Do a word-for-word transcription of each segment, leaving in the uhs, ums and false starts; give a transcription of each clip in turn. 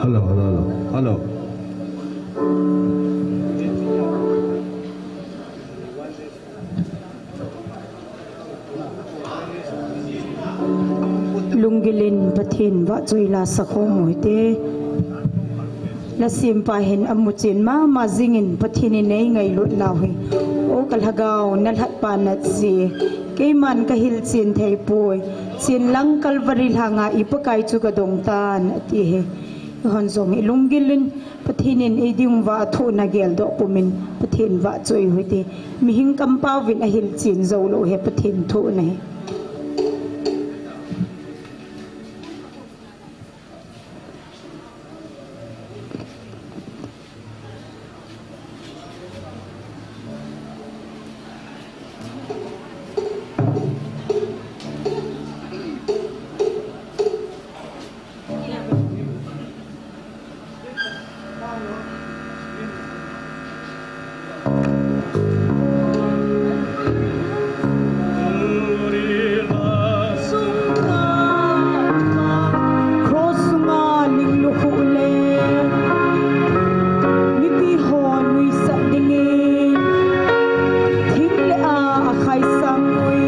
Hello, hello, hello. Hello. Lunggil in Pathen vahchoi la sakhom u hite. La simpa hin amuchen mama jingin Pathen in eingailut nau hi. O ka lhagao, na lhatpa natse. Keiman kahilchen theipoi. Chenlang Calvary lhanga i Pakai chu kadong tan, ati hi. Eihon jong i lunggil in Pathen in eiding uva athohna geldoh pumin Pathen vahchoi u hite. Mihing kampau vin ahilchen jou lou hi Pathen thohna hi. Cross sunga ling lukhuh le mipi ho nuisat dingin thing le a akhai sang ui.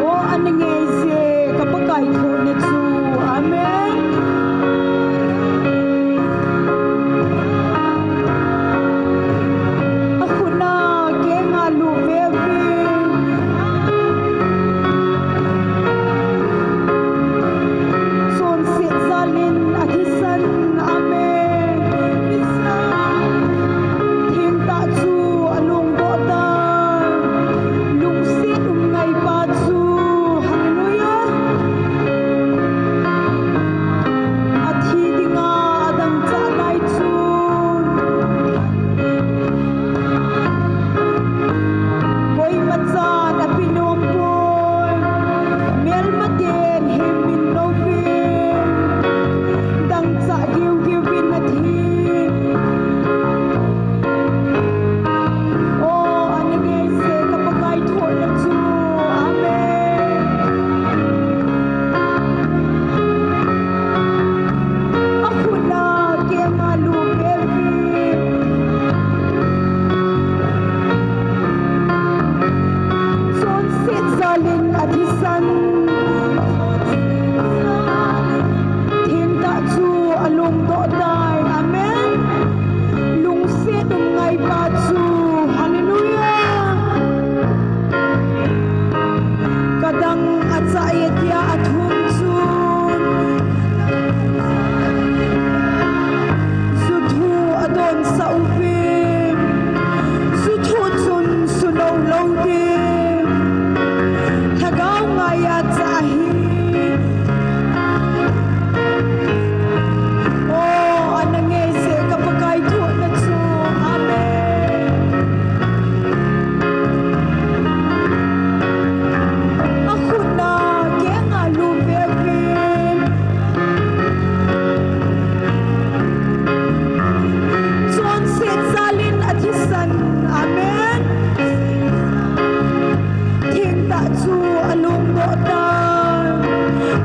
O, ana ngei je ka Pakai thohna chu. Amen. A khutna kenga lu vevin. Chonset jalin athisan. Amen. Thengtah chu alungdoh tan. Lungset um ngaipa chu. Hallelujah. Athi dinga adangchah lai chun koimachan ape nom poi. Melmaten hemmin louvin dangchah diu diuvin athi. O, ana ngei je ka Pakai thohna chu. Amen. A khutna kenga lu vevin. Chonset jalin athisan. Thengtah chu alungdoh tai. Amen. Lungset um ngaipa chu. Hallelujah. Kadang achah e tia athum chun. Juthu adonsah uvin. Juthu chun sunou lou ding. Lhagao ngaiya chah ahi. O, ana ngei je ka Pakai thohna chu. Amen. A khutna kenga lu vevin. Chonset jalin athisan. Amen. Thengtah chu alungdoh tan.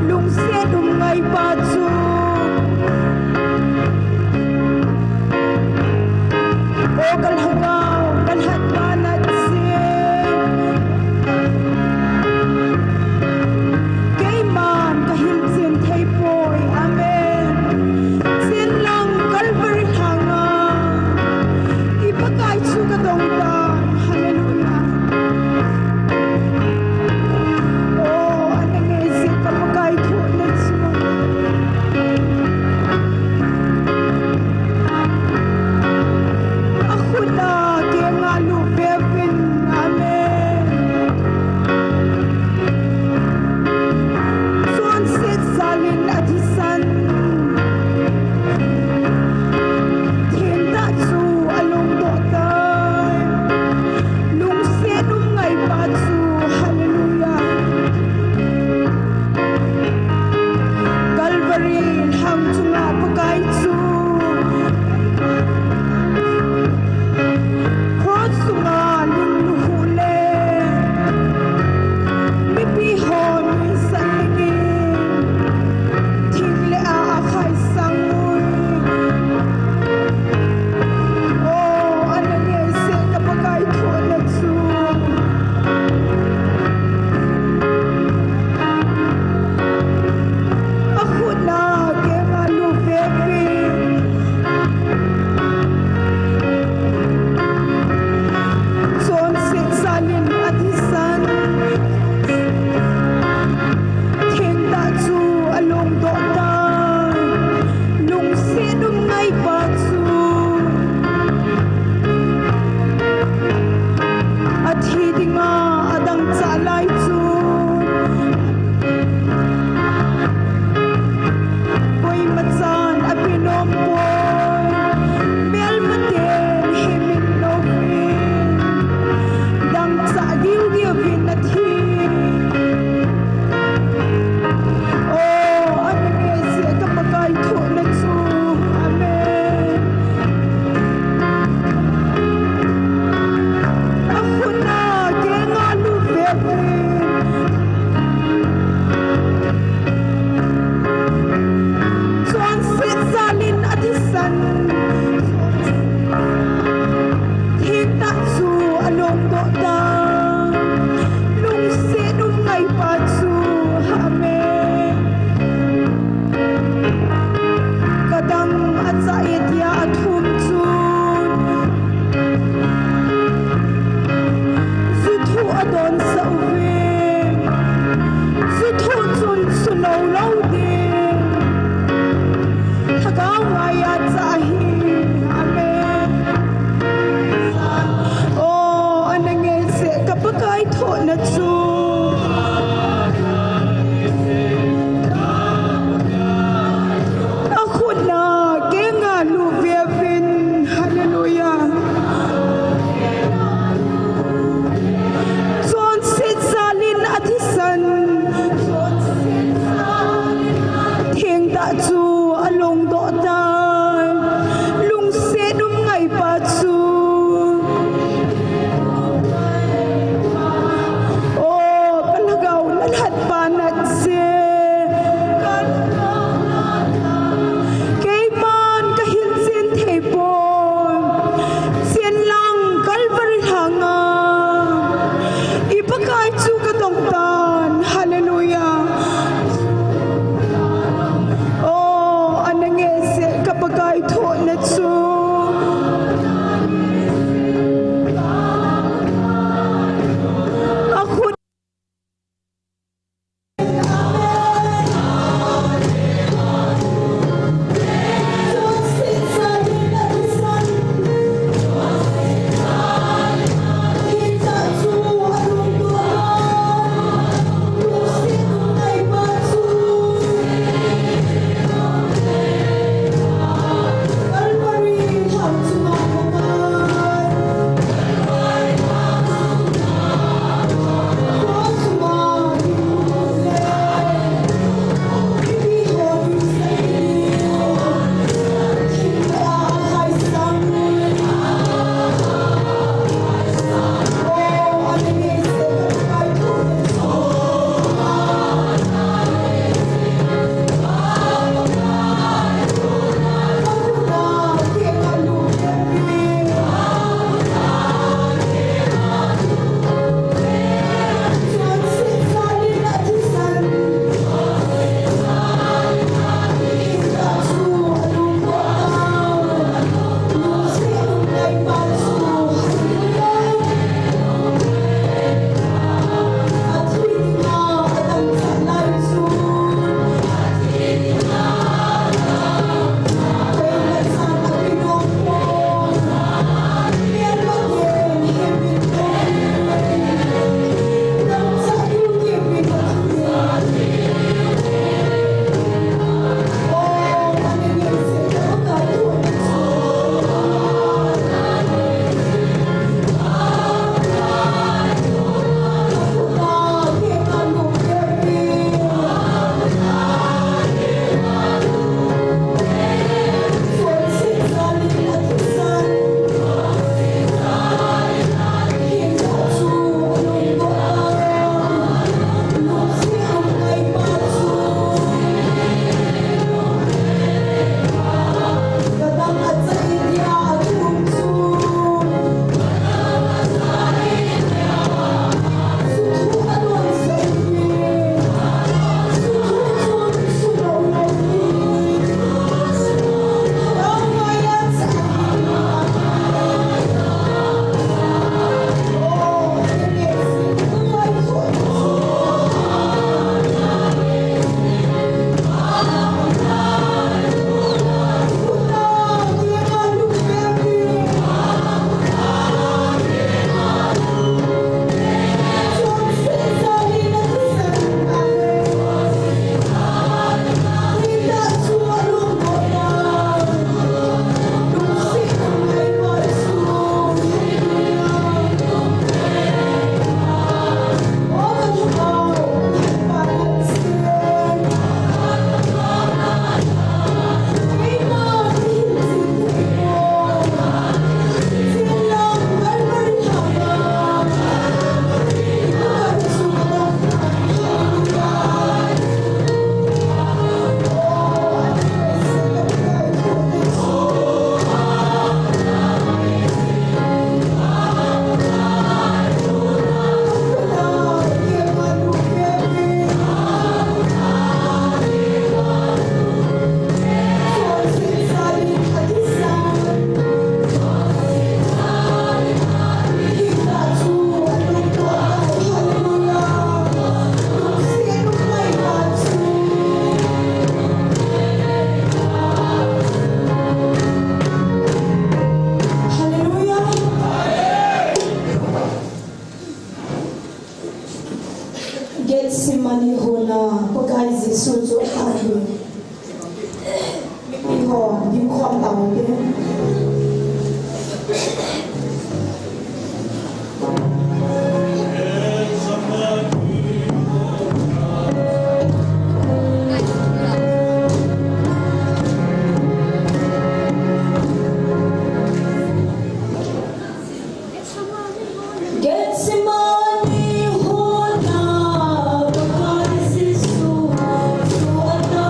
Lungset um ngaipa chu. O ka lhagao, ka lhatpa natse. Keiman kahilchen theipoi. Amen. Chenlang Calvary lhanga i Pakai chu kadong tan. Hallelujah. O, ana ngei je ka Pakai thohna chu. Ngaiya cha hi. Amen. Oh, ana ngei se ka Pakai thohna chu. A khutna kenga lu viavin. Hallelujah. Chonset jalin a thisan. Thengtah chu a longdoh tai. Lungset um ngaipa chu. Oh, ka lhagao na lhatpa na che. Keiman ka hin chen thei pon. Chen lang Calvary lhanga. I Pakai chu ka dong tan. Hallelujah. Oh, Mipi ho, dingkhom tau te. Gethsemane hona, Pakai Jesu, tu ata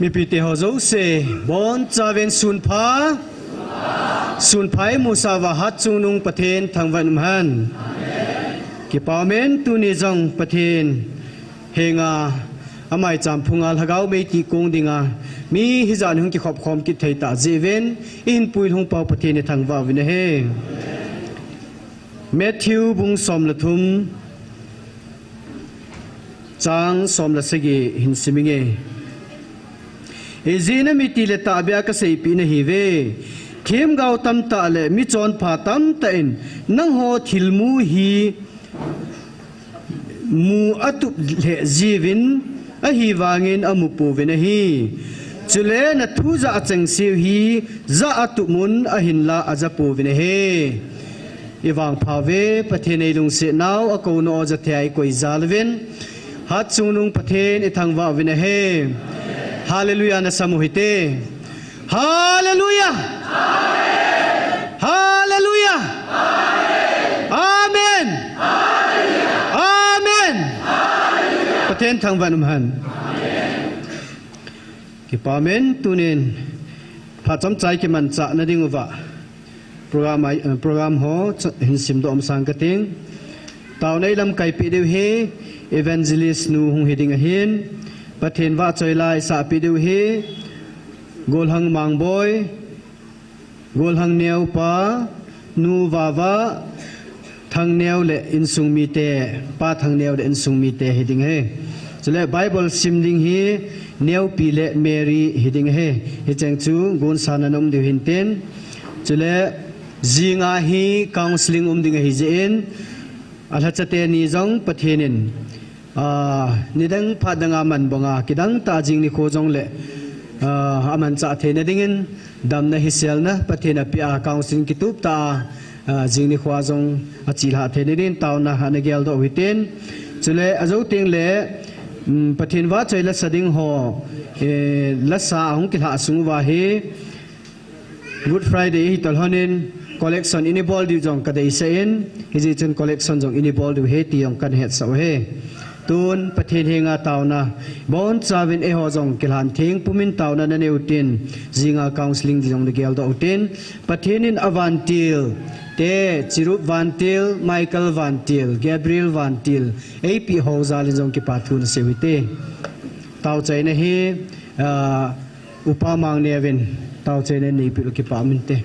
Mipite ho jouse, bonchauvin sunpha. Sunpha imusah uva hatchungnung Pathen thangvah in umhen. Kipa umin tuni jong Pathen henga amaicham phunga lhagao mei kikong dinga mi hijat in hung kikhop khom kit thei tah jeh uvin, ihin puilhung pau Pathen ithangvah uvin ahi. Matthew bung som le thum, chang som le sagi hin sim inge. Ijeh inem itile tahbeh a kaseipeh nahiuve, themgao tamtah le michonpha tamtah in nangho thilmu hi mu atup lheh jiuvin, ahivangin amupouvin ahi. Chule nathu jah chengseu hi jah atup un, ahinla ajapouvin ahi. Ivangphauve, Pathen eilungsetnau, akouna o jathei a ikoi jal uvin, hatchungnung Pathen ithangvah uvin ahi. Hallelujah, nasam uhite. Hallelujah. Hallelujah. Amen. Amen. Pathen thangvah in umhen. Kipa umin tunin phat chomcha ikimanchah nading uva program a, eh, program ho ch-, hin simdoh masang kating. Taona ilamkaipeh diu hi Evangelist nu hung hiding ahin, Pathen vahchoi la isahpeh diu hi Golhang Mangboi, Golhang Neo pa, Nu Vava, Thangneo le insung mite, Pa Thangneo le insung mite hiding ahi. Chule Bible sim ding hi Neopi le Mary hiding ahi. Hicheng chu gonsa na um diu hintin. Chule jinga hi counseling um ding ahijeh in, alhacha teni jong Pathen in, ah, nidang phat danga man banga kidang tah jing nikho jongle, ah, amanchah theina dingin damna hiselna Pathen apeh a counseling kitup tah a, ah, jing nikho a jong achilhah theina dingin taona ana geldoh u hitin. Chule ajou tengle, um, Pathen vahchoi lasa ding ho, eh, lasa ahung kilhah sung uva hi Good Friday hitah lhonin collection ina bol diu jong kadeisah in, hijeh chun collection jong ina bol diu ahi ti jong kahin hetsah u ahi. Tun Pathen henga taona, bonchauvin eiho jong kilhan theng pumin taona nanei utin, jinga counseling ding jong nageldoh utin, Pathen in avantil te, Cherub vantil, Michael vantil, Gabriel vantil eipeh ho jal in jong kipa thu nasei uhite. Taochaina hi, ah, Upa Mangneo vin taochaina neipeh u kipa um inte.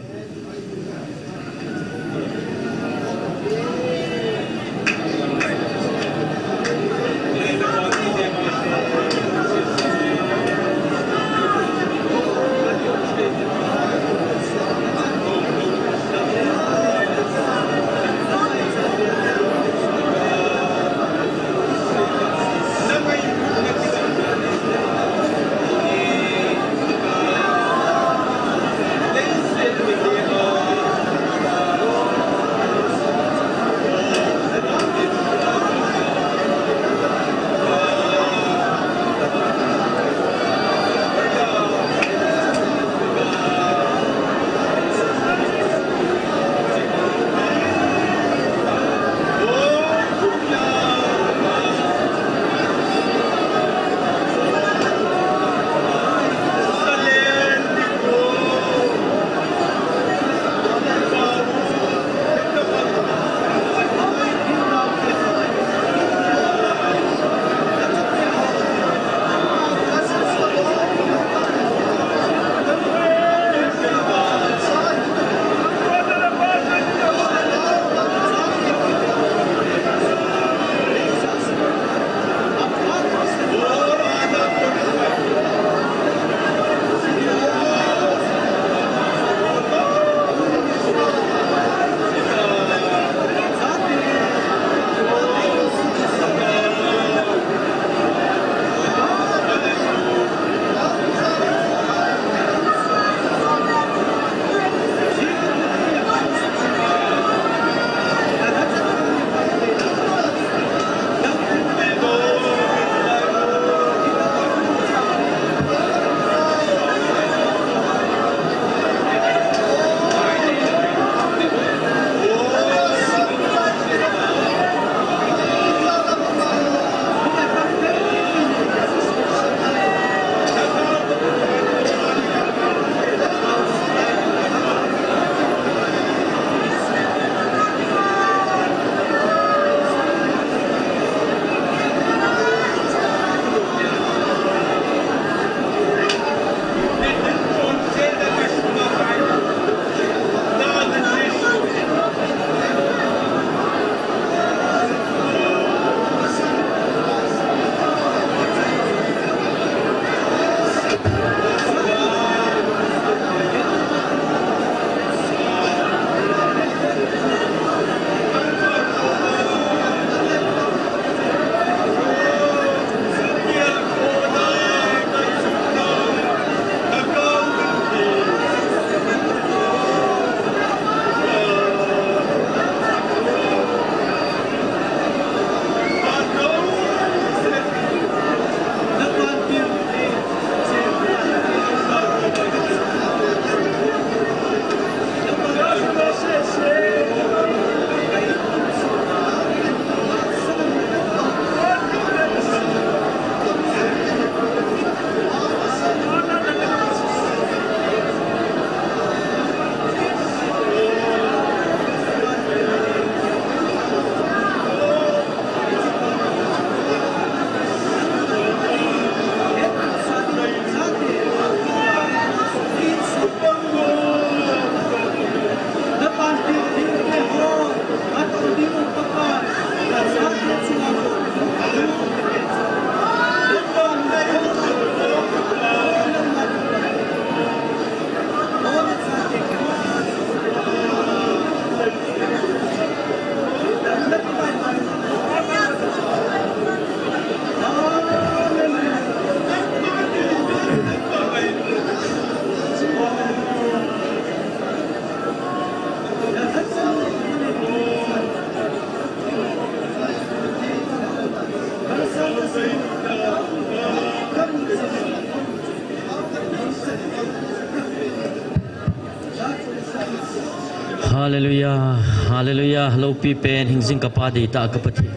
Hallelujah, hallelujah, loupi pen hingjing kapa deitah ka Pathen.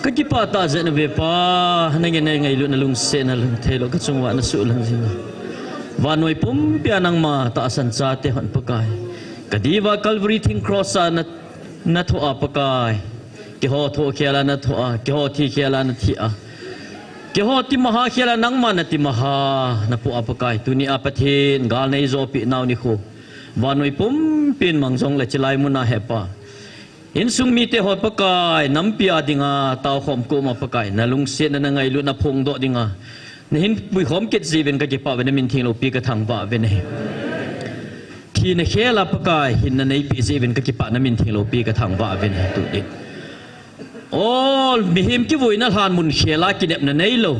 Kakipah tah jeh in ve Pa, nangin nei ngailutna lungsetna lungthei lou kachunguva nasuh lang jing a. Vannoi pumpia nangma tahsan chate hon Pakai. Kadiuva Calvary thing cross a na, nathoh a Pakai. Keiho thoh khel a nathoh a, keiho thi khel a nathi a. Keiho timaha khel a nangma natimaha napoh a Pakai. Tuni a Pathen gal neijopi nau nikho. Vannoi pumpin mang jongle chilai muna he Pa. Insung mite ho Pakai, nampi a dinga taokhom koma Pakai, nalungsetna nangailutna phongdoh dinga. Nahin puikhom kit jeh uvin kakipah uve, namin theng loupi kathangvah uve. Thina khel a Pakai, hinna neipeh jeh uvin kakipah, namin theng loupi kathangvah uve tunin. Ol, mihem kivuina lhan mun khel a kinepna neilou.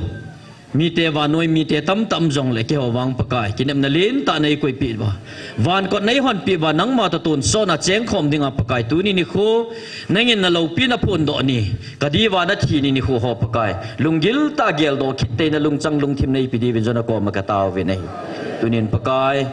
Mite vannoi mite tamtah um jongle keiho vang Pakai, kinepna lentah neikoipeh uva. Van kot neihonpeh uva, nangma toh tonsot a chengkhom dinga Pakai, tuni nikho, nangin naloupi naphondoh ni, kadiuva nathi ni nikho ho Pakai. Lunggil tah a geldoh kit theina lungchang lungthim neipe diuvin jong nakoma katao uve. Tunin Pakai,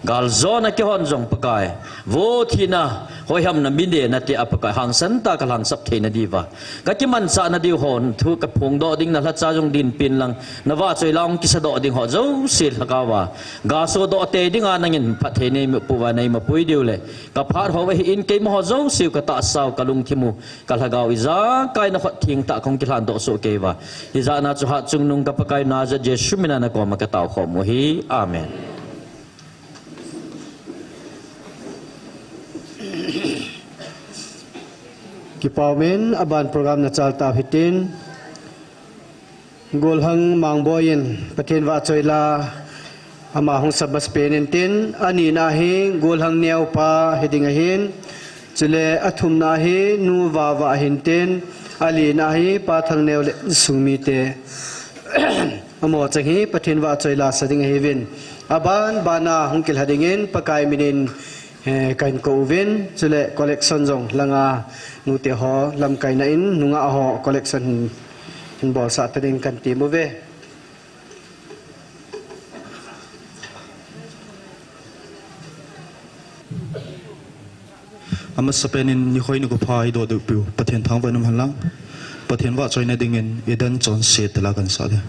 galjona keihon jong Pakai. Vo thina, hoihamna midena tia Pakai. Hangsan tah a kalhangsap theina diuva. Kakimanchahna diu hon, thu kaphongdoh ding nalhacha jong dinpin lang. Navahchoi la hung kisadoh ding ho jouse lhagao a. Gasodoh tei dinga nangin phatthei neipoh uva neimapui diu le. Kaphat ho ahin keima ho jouse u katahsa u kalungthim u. Kalhagao u ijakai nakhut thengtah kahung kilhandoh soh kei uva. Hijeh a chu hatchungnung ka Pakai Nazareth Jesu mina nakoma kataokhom u ahi. Amen. Kipah umin, aban program nachal tau hitin. Golhang Mangboi in Pathen vahchoi la ama hung sap masapen intin, anina hi Golhang Neo pa hiding ahin, chule athumna hi Nu Vava ahin tin, alina hi Pa Thangneo le insung mite. Amaho cheng hi Pathen vahchoi la sa ding ahiuvin. Aban bana hung kilha dingin Pakai minin, eh, kahin kou uvin, chule collection jong langa nute ho lamkaina in nungah ho collection hin, hin bolsah ta ding kahin tem uve. Amasapen in nikho nikho pha idoh diu piu, Pathen thangvah in um hen lang. Pathen vahchoina dingin Eden chonset tila kahin sah ding.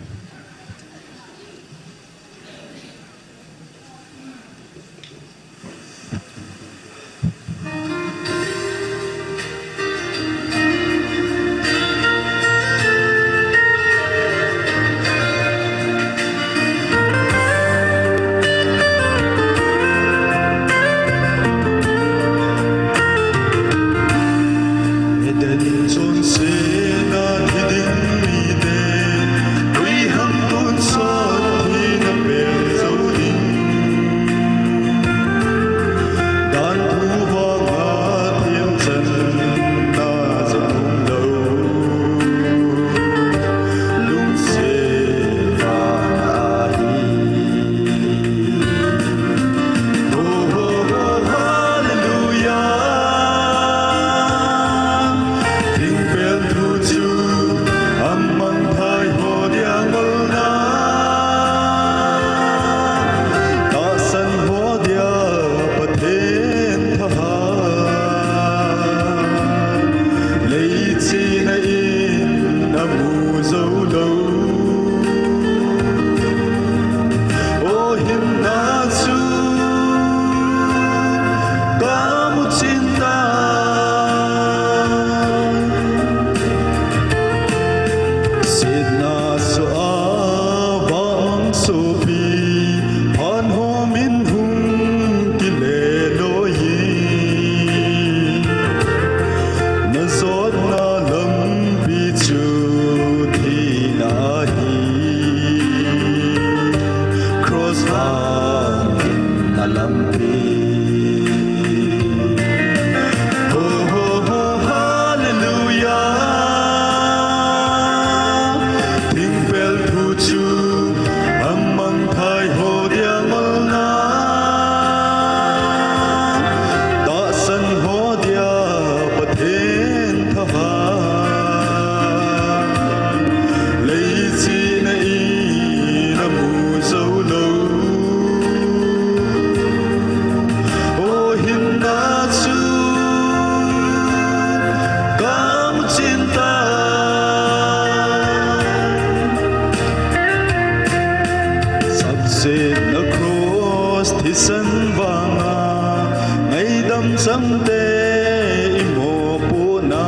Thisan vanga ngaidam changte i mopohna,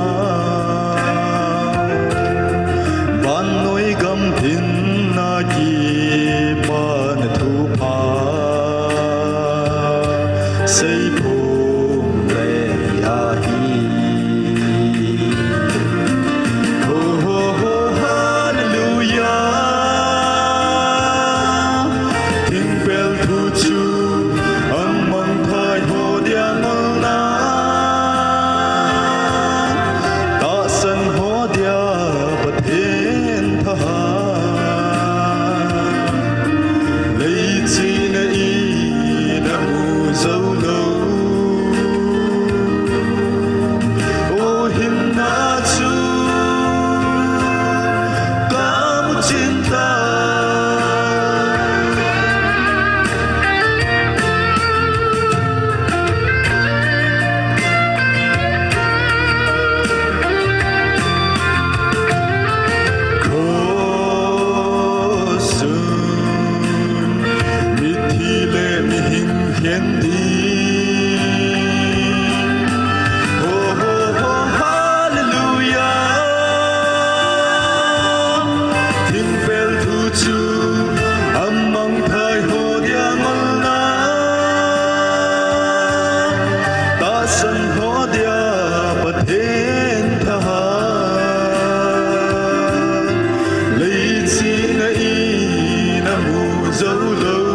vannoi gam hinna kipana thupha seiphong le ahi. Ho, ho, ho, hallelujah. Thingpel thu chu amang thai ho dia ngolna, tahsan ho dia Pathen thahat. Leichina in amu jou lou. O hinna chu kamu chin tai. Cross chun mithi le mihing khen ding. Ho, ho, ho, hallelujah. Thingpel thu chu amang thai ho dia ngolna, tahsan ho dia Pathen thahat. Leichina in amu jou lou.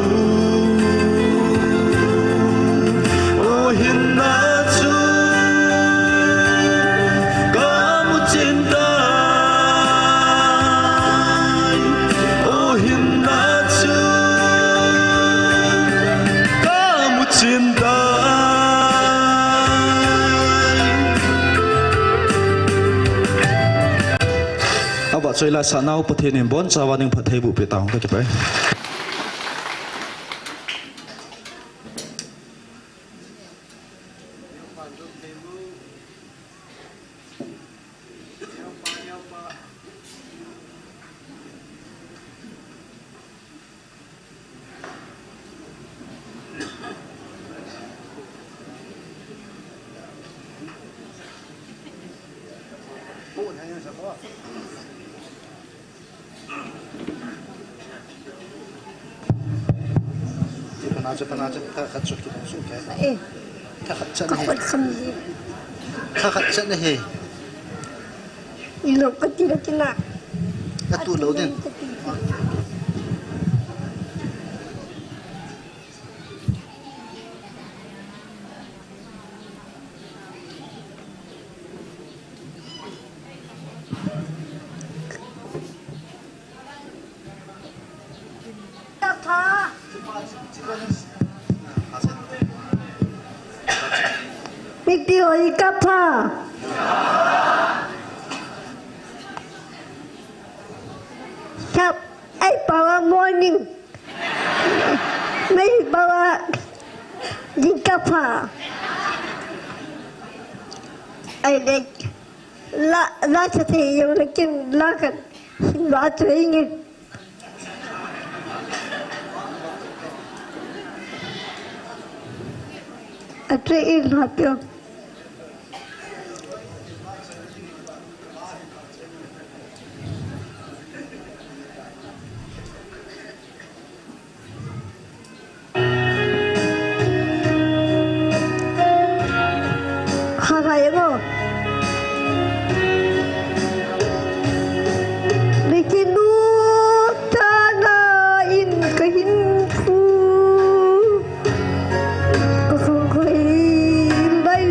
O hinna chu kamu chin tai. O hinna chu kamu chin tai. Avahchoi la sahnau Pathen in abonchauva ding phattheiboh peh tauhen, kakipah e. Chu pana, chu pana, chu thakhat chu kidong suh kei. Eh. Thakhat chan ahi. Thakhat chan ahi. Thakhat chan ahi. Ilo kati la kila. Katu lo din. Mipi ho i kap a. Kap, ei power morning. Mei power jingkah pha. Ei le la, la cha thei jong le kin la khat. La cha inge. Atre in hapyo. Kha kha ye ngo. Lekin nu ta na in kahin phu. Ka khong khoi lai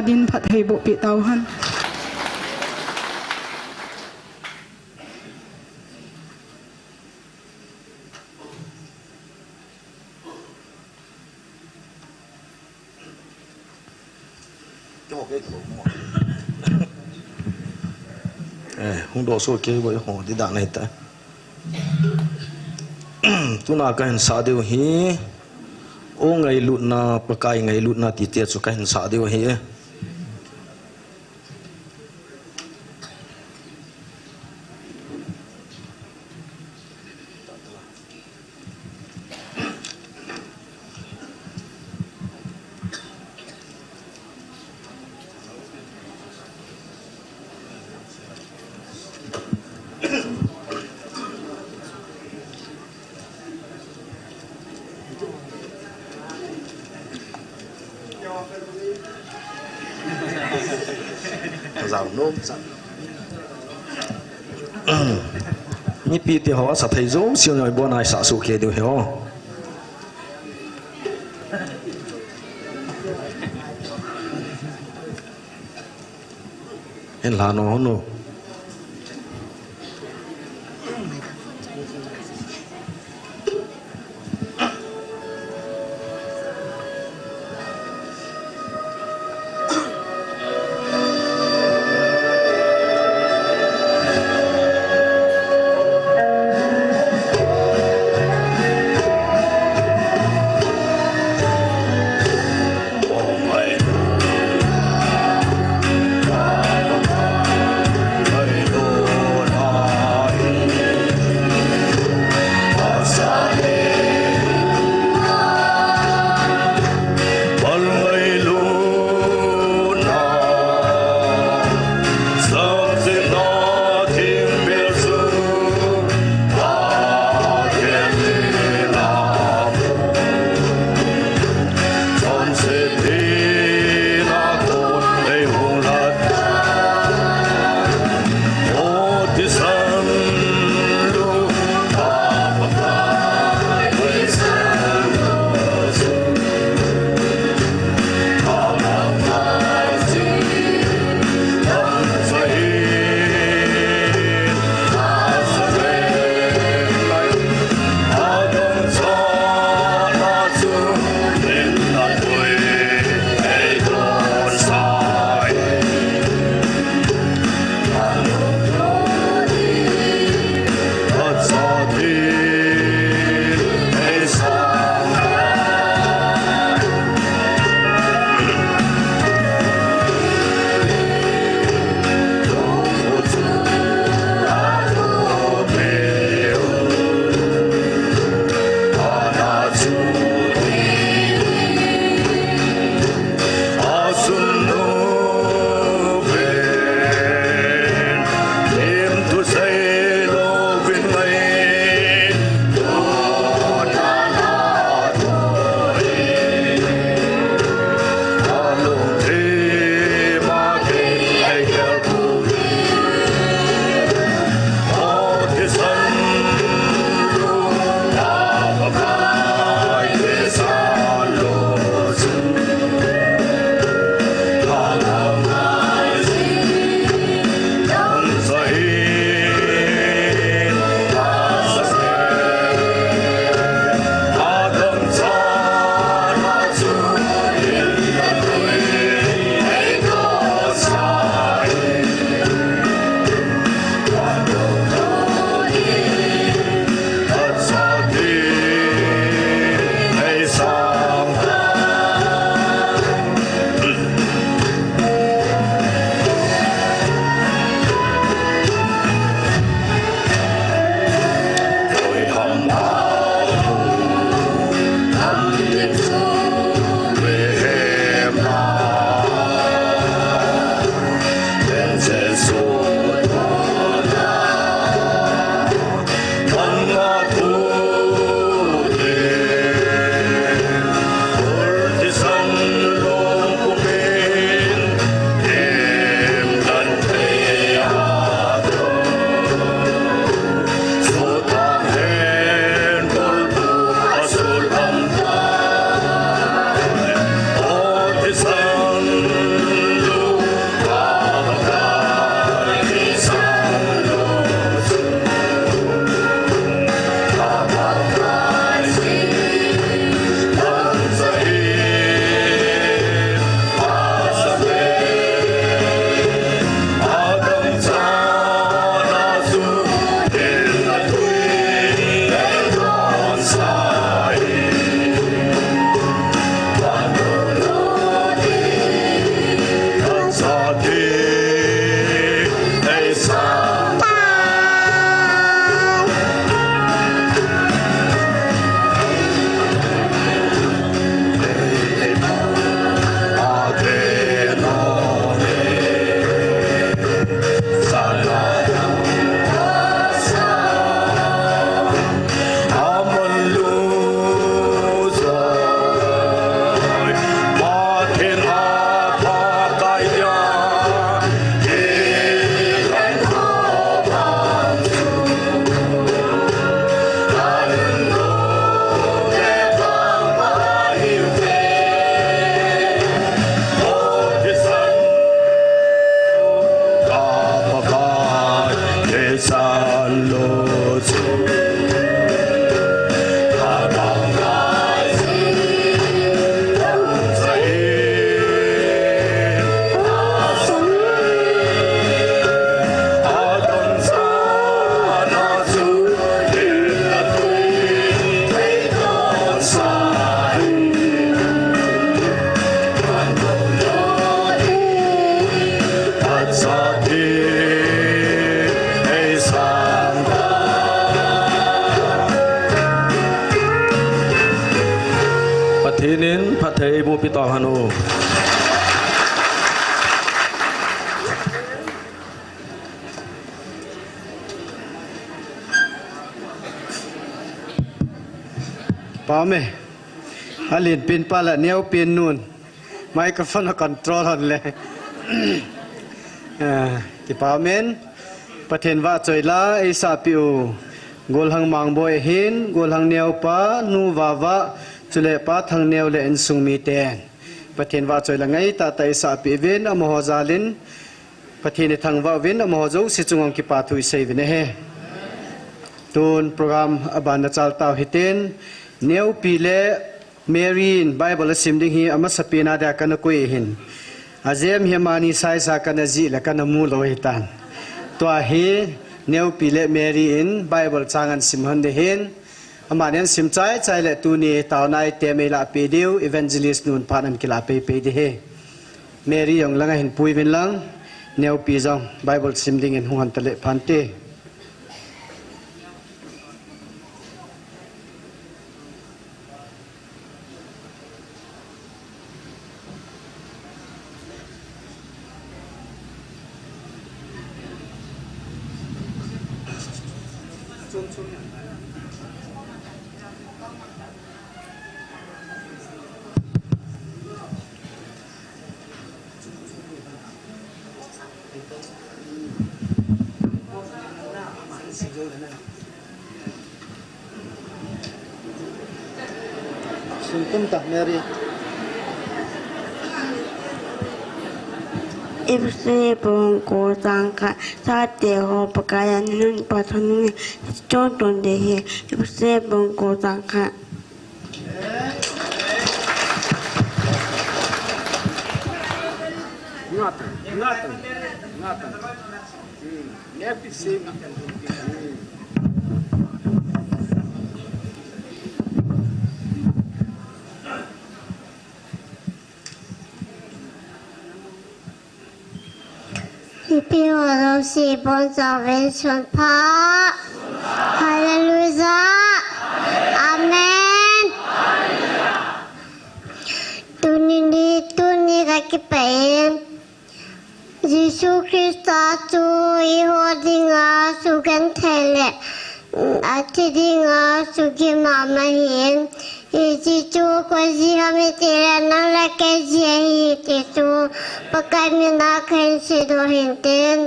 Din phat hei boh pi tau hen. Eh, hung doh soh kei bou ho di dan ahi ta. Tuna kahin sah diu hi, o ngailutna, Pakai ngailutna titi chu kahin sah diu hi. Mipi te ho asa thei jouse ngai bon ai sa su ke diu hi ho. Hin la no no. Ei, bu pi tong hanu. Pame. Alin pin pala neo pin nun. Microphone a control hon le. Eh, kipa men. Pathen vahchoi la, eisa pi u. Golhang Mangboi hin, Golhang Neo pa, nu Vava, chule pa Thang Neo le insung miten. Pathen vahchoi la ngai tata eisa pi vin, amaho jalin. Pathen ithangvah uvin, amaho jouse chunga kipa thu isei uvin ahi. Tun program aban nachal tau hitin, Neo pi le Mary in Bible asim ding hi amasapen a dia kana koi hin. Ajem hi amani saisa kana jih le kana mu lou hitan. Tua hi Neo pi le Mary in Bible chang ahin sim hon ding hin. Amani ahin sim chai chai le tuni taona ite mei la pe diu evangelist nun phat ahin kila pei pei ding hi. Mary jong langa hin pui uvin lang, Neo pi jong Bible sim dingin hung hon ta le phante. Sun tum ta, Mary. Efese bung ko chang khat, chate ho Pakaiya nunung pathan nunung chon ton ding hi. Efese bung ko chang khat. Ngatan, ngatan, ngatan. Hmm. Efese ngatan. Hmm. Mipi ho jouse boncha uvin sunpha. Hallelujah. Amen. Tuni ni, tuni kakipah in. Jesu Christa chu eiho dinga sugenthei le athi dinga sugim mama ahin. Hiche chu koi ji ham itile nang le kei ji ahi ti chu Pakai mina kahin seidoh hintin.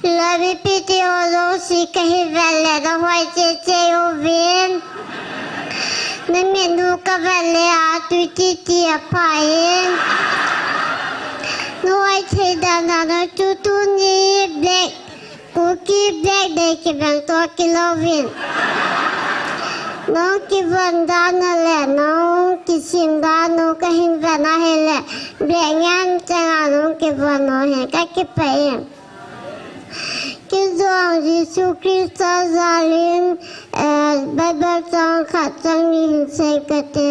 Lamipi te ho jouse kahin vet le nahoi cheh cheh uvin. Namit u kavet le atui titi apha in. Nahoi thei dan dan a chu tuni black Kuki Black Day kibang toh kilou vin. Nahung kivon dan u le, nahung kisim dan u kahin vet na hile, black ngen cheng a nahung kivon u ahin kakipah e. Kei jong Jesu Christa jal in, eh, Bible chang khat chang ni hin sei kate.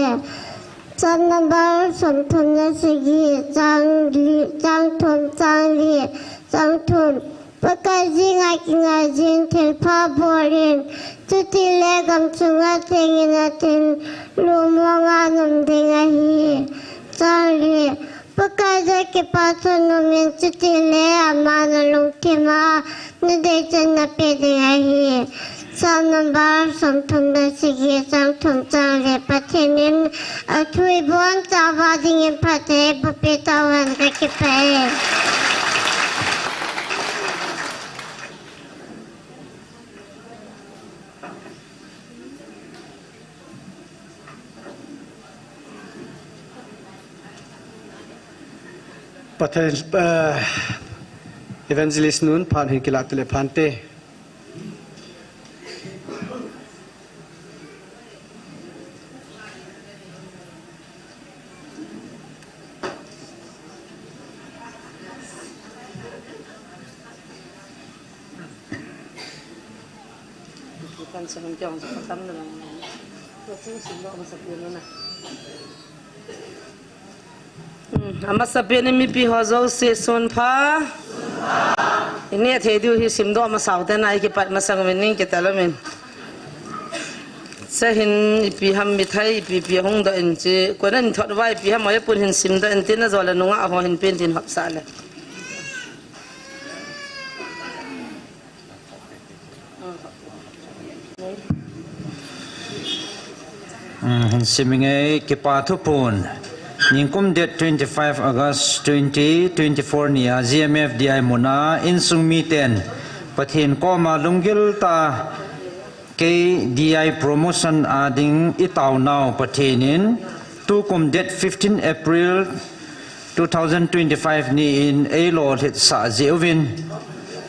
Chang number somthum le sagi, chang li, chang thum, chang li, chang thum. Pakai jeng a kingai jing thilpha bol in, chutile gamsunga theng in atin, lungmong a um ding ahi. Chang li, Pakai jal a kipah thu um in, chutile aman alungthim a nadei chan napeh ding ahi. Chang number somthum le sagi, chang thum, chang li, Pathen in athu ibonchauva dingin phatthei eiboh peh tauhen, kakipah e. Pathen, eh, Evangelist nun phat hin kilah tile phante. Hmm, amasapen in mipi ho jouse sunpha. Ine thei diu hi simdoh masa ute na, ikipat masang uvin ning kitel umin. Sa hin ipi ham mithai ipi ipi hung doh in chi, koi nan thot vai ipi ham, oi pun hin sim doh in tin, ajo le nungah ho hin pen tin hop sah le. Hmm, hin sim inge, kipa thu pun. Nikum date twenty-five August twenty twenty-four ni a G M F D I muna insung miten Pathen koma lunggil tah a K D I promotion a ding i taonau Pathen in tukum date fifteen April two thousand twenty-five ni in ei lolhit sah jeh uvin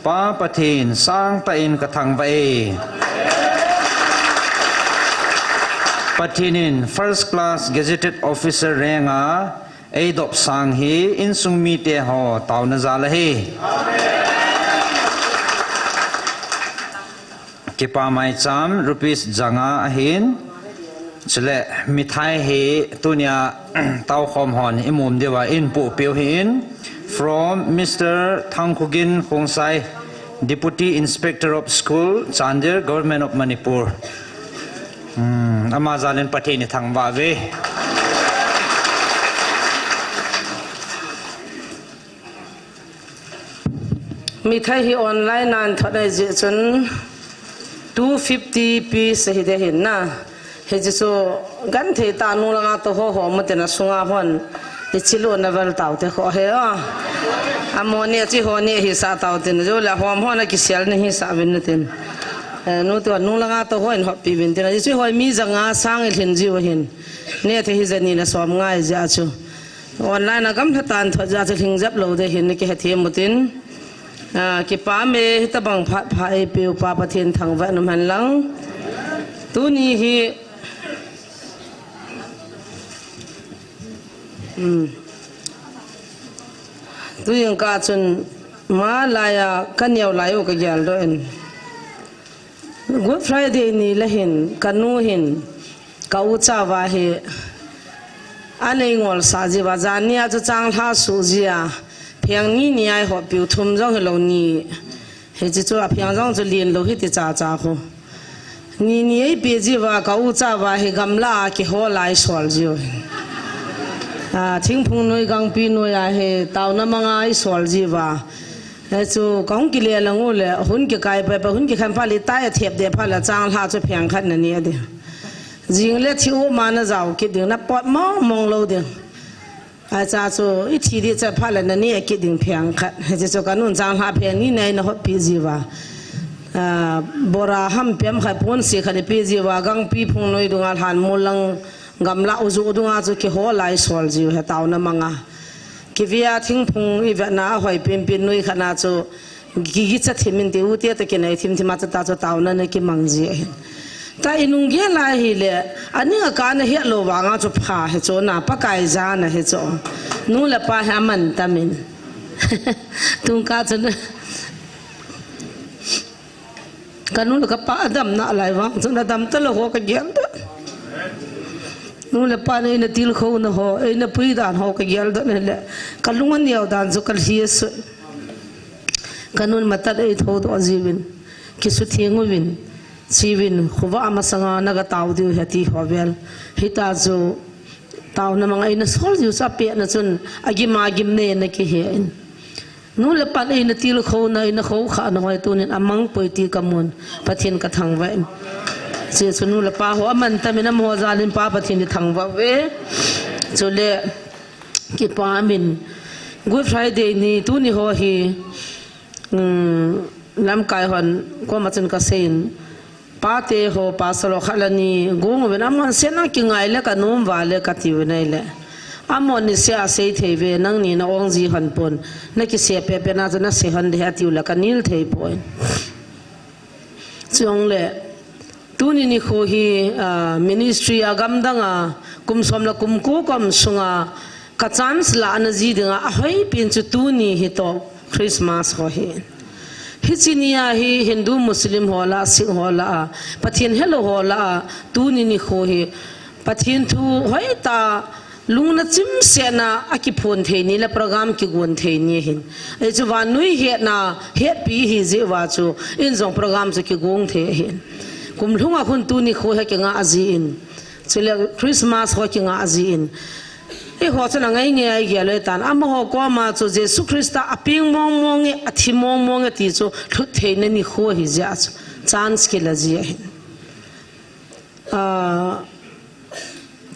Pa Pathen sangtah in ka thangvah e. Pathen in first class gazetted officer rank a ei dop sang hi insung mite ho taona jal ahi. Kipa maicham rupees janga ahin. Chule mithai hi tunia taokhom hon i mum diu a in pu piu hi in. From Mister Thangkhogin Khongsai, Deputy Inspector of School, Chandel, Government of Manipur. Hmm, ama jal in Pathen i thangvah uve. Mithai hi online a an thot ahi jeh chun two fifty piece ahi ding ahin na. Hiche chu genthei tah a nu le nga toh ho hom u tin, asunga hon i chiluna vel taute kho he o. Amaho ni a chi ho ni ahi sah tau tin, jo le hom hon a kisel ni hi sah uvin tin. Eh, nu toh nu le nga toh ho in hop pi uvin tin. Hiche ho mi janga sang i lhin jiu ahin. Neh thei hi jani le som nga ahi jeh a chu. Online a gamlha tah a an thot jeh a chu lhing jep lou ding ahin, na kihethem u tin. Ah, kipa me, hitabang phat pha ei peh u Pa Pathen thangvah in um hen lang. Tuni hi, hmm. Tujing kah chun, ma lai a ka neo lai u ka geldoh in. Good Friday ni le hin, ka nu hin, ka ucha uva hi, anei ngol sah jiu va, jan ni a chu changlhah suh jia, pheng ni ni a ei hop piu, thum jong hilou ni, hiche chu apheng jong chu len lou hiti cha cha khu. Ni ni ei peh jiu va, ka ucha uva hi gamla a kihol a ei sol jiu. A, thingphung noi, gangpi noi a hi, taona manga ei sol jiu va. Hichu kahung kile lang u le, hun kikai pai pai, hun kikhen phat le, tai a thep de phat le, changlhah chu pheng khat na ne ding. Jing le thi u ma na jao kit ding, na pot mong mong lou ding. Acha chu, i thi di cha phat le na ne kit ding pheng khat. Hiche chu ka nun changlhah pheng ni nei na hop pi jiu va. Ah, bora ham pem khat pon si khat i pi jiu va, gangpi phung noi dunga lhan mol lang gamla u ju dunga chu kihol a ei sol jiu hi taona manga. Kivia thingphung i vetna a hoi pin pin noi khat na chu Gi, gicha thim in ti u te ta kinei thim thim a chu ta chu taona na kimang ji ahin. Ta i nung gel a hile, aning a ka na het lou vang a chu pha hi chu na Pakai jana hi chu. Nu le pa hi aman tam in. Tung kah chu na. Ka nu le ka pa adam nalai vang chu na dam talou ho ka geldoh. Nu le pa na eina tilkhou na ho, eina pui dan ho ka geldoh na le. Ka lung a neo dan chu ka lhi a sui. Ka nun matat ei thoudoh jiuvin, kisutheng uvin, chiuvin, khovah a masanga na ga tao diu ahi ti ho vel. Hita chu taona manga eina sol jiu chu apehna chun agim a gimnei na kihe in. Nu le pa eina tilkhou na, eina khoukhah na ho hi tunin amang poi ti ka mun, Pathen ka thangvah in. Hiche chu nu le pa ho aman tam in amaho jal in Pa Pathen i thangvah uve. Chule, kipa min, Good Friday ni tuni ho hi, um, lamkai hon koma chun ka sei in, pate ho, pastor ho khat le ni gong uvin, amahon sena kingai le ka nom uva le ka ti uvin ahile. Amahon niseh a sei thei uve, nangni na ong ji hon pon, na kisei pehpeh na chu na sei hon ding ahi ati u le ka nil thei poi. Chule, tuni nikho hi, ah, ministry a gamdang a, kum som le kum ko ka um sunga, ka chance lahna ji dinga, ahoipen chu tuni hi toh Christmas ho hi. Hiche ni a hi Hindu, Muslim ho lah a, Sikh ho lah a, Pathen helou ho lah a, tuni nikho hi, Pathen thu hoitah a, lungna chimset a kiphon thei ni le program kigon thei ni ahin. Hichu vannoi hetna, hetpi ahi jeh uva chu, in jong program chu kigon thei ahin. Kum lhunga khun tuni kho hi kinga aji in. Chule Christmas ho kinga aji in. Eiho chun angai ngai a igel loi tan. Amaho koma chu Jesu Christa apeng mong mong e, athi mong mong e ti chu lhut theina nikho ahi jeh a chu chance kila ji ahin. Ah,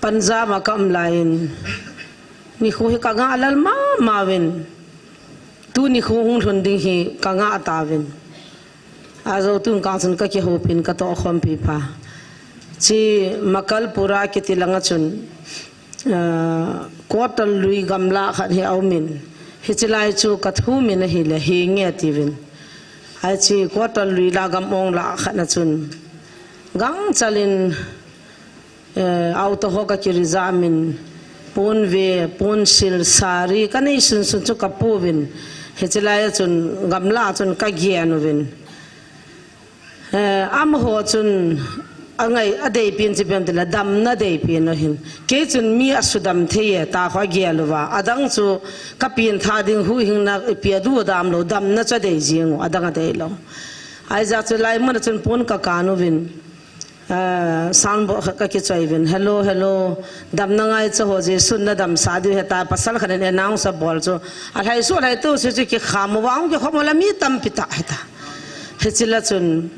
Punjab a ka um lai in, nikho hi ka ngah lal mama uvin, tu nikho hung lhun ding hi ka ngah tauvin. Ajo tun kang chun ka kihoupin ka tohkhompi pa. Chi Makalpura kiti langa chun, ah, quarter lui gamla khat hi aumin. Hichi lai chu ka thumin ahile hi nge tiuvin. Ai chi quarter lui la gam ong la khat na chun. Gangchal in, eh, auto ho ka kireserve min, pon ve, pon sil, sari, ka nei sunsun chu ka pu uvin. Hichi lai a chun gamla a chun ka gen uvin. Eh, amaho chun angai, adeipen chu ipi ham itile damna deipen ahin. Kei chun mi asudam thei e, ti kha agel uva. Adang chu ka pengtha ding huhhingna ipi adu dam lou, damna chu adei jing u, adang adei lou. Ahi jeh chun lai mun a chun pon ka kan uvin. Ah, sound box khat ka kichoi uvin. Hello, hello. Damna ngaicha ho, Jesun na damsah diu ahitai, pasal khat in announce abol chu. Alhai suh, alhai to, chu chu kikham uva, ahung kikhom uva le mi tampi tah ahitai. Hichi la chun,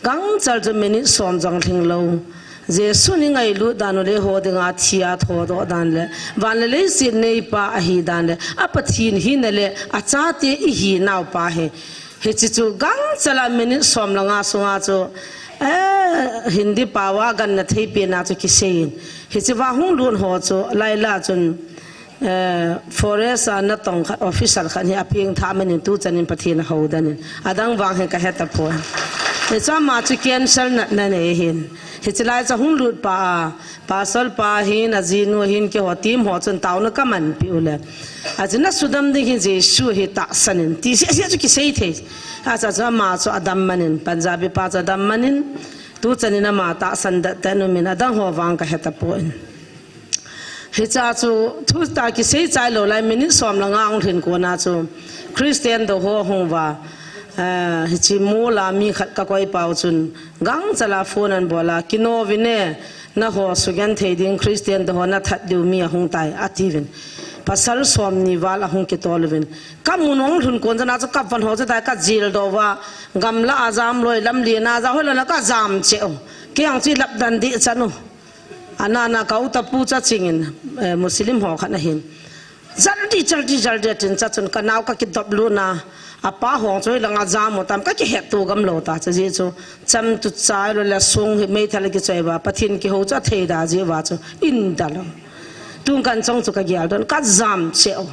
gangchal chu minute som jong lhing lou. Jesun i ngailut dan u le eiho dinga thi a thodoh dan le, van le leiset neipa ahi dan le, a Pathen hina le, achate i hinau pa hi. Hichi chu gangchal a minute som le nga sunga chu, eh, Hindi pao a ganna thei pen a chu kisei in. Hichi va hung lut ho chu, lai la chun, eh, forest a natong khat, officer khat hi apengtha man in tuchan in Pathen ahou den in. Adang vang hi ka he tapon. Hichu ama chu cancer natna nei ahin. Hichi lai chu hung lut pa a, pastor pa hin, ajinu hin, keiho team ho chun taona ka manpi u le. Achu na sudam ding hi Jesu hi tahsan in. Ti seh seh chu kisei thei. Achu, achu ama chu adam man in, Punjabi pa chu adam man in, tuchan in ama tahsan det te nu min adang ho vang ka he tapon. Hicha chu thu ta kisei chai lou lai minute som le nga hung lhin kona chu Christian do ho hung uva, eh, hichi mall a mi khat ka koi pau chun gangchal a phone an bol a, kino uvin e, nangho sugenthei ding Christian do ho na that diu mi ahung tai, atiuvin. Pasal somni val ahung kitol uvin. Ka mun hung lhun kon chana chu ka von ho chu tai ka jil do uva, gamla a jam loi, lamlen a jam, hoilai a ka jam cheh u. Kei ang chu lap dan deh chan u. Ana na ka u ta pu cha chingin, eh, Muslim ho khat ahin. Jaldi, jaldi, jaldi atin cha chun ka nao ka kidop lut na. Apa hung chu hoilanga jam u tam ka kihet to gam lou ta cha ji chu. Cham tu chai lou le sung hi meithal kichoi uva, Pathen kihou chu athei da ji uva chu in da lou. Tun kan chong chu ka gel don ka jam cheh u.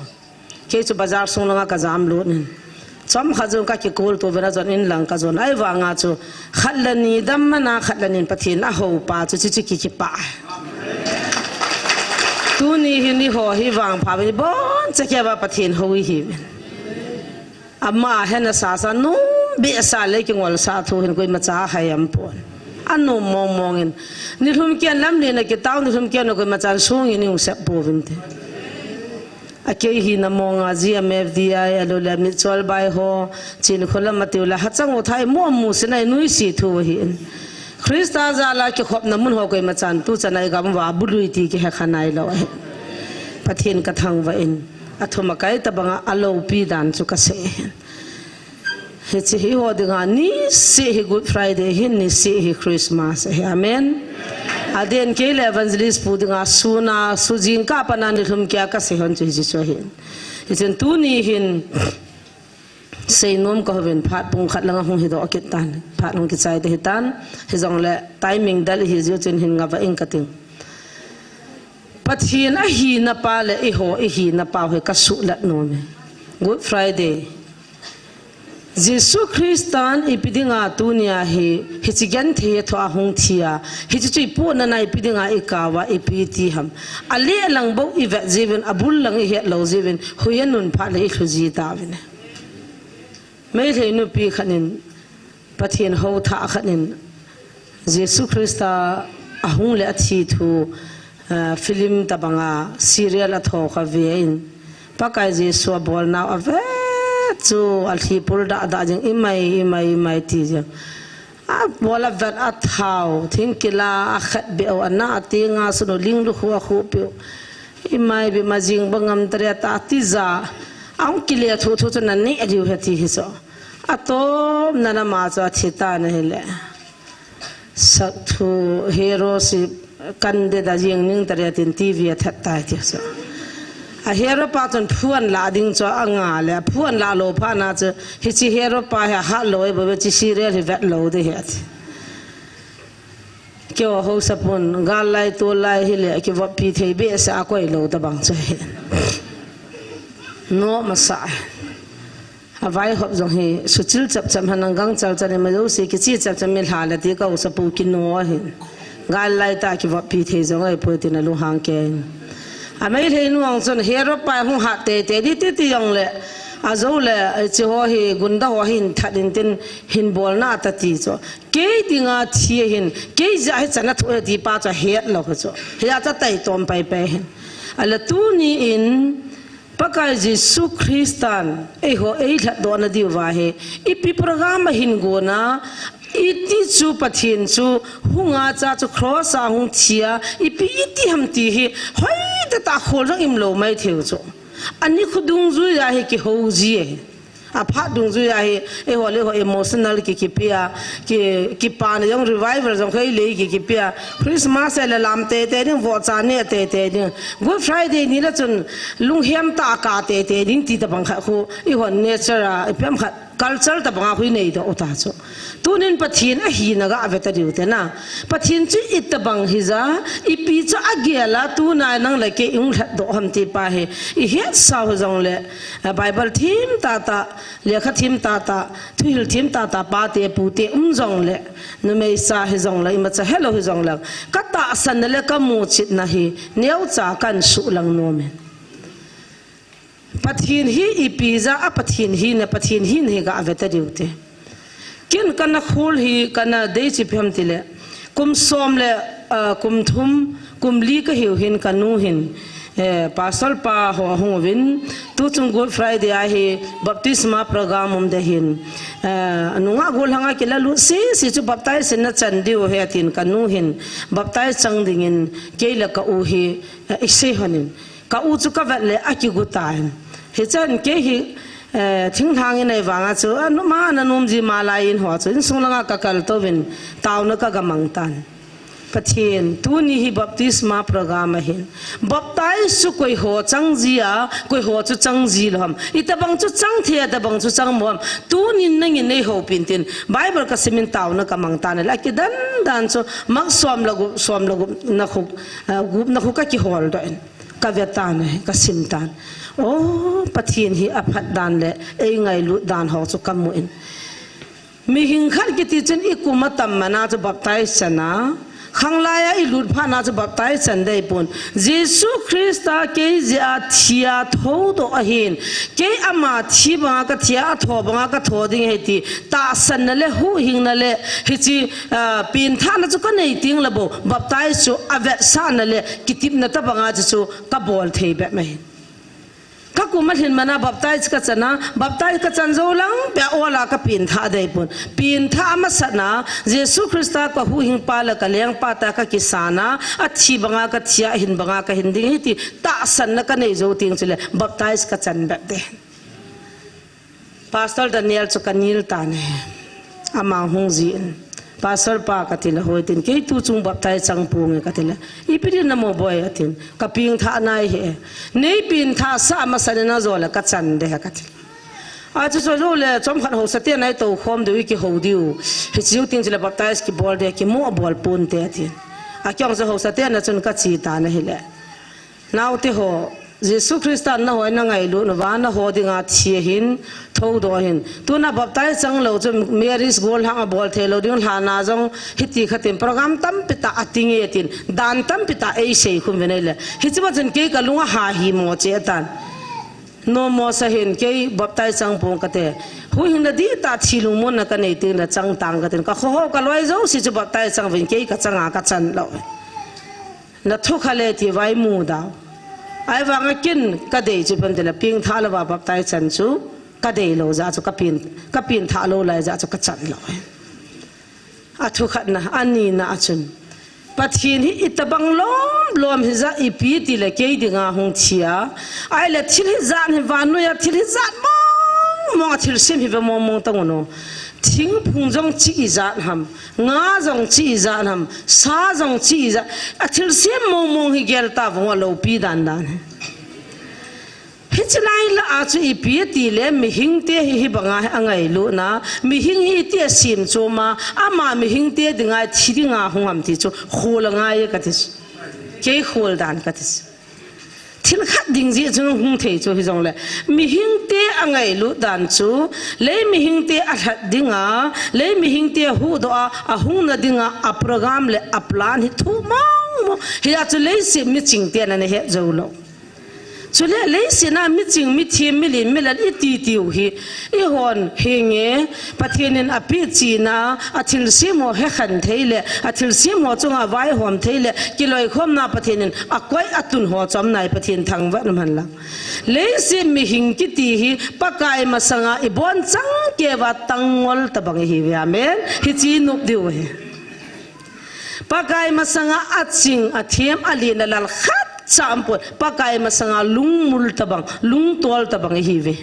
Kei chu bazar sung langa ka jam lut in. Chomkhat jong ka kikol to uvin ajon in lang ka jon. Ahivanga chu khat le ni dam man a khat le ni in Pathen ahou pa chu chuche ki kipah. Tuni hin eiho hi vangpha uvin ibon chakei uva Pathen hou ihiuvin. Ama hena sasa num behseh le kingol sa thu hin koima cha hai aum pon. Anom mong mong in. Nilhum kian lamlen a kitao, nilhum kian a koima chan sung in ihung sep pouvin te. A kei hina mong a G M F D I, alou le mitchol bai ho, chin kholam atiu le, hachang u thai mo mu sinai nuisi thu ahin. Christa jal a kikhopna mun ho koima chan tuchan a igam uva bului ti kihe kha nailou ahin. Pathen ka thangvah in, athum akai tabanga aloupi dan chu ka sei ahin. Hiche hi eiho dinga niseh hi Good Friday ahin, niseh hi Christmas ahi. Amen. Aden kei le evangelist pu dinga sun a, sun jingkah a pat a nilhum kia ka sei hon chu hiche chu ahin. Hichun tuni hin seinom ka uvin phat pung khat langa hung hidoh kit tan. Phat hung kichai te hitan. Hijongle timing del ihi jiu chun hin ngavah ing kating. Pathen ahina pa le eiho ihina pa hi ka suhlat nom e. Good Friday. Jesu Christan ipi dinga tunia hi, hiche genthei a thoh a hung thi a, hiche chu ipohnana ipi dinga ikao a, ipi ti ham. Aleh lang bou ivet jiuvin, abul lang ihet lou jiuvin, hui anun phat le ilhu ji tauvin. Meitei nupi khat in, Pathen hou thah khat in, Jesu Christa ahung le athi thu, ah, film tabanga serial atho kha ve in, Pakai Jesu abolnau ave chu alhi pul dah dah jing, imai, imai, imai ti jing. A bola vet a thau, thing kila a khat be o, a na a ti nga sunu ling lu khu a khu piu. I mai bi ma jing ba ngam tare ta ti za. A ong kile thu thu chu na ni a diu he ti hi so. A tom na na ma chu a thi ta na hi le. Sak thu hero si kan de da jing ning tare tin T V a that tai ti so. A hero pa chun phuan la ding chu a nga le, phuan la lo pha na chu, hi chi hero pa he ha lo e bo chi serial hi vet lo de he ti. Keo ho sapun, gal lai to lai hi le, ki vop pi thei be sa a koi lo ta bang chu he. No ma sa. A vai hop jong hi, su chil chap chap han ang gang chal chal ma lo si, ki chi chap chap mi hla la ti ka u sapu ki no a hin. Gal lai ta ki vop pi thei jong ai poi ti na lu hang ke. A mai le nu ang chun hero pa hung ha te te di ti ti jong le. A zo le, chi ho hi gunda ho hin that in tin hin bol na ta ti chu. Kei dinga thi hin, kei ja hi chana thu ti pa chu het lo chu. He ja ta tai tom pai pai hin. A la tu ni in, Pakai Jesu Christan, ei ho, ei lhat do na diu va he. Ipi program a hin go na, iti chu Pathin chu, hunga cha chu cross a hung thia, ipi iti ham ti hi, hoi ta ta khol jong im lo mai theu chu. Ani khu dungjui a hi ki ho ji e. A phat dungjui a hi, ei ho le ho emotional ki, ki pia, ki, ki pa na jong revival jong khei le ki, ki pia. Christmas le lam te te ding, vo cha ne te te ding. Good Friday ni la chun, lunghem ta ka te te ding ti ta bang kha khu, i hon nature a, i pem kha culture ta bang a khu i nei do ta chu. Tunin Pathin a hi na ga ve ta diu te na. Pathin chu i ta bang hi ja, ipi chu a gel a tu na nang le ke ung lhat do ham ti pa hi. I het sau jong le, a Bible thim ta ta, lekha thim ta ta, thuhil thim ta ta, pa te, pu te, um jong le, numei sa hi jong le, ima cha hello hi jong le, ka tahsan na le ka mu chit na hi, neo cha kan su lang nom e. Pathin hi ipi ja a Pathin hi na, Pathin hi na hi ga ve ta diu te. Kin kana khul hi, kana dei chi phem ti le, kum som le, ah, kum thum, kum li ka hiu hin ka nu hin, eh, pastor pa ho hung vin, tu chung Good Friday a hi baptisma program um de hin, eh, nunga gol hanga ki la lu si si chu baptize na chan diu he tin ka nu hin baptize chang ding in kei la ka u hi, eh, i se honin. Ka u chu ka vet le a ki gu ta hin. Hi chan kei hi, eh, thinglhang in ei vanga chu, a nu ma na num ji ma lai in ho chu, in sung langa ka kal to vin, tau na ka ga mang tan. Pathin, tu ni hi baptisma program a hin. Baptize chu koi ho chang ji a, koi ho chu chang ji lo ham. I ta bang chu chang the, ta bang chu chang mo ham. Tu nin nang in nei ho pin tin. Bible ka simin tau na ka mang tan. La ki dan dan chu, mak som la gup, som la gup na khuk, eh, gup na khuk ka ki hol do in. Ka ve tan, ka sim tan. O, Pathin hi a phat dan le, ei ngailut dan ho chu ka mu in. Mihing khat kiti chun i kum a tam mana chu baptize chan a. Khanglai a i lut phat na chu baptize chan dei pon. Jesu Christa kei jeh a thi a tho doh a hin. Kei ama thi banga ka thi a, a tho banga ka tho ding he ti. Tahsan na le, huhhing na le, hi chi, ah, pin tha na chu ka nei ting la bo. Baptize chu a vetsah na le, kitip na ta banga chu chu ka bol thei be mai. Ka kum a lhin mana baptize ka chan a, baptize ka chan zo lang, pia ola ka pin tha dei pon. Pin tha a masa na, Jesu Christa ka huhhing pa le ka leng pa ta ka kisan a, a thi banga ka thi a, hin banga ka hin ding hi ti, tahsan na ka nei zo ting chu le, baptize ka chan be de. Pastor Daniel chu ka nil ta ne. Ama hung ji in. Pastor pa ka ti le hoi tin. Kei tu chung baptize chang pu nge ka ti le. I pi din na mo boi a tin. Ka pin tha nai he. Nei pin tha sa ma sa ne na zo le ka chan de ka ti. A chu so zo le chom khat ho sa te nai to khom de wi ki ho diu. Hi chiu tin chu le baptize ki bol de ki mo a bol pun te a tin. A kyong chu ho sa te na chun ka chi ta na hi le. Naute ho, Jesu Christa na hoi na ngailut na va na ho dinga thi hin, tho doh hin. Tuna baptize chang lo chu marriage gol hang a bol thei lo ding hla na jong hiti khatin program tampi ta a ti nge tin, dan tampi ta ei sei khum ve nei le. Hi chi ba chun kei ka lunga ha hi mo che tan. No mo sa hin kei baptize chang pong ka te. Huhhing na di ta thi lungmon na ka nei ting na chang tang ka tin. Ka kho ho ka loi zo si chu baptize chang vin kei ka chang a ka chan lo. Na thu kha le ti vai mu dau. Ai vang a kin ka dei chu pem te la pin tha lo va baptize chan chu ka dei lo ja chu ka pin, ka pin tha lo lai ja chu ka chan lo. Athu khatna, anina a chun, Pathen hi itobang lom lom hija ipi tile kei dinga hung thi a. Ahile thil hijat hi vannoiya thil hijat mong mong a thilsem hi ve mong mong tang un o. Thingphung jong chi ijat ham, nga jong chi ijat ham, sa jong chi ijat, a thilsem mong mong hi gel tavung a lopi dan dan hi. Hiche lai lah a chu ipi tile mihingte hi hibanga hi angailutna, mihing hi iti a semchom a, ama mihingte dinga thi dinga hung ham ti chu khol angai kati chu. Kei khol dan kati chu. Thil khat ding jeh chun hung thei chu hijongle, mihingte angailut dan chu, lei mihingte alhat dinga, lei mihingte huhdoh a, ahungna dinga, a program le a plan hi thu mong mong. Hia chu leiset michingte ana het jou lou. Chule leiset a miching, mithem, milen, milal iti tiu hi, eihon henge, Pathen in apeh chihna, a thilsem ho hekhen thei le, a thilsem ho chunga vaihom thei le, kiloikhomna Pathen in akoi atun ho chom nai Pathen thangvah in umhen lang. Leiset mihing kiti hi, Pakai masanga ibonchauva tangngol tobang ihiuve, amen. Hiche inop diu ahi. Pakai masanga aching, athem, alen, alal khatcha umpon. Pakai masanga lungmul tobang, lungtol tobang ihiuve.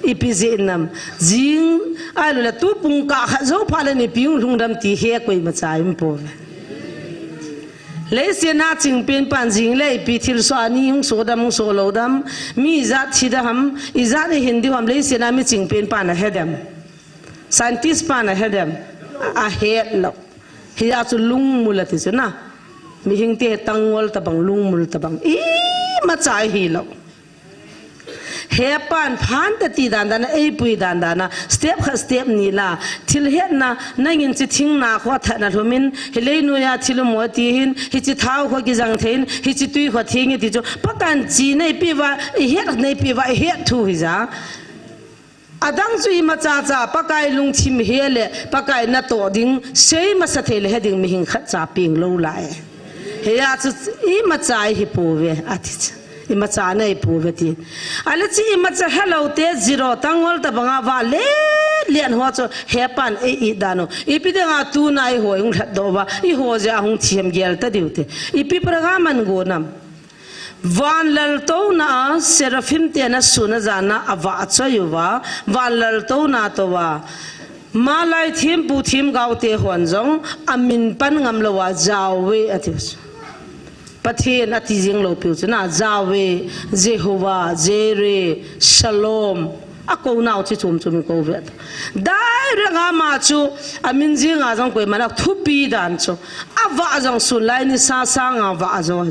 Ipi jeh inem, jing, ahiloule tu pungkah khat jou phat le ipi hung lhung dem ti he koimacha ium pouve. Leiset a chingpen pan jing le ipi thilsoh a ni hung soh dem, hung soh lou dem, mi ijat thi dem ham, ijat ihin diu ham, leiset a michingpen pan ahe dem. Scientist pan ahe dem, ahet lou. Hia chu lungmul ati chu na. Mihingte tangngol tobang, lungmul tobang, imacha ahilou. Hepan phante ti dan dan a, eipui dan dan a, step khat step ni la, thil hetna, nangin hiche thing na kho that na lhumin, hi leinoi a thil um mo ti hin, hiche thao kho kijang thei in, hiche tui kho theng e ti chu, Pakai in chi neipeh uva, ihet neipeh uva, ihet thu hija. Adang chu imacha cha, Pakai lungthim he le, Pakai natoh ding, sei masa thei le he ding mihing khatcha peng lou lai. Hia chu imacha ihi pouve, ati chu. Imacha nei pouve ti. Ahile chu imacha helou te zero tangngol tobanga vah le, lian ho chu hepan ei it dan u. Ipi dinga tuna eiho hung lhatdoh uva, eiho jeh a hung thi ham gel ta diu te. Ipi program agon am. Van laltouna a, seraphim te ana sun a jan a avah choi uva, van laltouna tou a. Malai thempu themgao te hon jong amin pan ngam lou a, Yahweh ati u. Pathen ati jing lou piu chu na, Yahweh, Jehovah, Jireh, Shalom. Akou nau chi chom chom in kou ve. Direct a ama chu amin jing a jong koiman athupi dan chu. Avah jong sun lai ni sa sang a vah jo.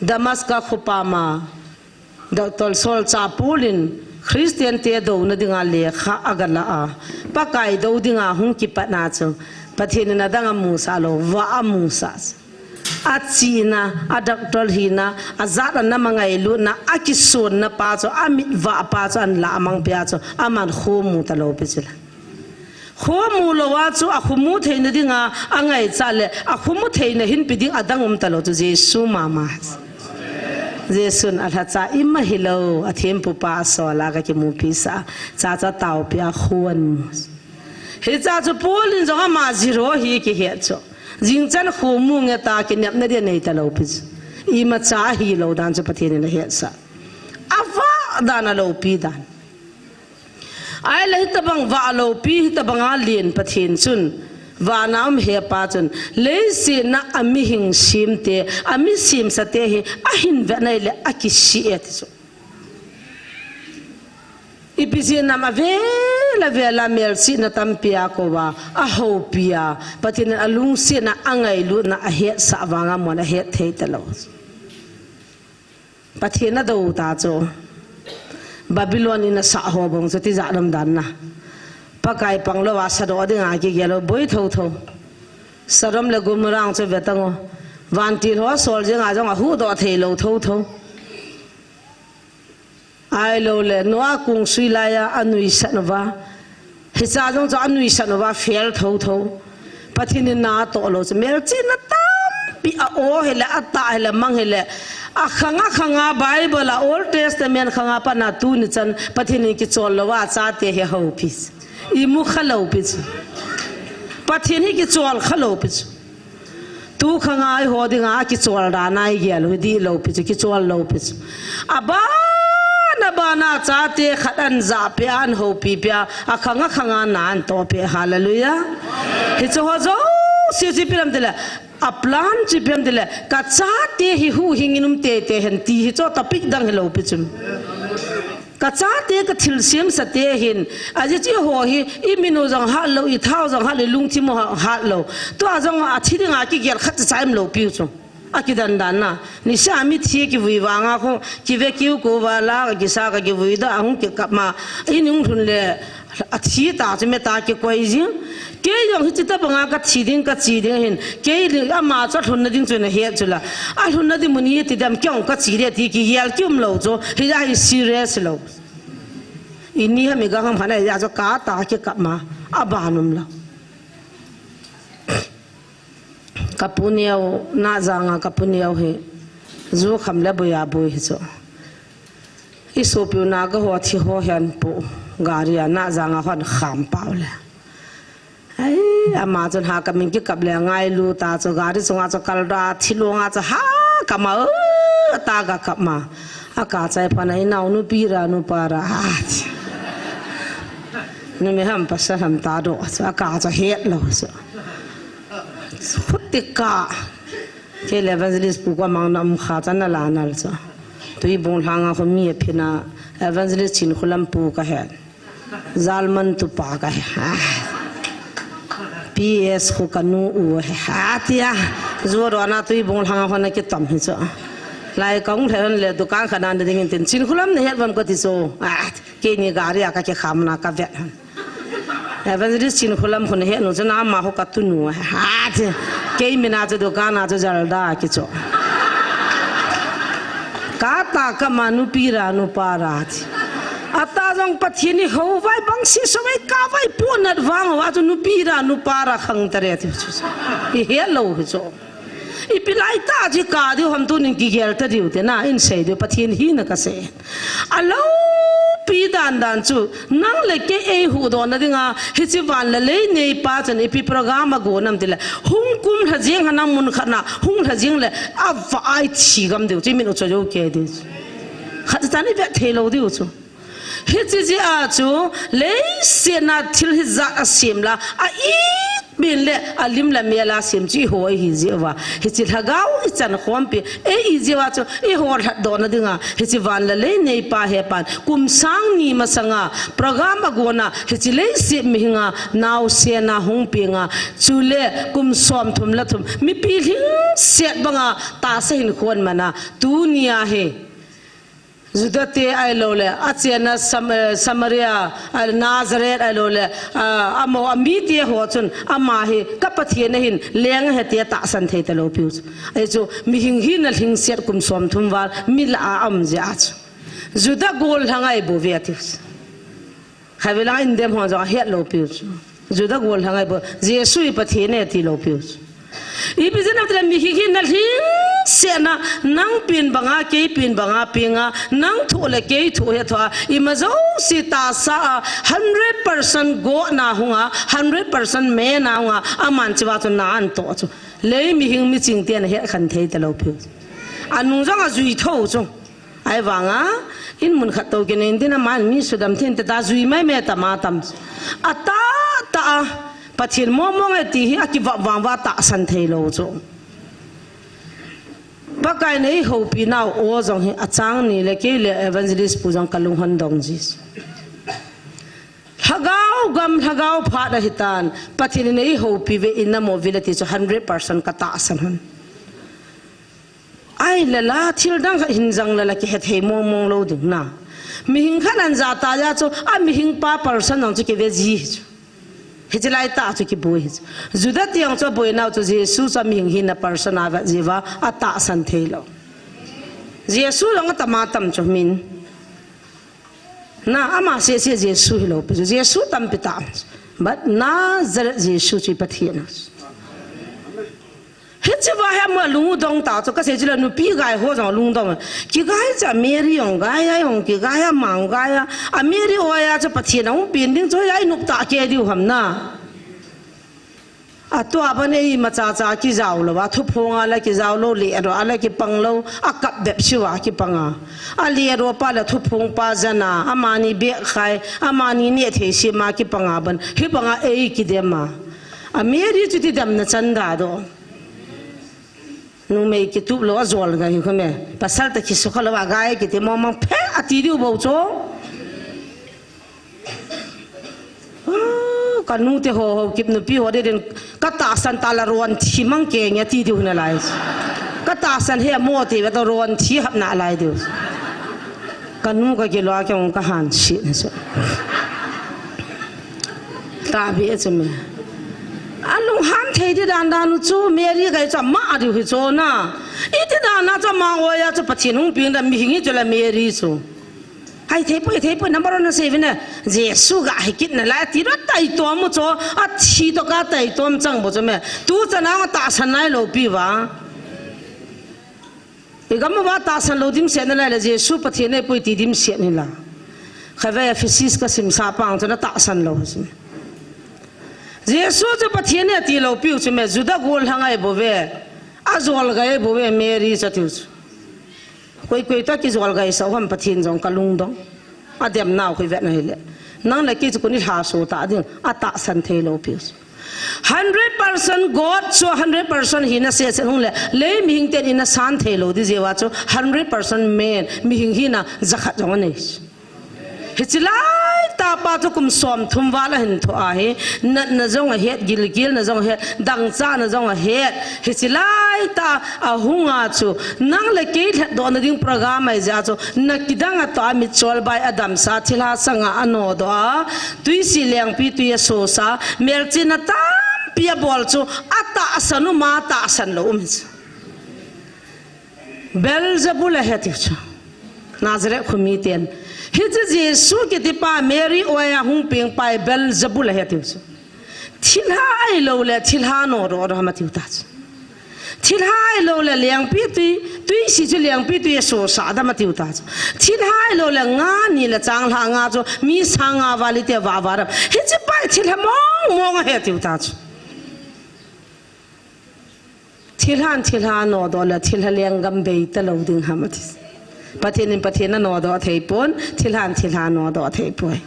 Damascus khopa ma, Doctor Saul cha Paul in Christian te douna dinga lekha aga la a, Pakai dou dinga hung kipat na chu, Pathen in adang amusah lou, vah amusah. Achihna, a doctor hina, ajat a nam a ngailutna, akisonna pa chu, amit vah pa chu, ahin lah mang pia chu, aman khomu talou pi chu la. Khomu lou a chu akhomu theina dinga angaichat le akhomu theina hinpi ding adang um talou chu Jesu mama. Jesun alhacha ima hilou, athempu pa asol a kakimupi sa, chacha taopi a khon. Hicha chu Paul in jong ama zero hi kihet chu. Jingchan khomu nge ta kinepna dia nei talou pi chu. Imacha ahilou dan chu Pathen in ahetsa. Avah dan a loupi dan. Ahile hitobang vah loupi, hitobang a len Pathen chun, vana um hepa chun, leiset a mihing semte, ami semsate hi, ahin vet nai le akisih e ti chu. Ipi jeh inem avel avel a melchihna tampi a kouva, ahoupi a, Pathen in alungsetna, angailutna, ahetsah vanga mon ahet thei talou. Pathen adou ta chu. Babylon in asah ho bang chu tijat lam dan na. Pakai pang louva sadoh dinga kigel lou boi thotho. Sodom le Gomorrah chu ve tang o. Vantil ho sol jenga jong ahuhdoh thei lou thotho. Ahilou le Noah kong sui laiya anuisat uva. Hicha jong chu anuisat uva fail thotho. Pathen in na atoh lou chu melchihna tampi a-o hile, atah hile, mang hile. Akhang akhang a Bible a Old Testament khang a pat a tuni chan Pathen in kichol louva achate hi ahoupi. Imu kha loupi chu. Pathen hi kichol kha lou pi chu. Tu khang a eiho dinga kichol dan a igel u hi dih lou pi chu, kichol lou pi chu. Aban, aban a chate khat ahin jah peh a, ahin houpi peh a, akhang akhang a na ahin toh peh. Hallelujah. Hiche ho jouse chu ipi ham itile, a plan chu ipi ham itile, ka chate hi huhhing in um teitei hen ti hi chu topic dang hilou pi chu. Ka chate ka thilsem sate hin, ajeh chu eiho hi, i min u jong hat lou, i tha u jong hat lou, i lungthim u jong hat lou. Tua jong athi dinga kigel khat cha cha aum lou piu chu. Akidan dan na. Niseh a mithi kivui vanga khu, kive kiu ko va la, ka kisa ka kivui da, ahung kikap ma. I nung lhun le, athi ta chu me ta kikoi jing. Kei jong hiche tabanga ka thi ding, ka che ding hin. Kei li ama chu alhunna ding chu nahet chu la. Alhunna ding mun hi ti dem kei jong ka che ding ti kigel kium lou chu. Hijeh a hi serious lou. Ini ham igang ham hana hijeh a chu ka ta kikap ma. Aban um lou. Ka pu neo, Nahjang a ka pu neo hi. Ju kham le boi a boi hi chu. I sopiu na ka ho thi ho hian pu gari a Nahjang a hon kham pau le. Ai, ama chun ha ka min kikap le ngailu ta chu gari chunga chu kal da thi lunga chu ha ka ma, u, ta ka kap ma. A ka chai pha na i nau nu pi ra nu pa ra. A, nu mi ham pasal ham ta do chu a ka chu het lou chu. Khuti ka. Kei le evangelist pu ka mang na um kha cha na la nal chu. Tuibong lhanga khu mi a phina evangelist Chinkholam pu ka het. Jalman tu pa ka he. Ha. P S khu ka nu u he. Ha tia. Ju ro na Tuibong lhanga khu na kitom hi chu. Lai kong lhe hon le dukan kha nan ding in tin Chinkholam na het vam ka ti chu. Ah, keini gari a ka kikham na ka vet hon. Evangelist Chinkholam khu na het nu chu na ama khu ka tu nu he. Ha tia. Kei mina chu dukan a chu jalda ki chu. Ka ta ka ma nu pi ra nu pa ra ti. Ata jong Pathen i ho vai bang si so vai ka vai pu nat vang wa chu nu pi ra nu pa ra khang ta re ti chu. I he lo hi chu. I pi lai ta ji ka diu ham tu nin ki gel ta diu te na in sei diu Pathen hi na ka sei. A lo pi dan dan chu nang le kei ei hu do na dinga hi chi van la lei nei pa chan i pi program a go nam ti le. Hung kum lha jing ha nang mun khat na hung lha jing le a va ai thi gam diu chi min u cho jo ke diu. Khat chan i ve thei lo diu chu. Hi chi ji a chu lei se na thil hi za a sim la a i bin le a lim la me la sim chi ho hi ji wa. Hi chi lhagao i chan khom pi e i ji wa chu i ho lhat do na dinga hi chi van la lei nei pa he pan kum sang ni ma sanga program a go na hi chi lei se mi hinga nau se na hung pi nga chu le kum som thum la thum mi pi hling set banga ta sa hin khon mana tu ni a he. Juda te ai lo le, a chena Sam-, eh, Samaria, a Nazareth ai lo le, a, amo a mi te ho chun, ama hi, ka Pathen a hin, leng he te tahsan thei ta lo piu chu. Ai chu, mihing hi na hling set kum som thum val, mi la a am je a chu. Juda gol hang ai bo ve a tiu chu. Khaivela in dem hon jong a het lo piu chu. Juda gol hang ai bo, Jesu i Pathen e ti lo piu chu. I pi jin a tile mi hi hi na hling se na, nang pin banga, kei pin banga, pinga, nang thu le kei thu he thua, i ma jo si ta sa a, hundred percent go na hunga, hundred percent me na hunga, a man chi wa chu na an to chu. Lei mihing mi ching te na he khan thei ta lo piu. A nung jong a jui tho chu. Ai vanga, in mun khat to ke nen din a man mi sudam thin te ta jui mai me ta ma tam. A ta ta a, Pathen mo mo nge ti hi a ki va vang va tahsan thei lo chu. Pakai nei ho pi nau o jong hi a chang ni le kei le evangelist pu jong ka lung hon dong ji. Lhagao gam lhagao phat a hi tan, Pathen nei ho pi ve in na mo vi le ti chu hundred percent ka tahsan hon. Ai le la, thil dang khat hin jang le la ki he thei mong mong lo ding na. Mihing khat an ja ta ja chu, a mihing pa person ang chu ki ve ji hi chu. Hi chi lai ta chu ki boi hi chu. Juda tiang chu boi nau chu Jesu chu mihing hi na person a va ji va, a tahsan thei lo. Jesu long a tama tam chu min. Na ama se se Jesu hi lo pi chu. Jesu tam pi ta. But Nazareth Jesu chu Pathen a. Hichi va hi ama lung u dong ta chu ka sei chu la nupi gai ho jong lung dong. Ki gai cha Mary ong gai a ong ki gai a mang gai a. A Mary o ya cha Pathen a um pin ding chu ya i nup ta ke diu ham na. Atua ban ei macha cha kijao lou, a thuphong a la kijao lou, le ro a la kipang lou, a kap bep siu a kipang a. A le ro pa la thuphong pa jana, amani bek khai, amani ne thei si ma kipang a ban, hi bang a ei kidem a. A Mary chu ti dam na chan da do. Numei kitup lou a jol ga hi kho me. Pasal ta kisu kha lou a gai kiti mo mang phe a ti diu bou cho. Ah, ka nu te ho ho kip nupi ho de den ka tahsan ta la ron thi mang ke nge ti diu na lai. Ka tahsan he mo te ve ta ron thi hap na lai diu. Ka nu ka kilo a ke ong ka han si na so. Ta bi e chu me. A lunghan thei di dan dan u chu Mary gai chu ma a diu hi chu na. I ti dan na chu ma oya chu Pathen hung ping da mi hing hi chu la Mary chu. Hai thei poi, thei poi, number one na sei vin na. Jesu ga hi kit na la ti ro tai to mu chu a thi to ka tai to chang bo chu me. Tu cha na tahsan nai lou pi va. I gam uva tahsan lou dimset nalai le Jesu Pathen ahi poi ti dimset nila. Khatvei Ephesus ka simsa pang chu na tahsan lou chu. Jesu chu Pathen ahi ti lou piu chu me Juda gol hang ahi bou ve. A jol gai bou ve Mary chu tiu chu. Koi koi ta kijol gai sa ham Pathen jong ka lungdong. A dem nau koi vet na hile. Nang le kei chu kuni lha so ta ding a tahsan thei lou piu chu. Hundred percent God chu hundred percent hina sese hung le, lei mihing ten ina san thei lou di jeh uva chu hundred percent man mihing hina jakhat jong anei. Hichi lai tah pa chu kum som thum val ahin tho ahi, natna jong ahet, gilgilna jong ahet, dangchahna jong ahet. Hichi lai tah a hunga chu nang le kei lhatdoh na ding program ahi jeh a chu na kidang a toh a mitchol bai a damsa thilha sanga a nodoh a, tuisi lengpi tui a sosa, melchihna tampi a bol chu a tahsan um a tahsan lou um hi chu. Beelzebul ahi tiu chu. Nazareth khomi ten. Hiche Jesu kiti pa Mary oya hung peng pa hi Beelzebul ahi tiu chu. Thilha ahi lou le thilha nodoh doh ham atiu ta chu. Thilha ahi lou le lengpi tui, tuisi chu lengpi tui a sosa dam atiu ta chu. Thilha ahi lou le nga ni le changlha nga chu mi sang nga val ite va va dam. Hiche pa hi thilha mong mong ahi tiu ta chu. Thilhan thilha nodoh le thilha lenggam bei ta lou ding ham ati. Pathen in Pathen a nodoh thei pon, thilhan thilha nodoh thei poi.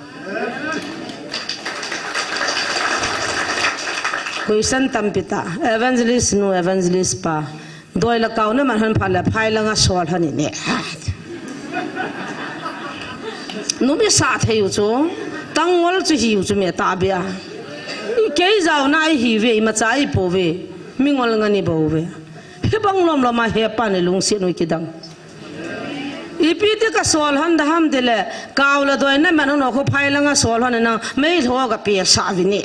Question tampi ta. Evangelist nu, evangelist pa. Doi le kau na man hon phat le phai langa sol hon in e. Numi sa thei u chu, tangol chu hi u chu me ta bia. I kei jao na i hi ve, i macha i po ve, mi ngol nga ni bo ve. Hi bang lom lom a he pa ni lungsi nu kidang. Ipi ti ka sol hon da ham ti le, kau le doi na man hon khu phai langa sol hon nang, mei lho ga pe sa vi ni.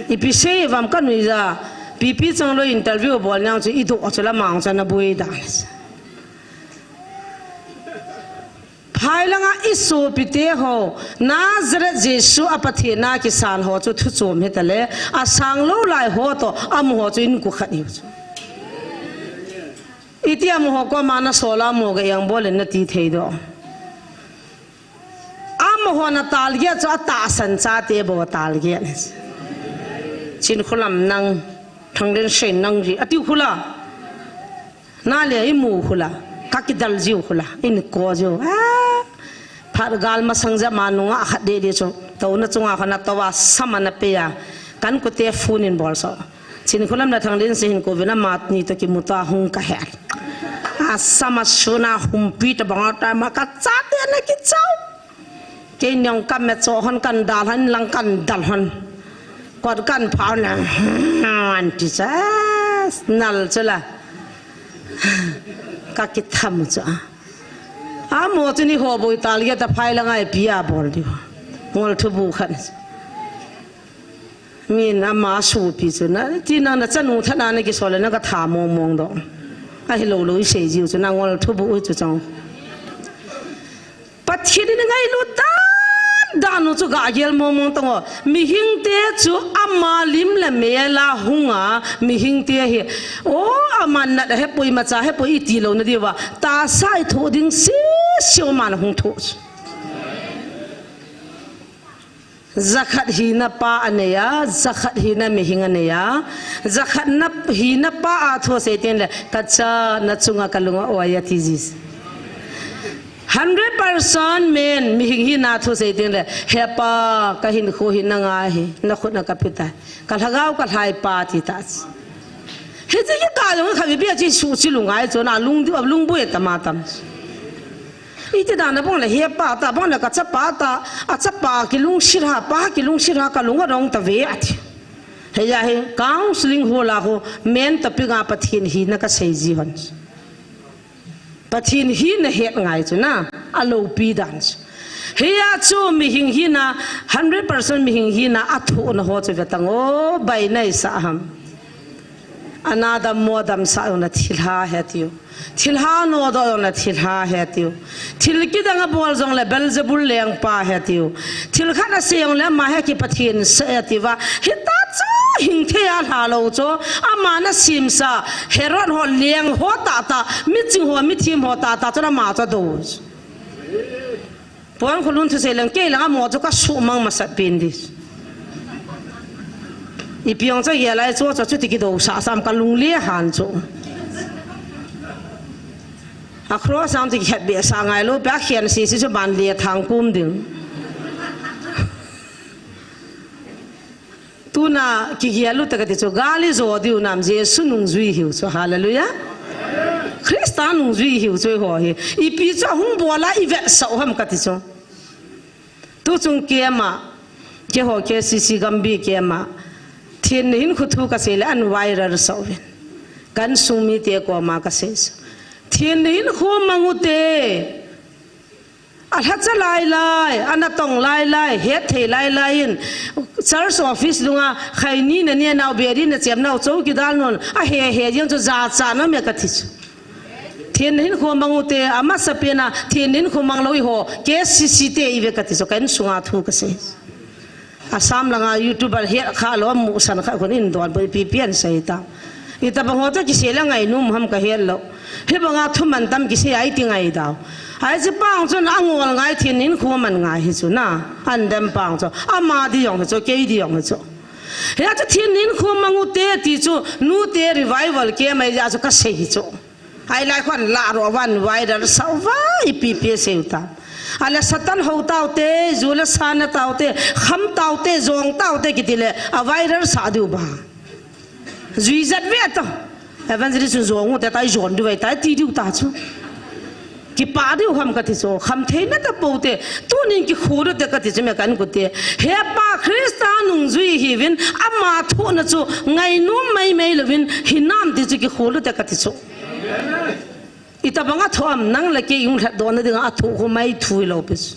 Ipi sei vam ka nui ja, pipi chang lo interview bol nang chu i do chu la mang cha na bui da. Phai langa i sopi te ho, Nazareth Jesu a Pathen a kisan ho chu thu chom he ta le, a sang lo lai ho to, a mu ho chu in ku khat hiu chu. Iti a mu ho ko ma na sol a mu ga yang bol in na ti thei do. Amaho na target chu a tahsan chate bou a target. Chinkholam nang, Thanglenshai nang ri, ati u khu la. Na le i mu khu la, ka kidal jiu khu la, in ko jiu. Ah, phat gal masang ja ma nunga khat de de chu. Tona chunga kha na towa sama na pe ya. Kan kute phone in bol so. Chinkholam le Thanglenshai hin ko vin ama ni to kimu ta hung ka he. A sama suna humpi ta banga ta ma ka chate na kichau. Kei niong kam me cho hon kan dal hon lang kan dal hon. Kot kan phau na, an ti cha, nal chu la. Ka kitham chu a. Amaho chu ni ho boi target a phai langa i pi a bol diu. Ngol thu bu khat. Min ama sopi chu na, ti nang na chanu thana na kisol le na ka tha mong mong do. Ahi lo lo i sei jiu chu na ngol thu bu chu chang. Pathen in ngailut dan dan u chu ga gel mong mong tang o. Mihing te chu ama lim le mel a hung a, mihing te hi. O, ama nat a he poi, macha he poi i ti lo na diu va. Tahsa i tho ding si si o man hung tho chu. Jakhat hina pa anei a, jakhat hina mihing anei a, jakhat na hina pa a thu asei teng le, ka cha na chunga ka lung a oi ati jis. Hundred percent men mihing hina thu asei teng le, he pa ka hinkho hi na ngai hi, na khut na ka pe tai. Ka lhagao ka lhai pa ti ta. Hiche hi ka jong kha bi bia chi su chi lungai chu na lung di, lung bui ta ma tam. Iti dan a bang le he pa ta, bang le ka chapa ta, a chapa kilungset ha, pa kilungset ha, ka lung a rong ta ve ati. Hia hi counseling ho la ho, men topic a Pathen hina ka sei ji hon. Pathen hina het ngai chu na, a lopi dan chu. Hia chu mihing hina, hundred percent mihing hina, a thohna ho chu ve tang o, bai nei sa ham. Ana dammo damsah jong le thilha ahi tiu. Thilha nodoh jong le thilha ahi tiu. Thil kidang abol jong le Beelzebul lengpa ahi tiu. Thil khat asei jong le ama hi ki Pathen sah ahi tiu va. Hita chu hing thei a lha lou chu. Ama na simsa Herod ho leng ho tahtah, miching ho, mithem ho tahtah chu ama chu do. Puan khulun thusei leng kei langa mo chu ka suhmang masat pen di. Ipi jong chu gel lai chu, chu, chuti kidosah sam ka lung le han chu. A cross sam chu kihet be sa ngai lou, pe a khen sisi chu ban le thang kum ding. Tuna kigel u te kati chu, gal ijo diu nam Jesu nungjui hiu chu, hallelujah. Christa nungjui hiu chu eiho hi. Ipi chu ahung bol a ivetsah u ham kati chu. Tuchung camp a, keiho K C C Gambih camp a, thenna hinkho thu kasei le an viral sah uvin. Ka insung mite koma kasei chu. Thenna hinkho mang u te. Alhacha lai lai, anatong lai lai, hetthei lai lai in, church office dunga, khaini nane nau, beri nachem nau, chowkidar nun, ahe he jeng chu jachat nom e kati chu. Thenna hinkho mang u te, amasapen a, thenna hinkho mang lou eiho, K C C te ive kati chu, ka insunga thu kasei. Assam langa YouTuber het kha lou, amusan kha khun in don boi pi pian sei ta. Itabang ho chu kisei le ngainom ham kahet lou. Hibanga thu mantam kisei a iti ngai dau. Hiche pa chun angol ngai thenna hinkho man ngai hi chu na. An dem pa chu. Ama di jong hi chu, kei di jong hi chu. Hia chu thenna hinkho mang u te ti chu, nute revival camp a chu kasei hi chu. Ahilai khun la ro van viral sah uva ipi pi sei u ta. Ale Satan hou tau te, ju le sa na tau te, kham tau te, jong tau te kiti le, a viral sah diu ba. Jui jat ve ta. Evangelist jong u te tai jon diu vai tai ti diu ta chu. Kipah diu ham kati chu, kham thei na ta pou te, tunin kikhol u te kati chu me kan ku te. He pa Christa nungjui hiuvin, ama thohna chu ngainom mai mai louvin, hinam ti chu kikhol u te kati chu. Itabang a thoh am nang le kei jong lhatdoh na dinga athoh khu mai thu hilou pi chu.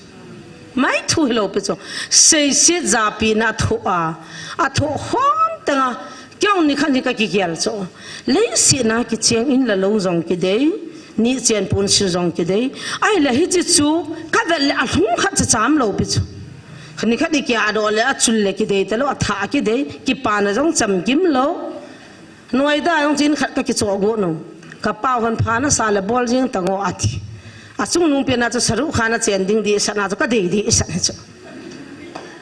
Mai thu hilou pi chu. Seiset japi na athoh a. Athoh khom teng a. Kei jong nikhat hi ka kigel chu. Leiset na kicheng in le lou jong kidei. Nichen pun sil jong kidei. Ahile hiche chu ka vet le alhung khat cha cham lou pi chu. Nikhat hi kia doh le achul le kidei talou, athah kidei. Kipana jong chamkim lou. Noida jong chin khat ka kichoh got nung. Ka pau hon pha nasa le bol jing tang o ati. Achungnung pen a chu Shahrukh Khan a chen ding dehset na chu ka dei dehset hi chu.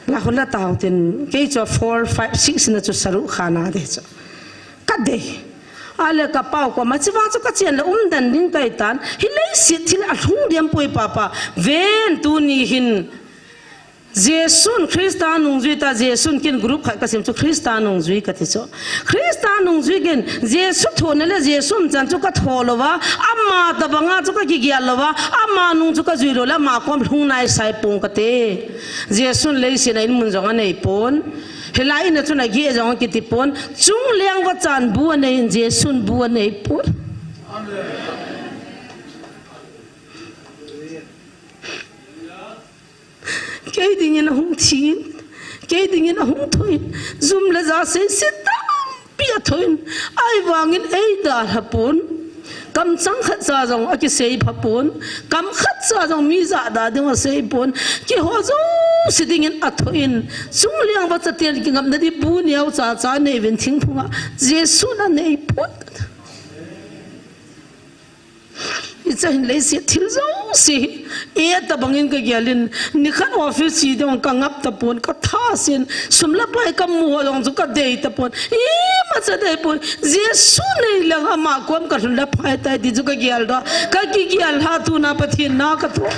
La hon la tau tin kei chu four, five, six na chu Shahrukh Khan a dei chu. Ka dei. Ale ka pau koma chivang chu ka chen le umden ding kai tan. Hi leiset thil alhung diam poi papa. Ven tuni hin Jesun Christa nungjui ta, Jesun kin group khat ka sim chu Christa nungjui ka ti chu. Christa nungjui kin Jesu thohna le Jesu umchan chu ka thoh louva, ama tabanga chu ka kigel louva, ama nung chu ka jui lou le ama kom lhung nai sai pong ka ti. Jesun leiset a in mun jong anei pon. Hilai in a chun ageh jong akiti pon. Chungleng vachan bu anei in Jesun bu anei pon. Kei dingin ahung thi in, kei dingin ahung thoh in, jum le ja seiset tampi athoh in, ahivangin eidalha pon, kamchang khat cha jong akisei pha pon, kam khat cha jong mi jahda ding asei pon, keiho jouse dingin athoh in, chungleng vacha ten kingapna di bu neocha cha nei uvin thingphunga, Jesun anei pon. Hiche hin leiset thil jouse hi, e tabangin kagel in, nikhat office che ding ka ngap tapon, ka thasen, sum le pai kamu ho jong chu kadei tapon. Imacha dei poi, Jesu nei leng ama kom kalhun le phai tai ti chu kagel doh, kakigel lha tuna Pathen na katoh.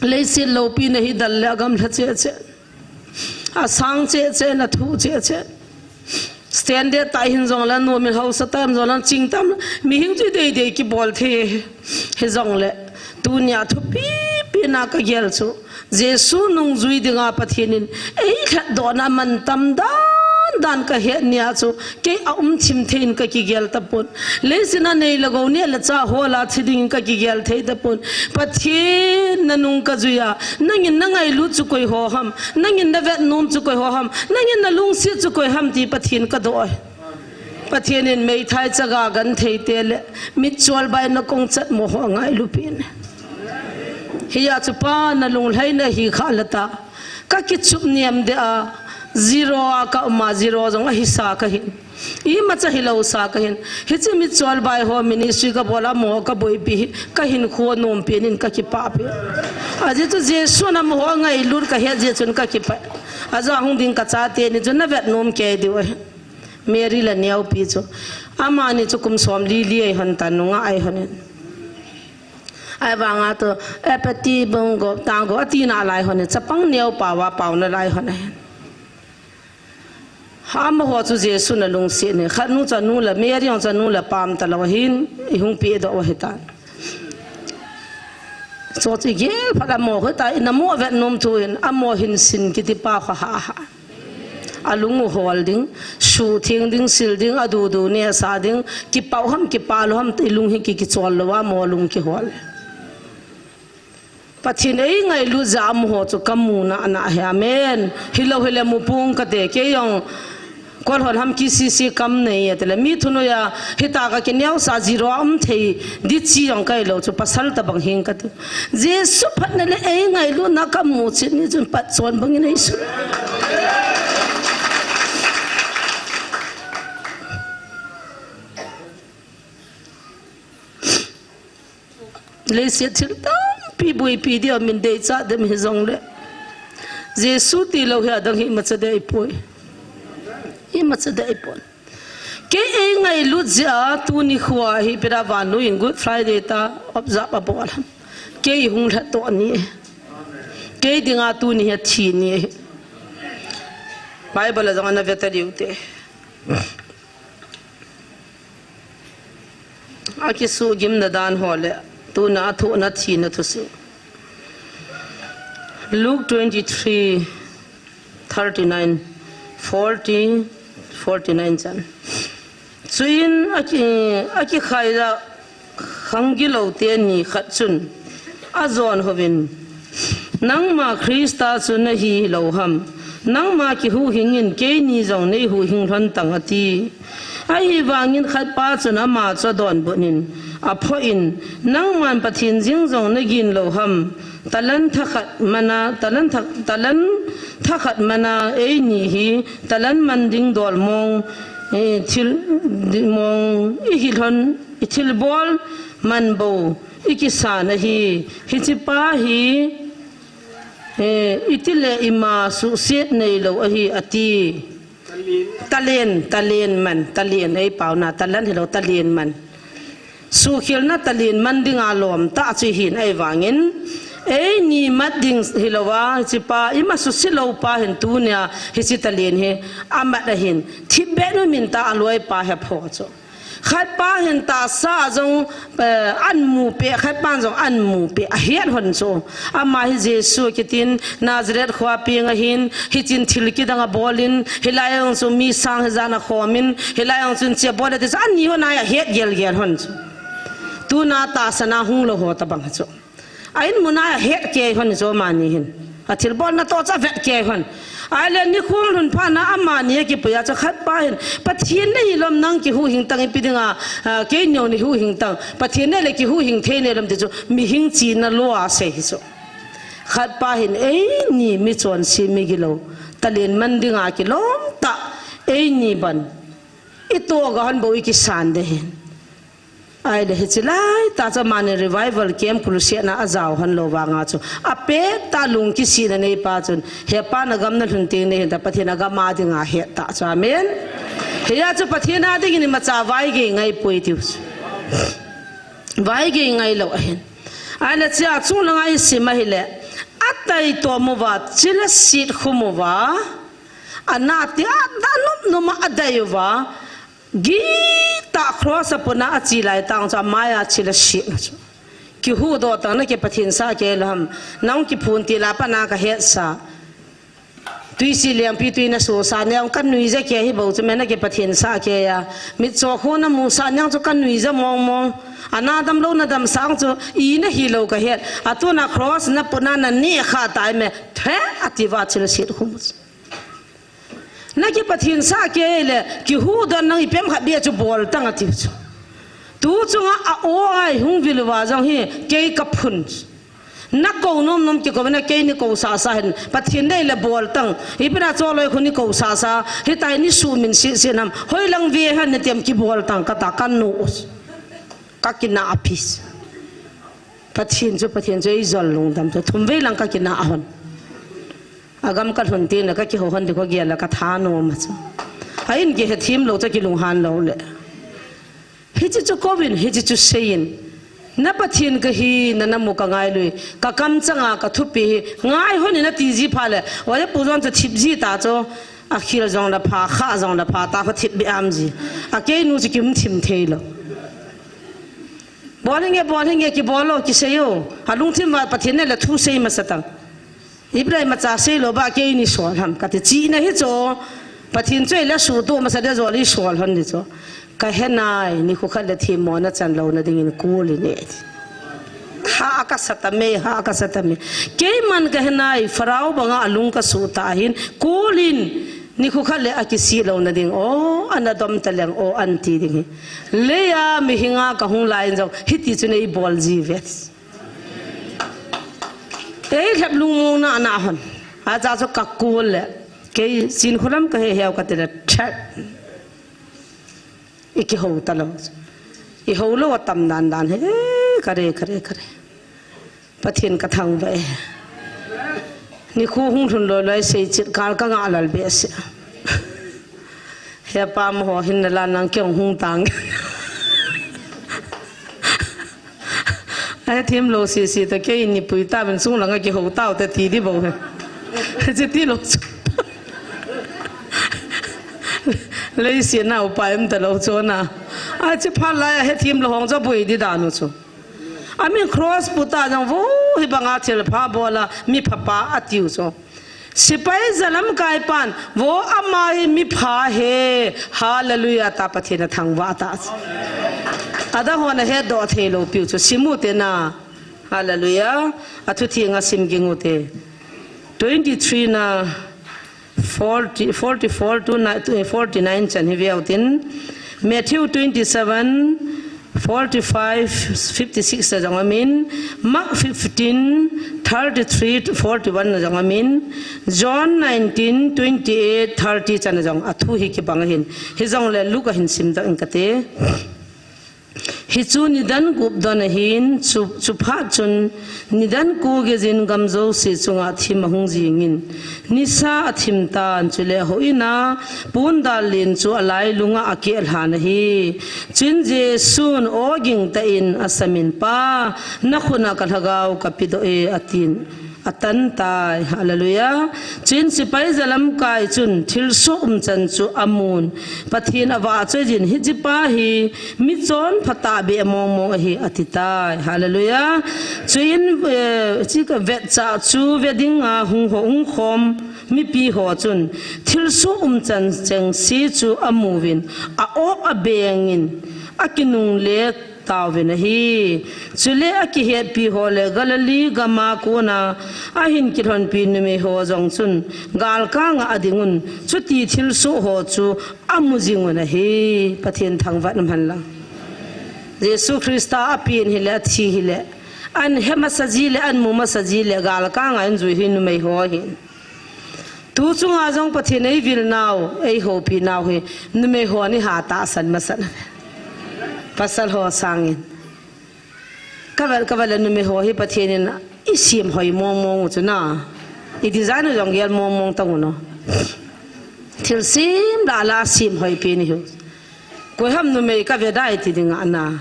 Leiset loupina hi dal le agamlha cheh cheh. Asang cheh cheh, athu cheh cheh. Standard tah hin jong le, nom in hausa tah hin jong le, ching tam, mihing chu dei dei kibol thei. Hijongle, tunia thupi pi na kagel chu, Jesu nungjui dinga Pathen in eilhatdohna mantam dan dan kahet nia chu, kei aum thim thei in kakigel tapon. Leiset a nei le gou, neh le chah hol a thi dingin kakigel thei tapon. Pathen nanung kajui a, nangin nangailut chu koi ho ham, nangin navetnom chu koi ho ham, nangin nalungset chu koi ham ti Pathen kadoh. Pathen in meithai chaga genthei te le mitchol bai na kong chat mo ho angailu peh in. Hia chu Pa nalunglhaina hi kha lata. Kakichup niam deh a, zero a kaum a, zero jong ahisa kahin. Imacha hilou sa kahin. Hiche mitchol bai ho ministry kabol a mo kaboipi hi, kahinkho nom pen in kakipah pen. Ajeh chu Jesu in amaho angailut kahet jeh chun kakipah. Ajeh a hung ding kachate ni chu navetnom kei diu ahi. Mary le Neopi chu. Amani chu kum som li li eihon tan, nungah eihon in. Ahivanga tu, epeti bung go, tang go, ati nalai hon in, chapang neo pao a pao nalai hon in. Amaho chu Jesu in alungset in, khat nu chu anu le, Mary jong chu anu le pa um talou ahin, eihung pehdoh u ahitan. Chu chu igel phat amaho khu ta, in amaho vetnom thu in, amaho hin sin kiti pa khu ha ha. Alung u hol ding, suhtheng ding, sil ding, adudu neh sa ding, kipah u ham, kipah lou ham, ti lung hi ki, kichol lou a, amaho lung kihol. Pathen eingailut jeh a amaho chu kamu nana ahi, amen. Hilou hile mu pong kate, kei jong, kol hon ham ki sisi kam nei e tile, mi thunoi a, hita kakineo sa zero a um thei, di chi jong kailou chu, pasal tabang hing kati. Jesu phatna le eingailutna kamu chet ni chun patchon bangin eisu. Leiset thil tampi boipi dia min deichat dem hijongle, Jesu tilou hi adang hi imacha dei poi. Imacha dei poi. Kei eingailut jeh a tuni khoa hi pera vannoi in Good Friday ta observe abol ham. Kei hung lhatdoh ni. Kei dinga tuni hi athi ni. Bible a jong ana ve tadiu te. Akisuhgimna dan ho le tuna athohna thina thusei. Luke twenty-three, thirty-nine, forty, forty-nine chan. Chuin aki, akikhaija khang gilou teni khat chun ajon hovin, "Nangma Christa chu nahi lou ham? Nangma kihuhhing in keini jong neihuhhing lhon tang," ati. Ahivangin khatpa chun ama chu adonbut in, aphoh in, "Nangman Pathen jeng jong nagin lou ham? Talent thakhat mana, talent tha, talent thakhat mana eini hi talent man ding dol mong, eh, thil ding mong ihi lhon, ithilbol man bou ikisan ahi. Hichepa hi, eh, itile ima suhset neilou ahi," ati. Talent, talent man, talent, eipaona, talent hilou, talent man. Suhkhelna talent man dinga lom tah chu ahin, ahivangin eini mat ding hilouva, hichepa ima suhset lou pa hin tunia hiche talent hi amat ahin, thipbeh nu min ta aloipa hi aphoh chu. Khatpa hin tahsa jong, eh, ahin mu peh, khatpan jong ahin mu peh, ahet hon chu. Ama hi Jesu kitin, Nazareth khopi nga hin, hichin thil kidang abol in, hilai jong chu mi sang hijan akhom in, hilai jong chun hiche abol e ti chu, ani hon a ahet gel gel hon chu. Tuna tahsa na hung lou ho tabang chu. A in mun a ahet kei hon chu amani hin. Athilbolna toh chu avet kei hon. Ahile nikhong lhun phat na amani akipui a chu khatpa hin, "Pathen nahi lom nang kihuhhing tang ipi dinga, ah, keini jong neihuhhing tang. Pathen nahile kihuhhing thei nahi lom," ti chu mihing chihna lou a asei hi chu. Khatpa hin eini michonse migilou, talent man dinga kilom tah, eini ban. itoh ga hon bou ikisan de hin. Ahile hiche laitah chu amani revival camp crusade na ajao hon lou vanga chu, apet tah lung kisihna neipa chun, He Pa, nagam nalhun teng neihin ta, Pathen agam a dinga het tah chu. Amen. Hia chu Pathen a dingin imacha vaigei ngai poi tiu chu. Vaigei ngai lou ahin. Ahile chea chunglanga isim ahile, ataitom uva, chila set khum uva, anati a, anop nom a adei uva, gitah cross a putna ache laitah chu amai a chila set na chu. Kihuhdoh tang, na kipathen sah kei lou ham, nang kiphun til a pat na kahetsa. Tuisi lengpi tui nasosa neng kanui ja kei hi bou chu me, na kipathen sah kei a. Mitcho khu namusah neng chu kanui ja mong mong. Ana damlou nadamsah chu i nahilou kahet. Atuna cross naputna naneh kha tai me, the, atiuva chila set khum chu. Na kipathen sah kei le, kihuhdoh nang ipem khat beh chu bol tang atiu chu. Tu chunga a-o a ihung vil uva jong hi, kei kaphun. Nakou nom nom kikou na, kei neikou sasa hin, Pathen dei le bol tang. Ipi na choloi khu neikou sasa, hitia hi neisuhmin sese nam. Hoilang ve ham neiti em, kibol tang kata, kanu. Kakinah pi. Pathen chu, Pathen chu eijol lungdam chu. Thum vei lang kakinah hon. Agam kalhun teng le kakihou hon ding kho gel le kathanom a chu. A in kihethem lou chu kilunghan lou le. Hiche chu kouvin, hiche chu seiyin. Na Pathen kahi, na namu kangailui. Kakamchanga kathupi hi. Ngai hon in ati ji phat le. Oja Pu John chu thip ji ta chu. Akhel jong le pha, kha jong le pha, ta kho thip beh am ji. Akeinu chu kium thim thei lou. Bol hinge, bol hinge, kibol lou, kisei o. Alungthim uva Pathen in le thu sei masa tang. Ibrahim a cha sei lou ba, keini sol ham, kati china hi chu. Pathen chu eile suhtoh masa ding jol isol hon ding chu. Kahe nai, nikho khat le themmona chan louna dingin kol in e. Ha kasa tame, ha kasa tame. Keiman kahe nai, Pharaoh banga alung kasuh ta hin, kol in, nikho khat le akisih louna ding, o, ana dom taleng, o, anti ding hi. Leiya mihinga kahung lai in jong, hiti chu neibol ji ve. Eilhep lungmong na, na hon. Acha chu kakol le. Kei Chinkholam kahe heu kati le, that. Ikihou talou. Ihou lou atam dan dan hi. Kare, kare, kare. Pathen kathangvah e. Nikho hung lhun loi loi sei chet kal kangah lal behseh. He Pa, amaho hin nala nang kei hung tang. Ahethem lou sese ta, kei nipui tauvin, chunglanga kihou tau te ti ding bou he. Hiche tilou chu. Leiset na upa um talou chu na. Hiche phat laiya hethem lou hung chu boi ding dan u chu. Amin cross put a jong vo hibanga thilpha bol a mi phapa atiu chu. Sepai jalamkai pan, vo ama hi mipha ahi, hallelujah ta, Pathen athangvah ta. Adang hon ahetdoh theilou piu chu, sim u te na, hallelujah, athutheng a sim ging u te. Twenty-three na, forty, forty-four to ni-, to forty-nine chan hi veu tin, Matthew twenty-seven, forty-five, fifty-six na jong amin, Mark fifteen, thirty-three to forty-one na jong amin, John nineteen, twenty-eight, thirty chan a jong athu hi kibang ahin, hijongle Luke a hin simdoh ing kate. Hichu nidan gup don ahin, chu, chuphat chun nidan ko geiyin gam jouse chunga thim ahung jingin, nisa athim tan, chule houin a pondal len chu alailunga akehlhan ahi. Chuin Jesun, O gingtah in, asamin, Pa, nakhut a kalhagao kapedoh e, atin. Atan tai, hallelujah. Chuin sepai jalamkai chun thilsoh umchan chu amun, Pathen avahchoiyin, Hichepa hi michonpha tahbeh mongmong ahi, ati tai, hallelujah. Chuin, eh, chika vetcha chu ve dinga hung ho, hung khom mipi ho chun thilsoh umchan chengse chu amuvin, a-op abengin, akinungle tauvin ahi. Chule akihetpi ho le Galilee gama kona ahin kilhonpi numei ho jong chun galkanga adingun, chuti thilsoh ho chu amu jingun ahi. Pathen thangvah in umhen lang. Jesu Christa apen hile, athi hile, ahin he masa ji le, ahin mu masa ji le, galkanga ahin jui hi numei ho ahin. Tu chunga jong Pathen eivil nau, eihoupi nau hi, numei hon iha tahsan masat. Pasal ho sangin. Kavet, kavet le numei ho hi Pathen in isem hoi mong mong u chu na. I design u jong gel mong mong tang u no. Thilsem lah lah sem hoi pen ihiu. Koiham numei kavet dai ti ding a na.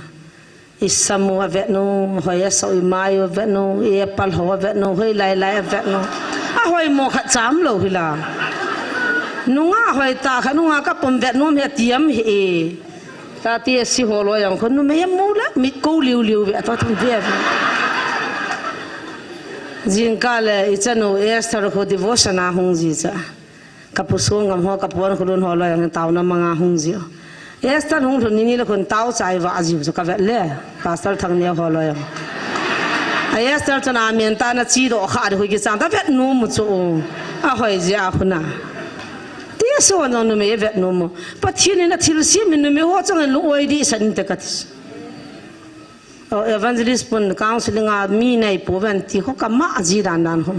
I sam u avet nom, hoi asah u, i mai u avet nom, i apal ho avet nom, hoi lai lai avet nom. Ahoi mo khat cha umlou hi la. Nungah hoi tah khat, nungah kapom vet nom hi ati am hi e. Tati asi ho loi jong khu numei amu le, mit kou liu liu ve, ato thum ve ve. Jingkah le i chanu Esther khu devotion a hung ji cha. Kapu Songam ho, kapu Ankholun ho loi jong taona manga hung ji. Esther hung lhun ni ni le khun tao chai va ji chu kavet le. Pastor Thangneo ho loi jong. A Esther chun amen tah na chi doh kha de hui kichang ta vet nom u chu. Ahoi ji a khu na. Ti so no numei vet nom u. Pathen in athilsem in numei ho chang in lung oi dehset inte kati. O, evangelist pun counseling a mi nei pouve ti ho kama ji dan dan ho.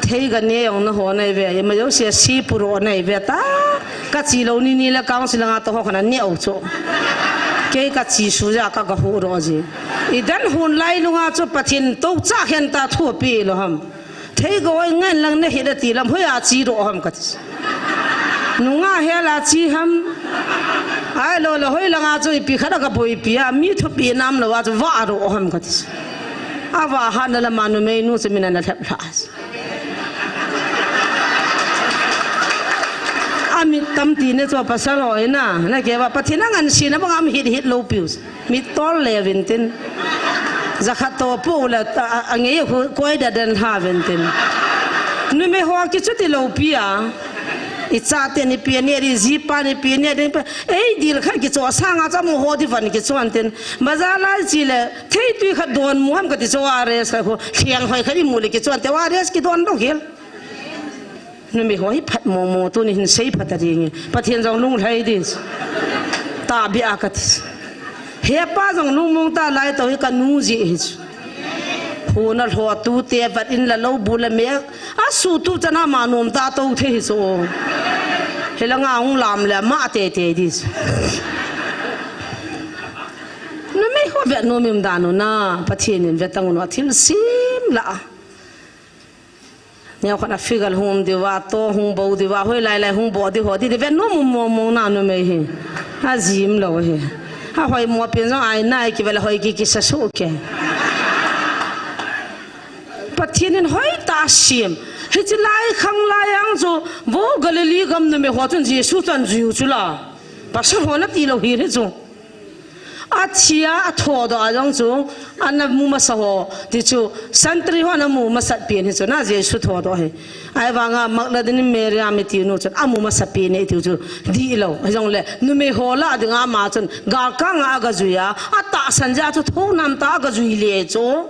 Thei ga ne jong na ho nei ve, ima jouse si puro nei ve ta. Kachi lou ni ni le counseling a to ho kana ne u chu. Kei kachi su ja ka ga hu ro ji. I dan hun lai lunga chu Pathen to cha khen ta thu pi lou ham. Thei goi ngen lang na hi da ti lam hoi a chi ro ham kati. Nungah hel a chi ham. Ai lo lo hoi langa chu ipi khat a ka boipi a, mi thupi nam lo a chu va ro ham kati. Ava ha na lama numei nu chu min ana lhep lha. Amit tam ti ne chu pasal ho ina, na ke va Pathen a ngan si na bang am hit hit lo piu. Mit tol le vintin. Jakhat to pu la, a, a, angei khu koi da den ha vintin. Numei ho kichu ti lo pi a. I chate ni pi ni ri ji pa ni pi ni ri pa. Ei dil khat kicho sanga cha mu ho di van kicho antin. Bazar lai chi le thei tui khat don mu ham kati cho a res kha khu. Thiang hoi khat i mu le kicho ante wa res ki don lo hil. Numei ho hi phat mong mong tuni hin sei phat a ding. Pathen jong lunglhai ding. Tahbeh a kati. Hepa jong lungmong ta lai to hi kanu ji hi. Huna lho tute vat in la lo bu la me. Asutu chana ma nom ta to thei hi chu. Hilanga hung lam le ma te te di. Numei ho vet nom im dan u na. Pathen in vet ang u na thilsem la. Neo khat a figure hung diu va, to hung bo diu va, hoi lai lai hung bo diu ho, di, di vet nom mong mong na numei hi. Ajim lo hi. Ahoi mo pen jong ai nai ki vel hoi ki ki sa su ke. Pathen in hoi ta sim. Hichi lai khang lai ang chu, vo Galilee gam numei ho chun Jesu chan jiu chu la. Pasal ho na ti lo hi hi chu. Athia, athodoh a jong chu, ana mu masa ho, ti chu, sentry ho ana mu masat pen hi chu, na Jesu thodoh hi. Ahivanga Magdalene Mary a mi ti nu chun, amu masa pen e ti chu, di lo. Jong le, numei ho la dinga ama chun, galkang a aga jui a, atahsan ja chu, thonam ta aga jui le chu.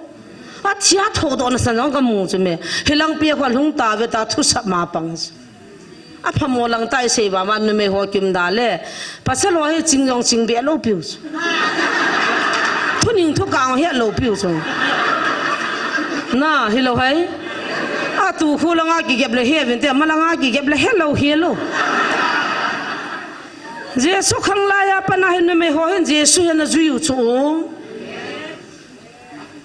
Athia thodoh na san jong ka mu chu me. Hilang pi a kho lhung ta ve ta thusap ma pang chu. Aphamo lang tai sei va ma numei ho kim da le. Pasal ho hi ching jong ching be lo piu chu. Thuning thu kang he lo piu chu. Na, hi lo hai. Atu khu langa ki gep le he vin te, ma langa ki gep le he lo he lo. Jesu khang lai a pana hi numei ho hin Jesu hin ana jui u chu.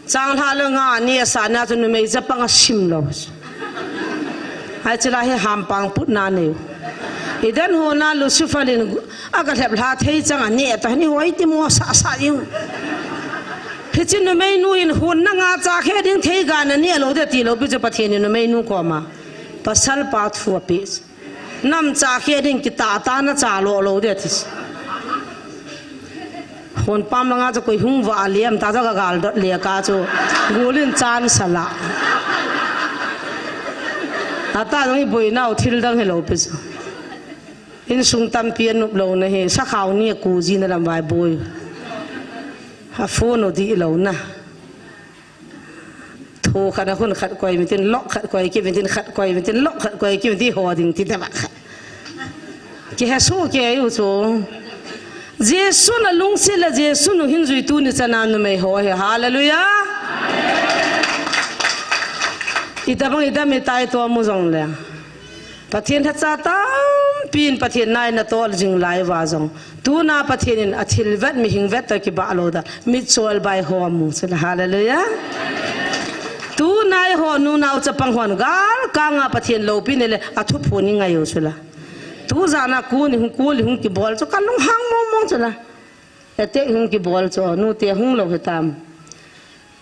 Chang lha le nga ni a sa na chu numei chapang a sim lo. Ai chila hi hampang put na neu. Eden ho na Lucifer in aga lhep lha thei chang a ni ta ni hoi ti mo sa sa yu. Hichi numei nu in hun na nga cha khe ding thei ga na ni lo de ti lo pi chu Pathen in numei nu koma. Pasal pa thu a pi. Nam cha khe ding kita ta na cha lo lo de ti. Hon pam langa chu koi hung va liam ta chu ka gal dot le ka chu. Gulin chan sala. Ata jong i boi nau thil dang he lo pi chu. Insung tampi a nup lo na he. Sakhau ni a ku ji na lam vai boi. A phone u di lo na. Thu khat a hun khat koi mitin, lok khat koi ki mitin, khat koi mitin, lok khat koi ki mitin, ho ding ti te ba khat. Ki ha su ke yu chu. Jesu na lungsi la Jesu nu hin jui tu ni chana numei ho he. Hallelujah. Itabang idam itai to mu jong le. Pathen thacha tampin Pathen nai na tol jing lai uva jong. Tuna Pathen in athil vet mihing vet to kibah lou da. Mitchol bai ho mu chula. Hallelujah. Tuna eiho nunao chapang hon galkanga Pathen loupina le athuphon ingai u chula. Tujana kuni hung kuli hung kibol chu kalung hang mong mong chula. Ete hung kibol chu, nute hung lou hitam.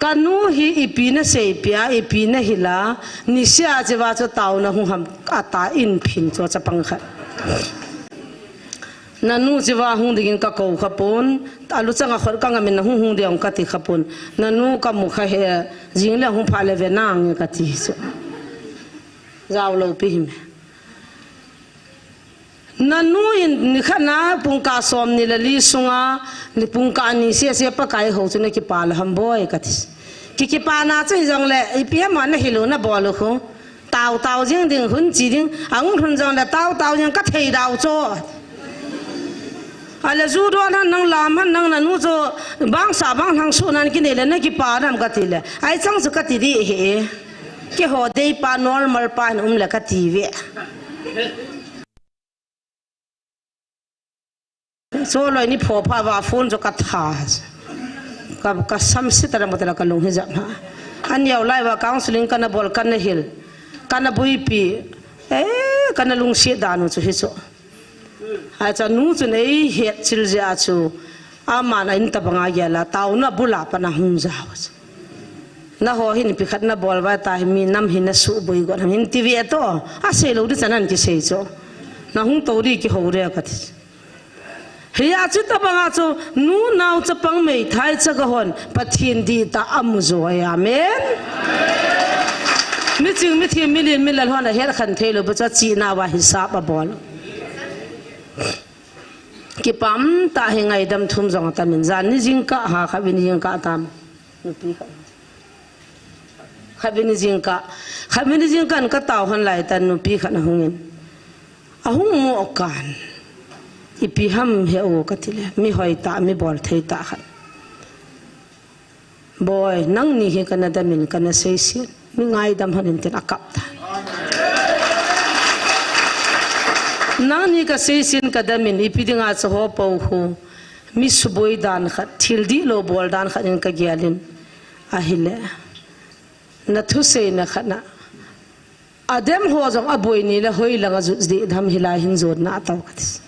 Kanu hi ipi naseipeh a, ipi nahil a, nisea cheva chu taona hung ham ata in phin chu chapang khat. Nanu cheva hung dingin kakou khapon, aluchang a khot kangam in nahung hung ding kati khapon. Nanu kamu kha he, jing le hung pha le ve nange kati chu. Jao lou pi him. Nanu in nikhat na pungkah somni le li sunga, ni pungkah ni sese Pakai hou chu nakipah lou ham boi kati. Ki, kipana chu hijongle, ipi ham nahil u nabol u khu. Tao tao jing ding hun chi ding, ahung lhun jongle tao tao jing kathei dau chu. Ale ju don han nang lam han nang nanu chu, bangsa bang lhang sunan kinei le nakipah nam kati le. Ai chang chu kati di he. Keiho deipa normal pa hin um le kati ve. Choloi ni pho pha va phone chu katha. Ka, kasam sita ra motela kalung hi jap ha. Aneo lai va counseling kana bol kana hil. Kana buipi. Eh, kana lungsi danu chu hi chu. Acha nu chu nei het chil jia chu. Aman a in tabanga gela taona bula pana hung jao chu. Naho hin ipi khat nabol va ta hi mi nam hin nasuh boi got ham hin ti ve to. Asei lou di chan an kisei chu. Nahung to di kihou re kati. Hia chu tabanga chu nunao chapang meithai cha kahon Pathen dihtah amu jo e. Amen. Miching mithem milin milal hon ahet khan thei lou ba chu china va hisap abol. Kipah tah hi ngaidam thum jong atamin jan ni jingkah ha khatvei ni jingkah tam. Nupi khat. Khatvei ni jingkah. Khatvei ni jingkah in katao hon lai tan nupi khat ahungin. Ahung mo kan. Ipi ham he o kati le. Mi hoi tah, mi bol thei tah khat. Boi, nangni hi kana damin kana seisin. Mi ngaidam hon in tin akap ta. Nangni kaseisin kadamin ipi dinga chu ho po hu. Mi suboi dan khat, thil dihlou bol dan khat in kagelin. Ahile. Nathuseina khat na. Adem ho jong aboi ni le hoi langa jut dih dam hilai hin jotna atao kati.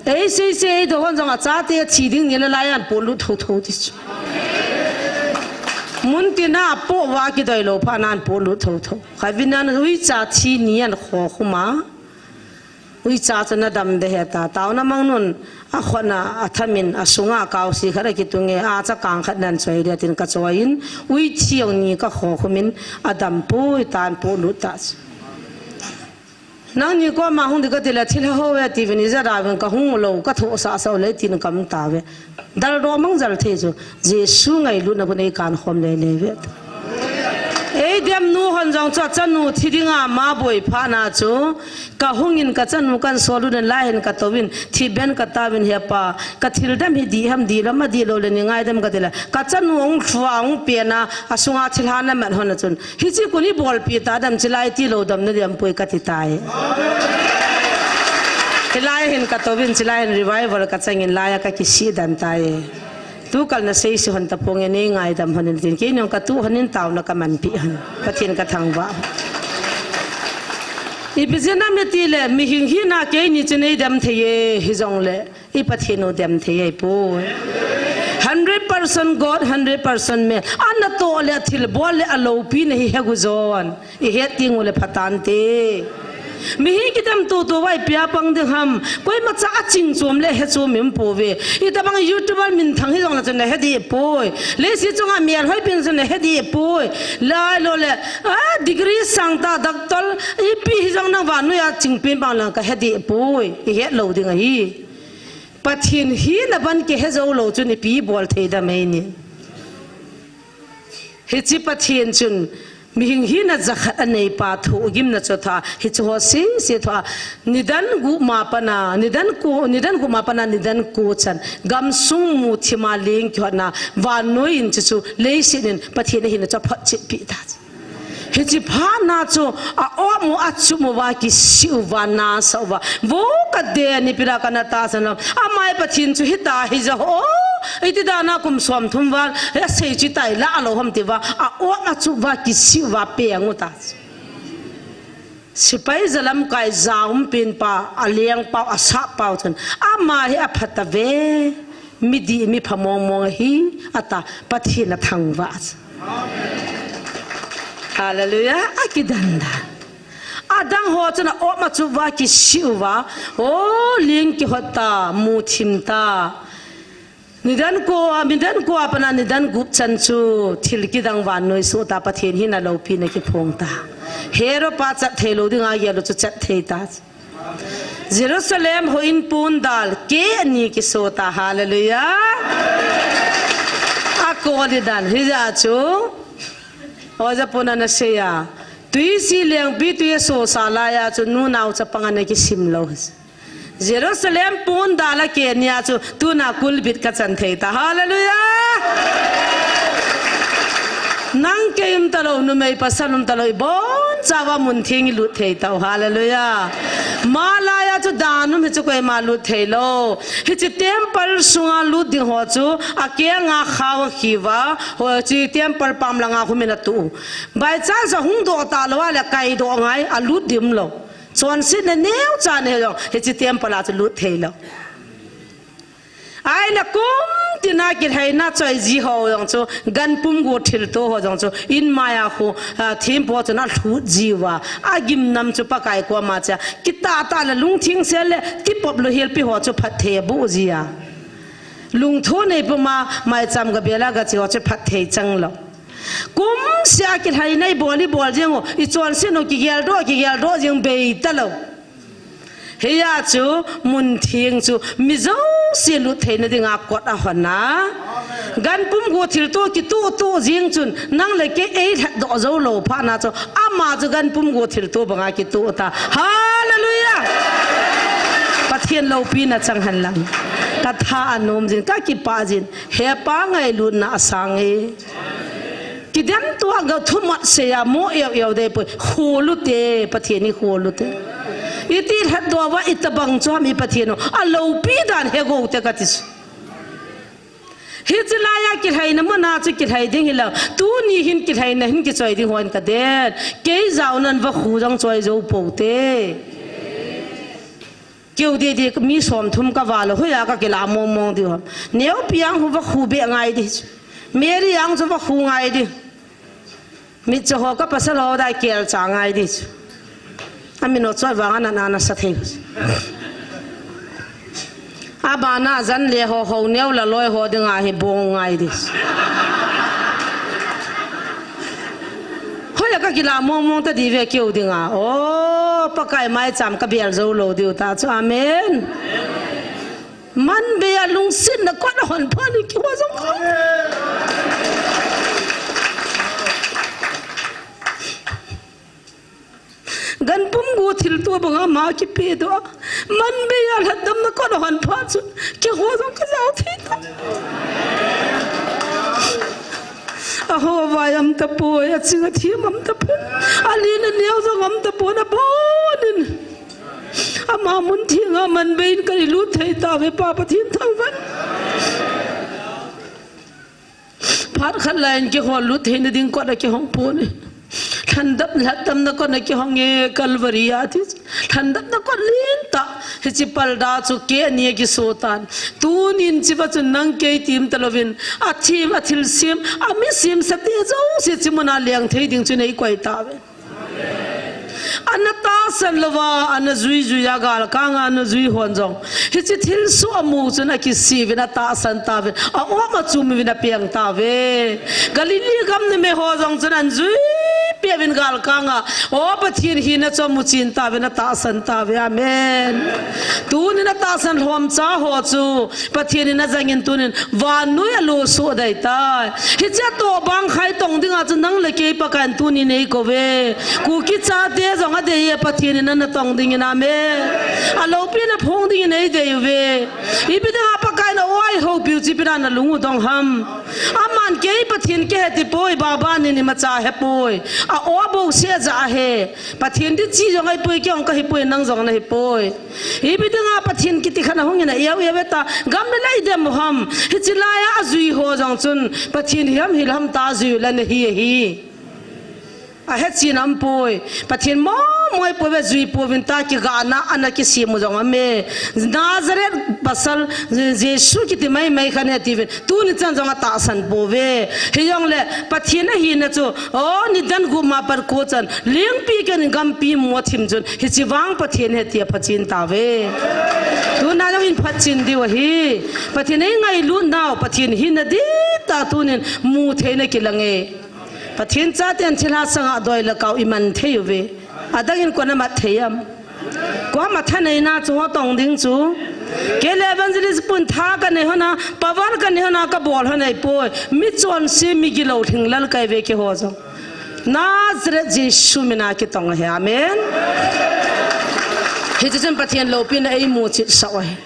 Ei sei sei ei dohon jong achate athi ding ni le lai an polut tho tho ti chu. Mun tina apo va kidoi lou pha nan polut tho tho. Khatvei nan uicha thi ni an kho khuma. Uicha chu nadam de heta, taona mangnun, akhona, athamin, asunga, kausi khat akitunge, acha kang khat nan choi de tin kachoiyin, ui thiong ni kakho khumin, adampui tan polut ta chu. Nangni koma hung di katile, thilha ho ve, ti vin ija da vin kahung lou, kathoh sasa le tin kam ta ve. Dal do mang jal thei chu, Jesu ngailutna khu nei kan khom le le ve. Ei dem nu hon jong chu, chanu thi dinga ama boi pha na chu, kahungin kachanu kan solu den lai hin katouvin, thi ben katauvin he pa, kathil dem hi di ham di lama di lou le ni ngaidam katile, kachanu ong thua ong pena, asunga thilha namat hon a chun, Hichi kuni bolpi ta dam chilai tilou dam nadam poi kati tai. Hilai hin katouvin chilai hin revival kachangin laiya kakisi dan tai. Tukal nasei si hon taponge nei ngaidam hon in tin kei nong katu hon in taona kamanpi hon. Pathen kathangvah. Ipi jeh ham itile mihing hina keini chu nei dam thei e hijongle. I Pathen u dem thei ahi poi. Hundred percent God, hundred percent man. Anatoh le athilbol le aloupina hi hegu jon. I het teng u le phatante. Mihi kidem tutu vai pia pang ding ham. Koima cha aching chom le he chom im pove. Itabang YouTuber minthang hi jong la chun le he di poi. Leiset chunga mial hoi pin chun le he di poi. Lai lo le, ah, degree sang ta, doctor, ipi hi jong nang vannoi a ching pin bang lang ka he di poi. I het lou ding ahi. Pathen hina ban kihe jou lou chun ipi bol thei dam eini. Hiche Pathen chun mihing hina jakhat aneipa thohgimna chu athoh a, hiche ho sese athoh a, nidan gup ma pana, nidan ko, nidan gup ma pana, nidan ko chan, gamsung muthim a leng kihotna, vannoi in chuchu, leiset in Pathen ahina chu aphotchetpi ta. Hichi phat na chu a-op u, achup uva, kisih uva, nasah uva, vo kadei ni pira kana tahsan lou. Amai Pathen chu hita hija ho. Iti dan a kum som thum val asei chu tai la lou ham ti uva, a-op achup uva, kisih uva, peng u ta. Sepai jalamkai ja umpen pa, aleng pau, asah pau chun, ama hi aphat tave, midih mipha mong mong ahi, ata, Pathen athangvah. Hallelujah, akidan dan. Adang ho chun a-op achup uva, kisih uva, o, ling kihot ta, mu thim ta. Nidan ko, nidan ko a pat a nidan gup chan chu thil kidang vannoi soh ta, Pathen hina loupina kiphong ta. Herod pa chat thei lou dinga gel u chu chat thei ta. Jerusalem houin pondal keh ni kiso ta, hallelujah. Akol dan hija chu. Oja pon ana seiya. Twisi lengpi twi asosa laiya chu nunao chapang ana kisim lou. Jerusalem pondal a keh nia chu tuna kulbit kachan thei ta. Hallelujah! Nang kei umtalou, numei pasal umtalou, ibonchauva mun theng ilut thei tau. Hallelujah! Malaiya chu dan um hi chu koima lut thei lou. Hichi temple sunga lut ding ho chu akenga khao akhiuva, hichi temple pam langa humin atu. By chance ahung doh talou a le kaidoh ngai, alut ding umlou. Chonsetna neocha nei jong, hichi temple a chu lut thei lou. Ahile kum tina kilhaina choi ji ho jong chu, ganpum go thilto ho jong chu, in maiya khu, a, thempu chun alhut jiuva, agimnam chu Pakai koma cha, kitah tah le lungtheng sel le, tipop lou helpi ho chu phatthei aboh jia. Lungthim nei puma, maicham gabela gache ho chu phatthei chang lou. Kumsea kilhaina ibol, ibol jeng u, ichonset u kigeldoh, kigeldoh jeng bei talou. Hiya chu, mun theng chu, mi jouse lut theina dinga kot ahon a. Ganpum go thilto kitoh toh jeng chun, nang le kei eilhatdoh jou lou phat na chu, ama chu ganpum go thilto banga kitoh ta. Hallelujah! Pathen loupina chang hen lang. Katha anom jin, kakipah jin. He Pa ngailutna asang e. Kidem tua ga thumat seiya mo eo eo dei poi. Kholu te, Pathen in kholu te. Iti lhatdoh uva itabang chu ham i Pathen u. Aloupi dan he go te kati chu. Hichi laiya kilhaina muna chu kilhai ding hilou. Tuni hin kilhaina hin kichoi ding hon kaden. Kei jaonan vakhu jong choi jou pou te. Keu didi mi som thum kavah lou, hoiya kakila mong mong diu ham. Neopi ang hu vakhu be ngai di. Mary ang chu vakhu ngai di. Mitcho ho kapasal ho dai kelcha ngai di. Amin o choi vang ana ana sa thei. Abana jan le ho ho neo la loi ho dinga hi bong ngai di. Hoiya kakila mong mong ta di ve keu dinga. O, Pakai maicham kabel jou lou diu ta chu. Amen. Manbei a lungsetna kot ahon phat ni kiho jong. Ganpum go thilto banga ma kipedoh a. Manbei a lhatdamna kot ahon phat chun kiho jong kajao thei ta. Aho vai um tapoi, aching athem um tapoi. Alen aneo jong um tapon, abonin. Ama mun thenga manbei in kalut thei tauve Pa Pathen thangvah in. Phat khat laiyin kihol lut theina ding kot a kihong pon e. Lhandam, lhatdamna kot a kihong e Calvary a ti. Lhandamna kot lentah. Hichi palda chu keh nia kiso tan. Tunin chiva chun nang kei tim talouvin. Athem, athilsem, amisemsa te jouse hichi muna leng thei ding chu nei koi tauve. Ana tahsan louva, ana jui jui a galkanga ana jui hon jong. Hichi thilsoh amu chun akisih uvin atahsan tauvin. A-om achum uvin apeng tauve. Galilee gam numei ho jong chun ana jui peh uvin galkanga. O Pathen hina chu amu chen tauvin atahsan tauve. Amen. Tunin atahsan lhomcha ho chu. Pathen in ajangin tunin vannoi alo soh dai tai. Hiche atoh bang khai tong dinga chu nang le kei Pakai in tunin eikouve. Kuki chate jong adei e Pathen in ana tong dingin amen. Aloupina phong dingin eidei uve. Ipi dinga Pakai Ana oi ho piu chi pira na lungu dong ham. Aman kei Pathen kihe ti poi, Baba ni ni macha he poi. A o bo se ja he. Pathen di chi jong ai poi, kei jong kahi poi, nang jong nahi poi. Ipi dinga Pathen kiti khat ahung in a iau iau ta, gam na lai dem ham. Hichi laiya ajui ho jong chun Pathen hi ham hi lam ta jui la na hi hi. Ahe chin am poi. Pathen mo moi poi ve, jui pouvin ta, kigana ana kisem u jong am e. Nazareth pasal Je-, Jesu kiti mai mai khan e tiuvin. Tuni chan jong atahsan pouve. Hijongle Pathen ahina chu, o, nidan gup ma pat ko chan, lengpi ken gampi mo thim chun, hichi vang Pathen he tia phachen tauve. Tuna jong in phachen diu ahi. Pathen eingailut nau, Pathen hina dihtah tunin mu theina kilang e. Pathen chaten thilha sanga doi le kau iman thei uve. Adangin kona mat thei am? Kua matha neina chu ho tong ding chu. Kei le evangelist pun tha kanei hona, power kanei hona, kabol hon ahipoi. Mi chonse, mi gilou lhinglel kahiuve keiho jong. Nazareth Jesu mina kitong ahi. Amen. Hiche chun Pathen loupina eimu cheh sah u ahi.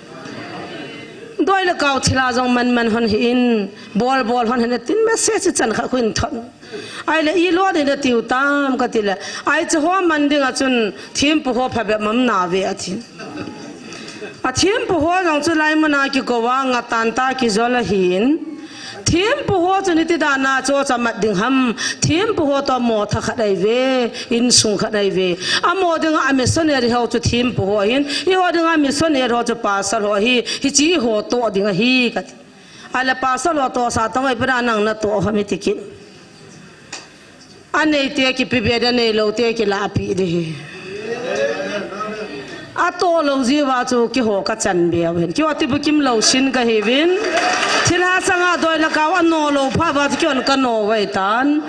Doi le kau thilha jong man man hon hih in, bol bol hon hih in, tin message chan khat khu in thot. Ahile, ilo ding natiu tam, kati le. Hiche ho man ding a chun, thempu ho phabep um nauve, ati. A thempu ho jong chu lai muna kikou a, ngah tan ta kijol ahin. Thempu ho chu niti dan a chu cha mat ding ham. Thempu ho toh mo thakhat ahiuve, insung khat ahiuve. Amo ding a missionary ho chu thempu ho ahin. Eiho ding a missionary ho chu pastor ho ahi. Hiche ho toh ding ahi, kati. Ahile pastor ho toh sa tong e, ipi dinga nang natoh ham iti kit. Anei te kipe be ding, aneilou te kilah pe ding ahi. Atoh lou jeh uva chu keiho kachan be u ahin. Keiho tibukim lou sin kahiuvin. Thilha sanga doi le kau ano lou phat uva chu keihon kano u ahitan.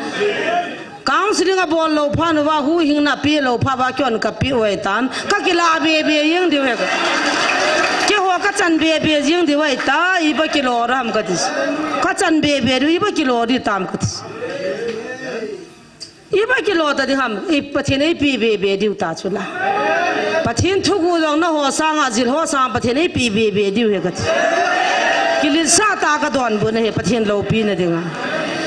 Counseling abol lou phat uva, huhhingna apeh lou phat uva, keihon kapeh u ahitan. Kakilah be be jeng diu ahi. Keiho kachan be be jeng diu ahita, iba kilo dam kati. Kachan be be diu, iba kilo ding tam kati. Iba kilo ta ding ham, i Pathen eipeh be be diu ta chu la. Pathen thuguh jong nangho sanga, jil ho sanga Pathen eipeh be be diu ahi kati. Kiletsah tah a kadonbut ahi, Pathen loupina dinga.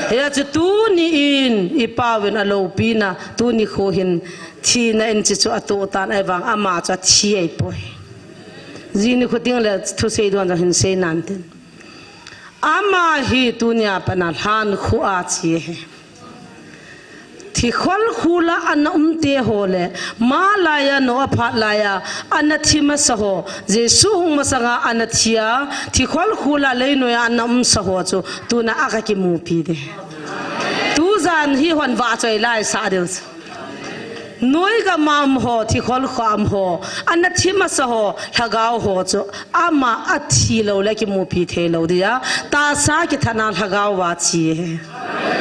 Hijeh chun tuni in, ipauvin aloupina, tuni kho hin thina in hiche chu atoh tan ahivang ama chu athi ahipoi. Jing nikho teng le thusei don jong hin sei nante. Ama hi tunia pat a lhankhuh a che ahi. Thikhol khul a ana um te ho le, malaiya Noah phat laiya ana thi masa ho, Jesu hung masanga ana thi a, thikhol khul a leinoi a ana umsa ho chu, tuna a kakimupi ding. Tujan hi hon vahchoi laisah diu chu. Noi gam a um ho, thikhol khua um ho, ana thi masa ho, lhagao ho chu, ama athi lou le kimupi thei lou dia, tahsa kithat na lhagao a che ahi.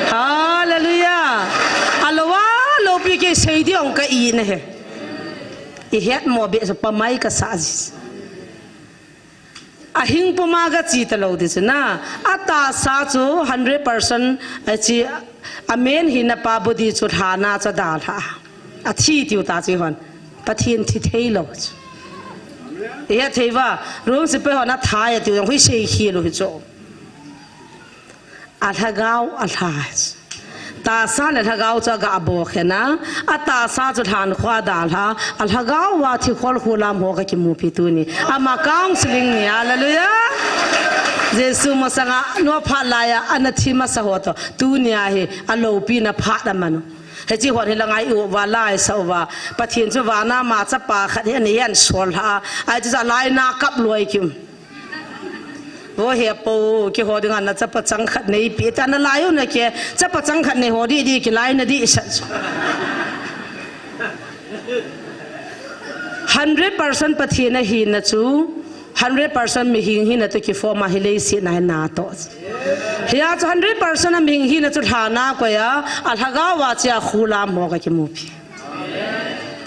Hallelujah. Alou a, loupi kei sei ding ong ka i na he. Ihet mo be chu pamai kasa ji. Ahing puma gache talou ding chu na. Atahsa chu hundred percent, achi, amen hina pa body chu lhana chu adalha. Athi tiu ta chu hon. Pathen thi thei lou chu. Ihet thei uva, Rome sepai hon athai atiu jong hui sei khel u hi chu. Alhagao alha. Tahsa le lhagao chu aga bokhen a, atahsa chu lhankhuh a dalha, alhagao a thikhol khul a um ho kakimupi tuni. Ama counseling ni, hallelujah. Jesu masanga Noah phat laiya ana thi masa ho toh, tunia hi aloupina phat aman u. Hiche hon hi la ngai uva, laisah uva. Pathen chu vana ama chapa khat hi ana hian sol ha. Ahi chu ja lai na kap loi kim. Vo hepu, keiho dinga na chapa chang khat neipe ta nalai u na ke, chapa chang khat neiho ding ding kilai na ding sah chu. Hundred percent Pathen ahina chu, hundred percent mihem hina toh kiform a hi leiset a hina toh. Hia chu hundred percent a mihem hina chu lhana koi a, alhagao a che a khul a um ho kakimupi.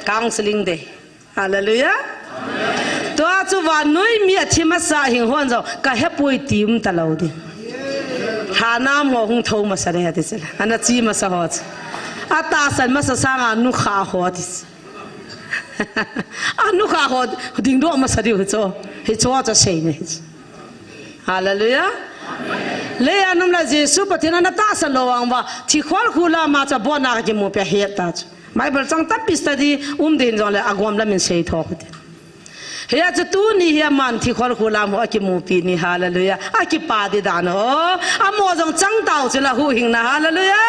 Counseling ding. Hallelujah. Tua chu vannoi mi athi masa hing hon jong kahepoi ti um talou ding. Lhana um ho hung thou masa ding ati chu la. Ana che masa ho chu. Atahsan masa sanga nukha ho ati chu. Anukha ho dingdoh masa diu hi chu. Hichu chu sei ne. Hallelujah. Leiya nom la Jesu Pathen in ana tahsan lou vang uva, thikhol khu lam a chu abon a kimu pi ahet ta chu. Bible chang tampi study um ding jong le agom lam in sei tho khu te. Hia chu tuni hi aman thikhol khu lam ho akimu pi ni, hallelujah. Akipa di dan ho. Amo jong chang tau chu la huhhingna, hallelujah.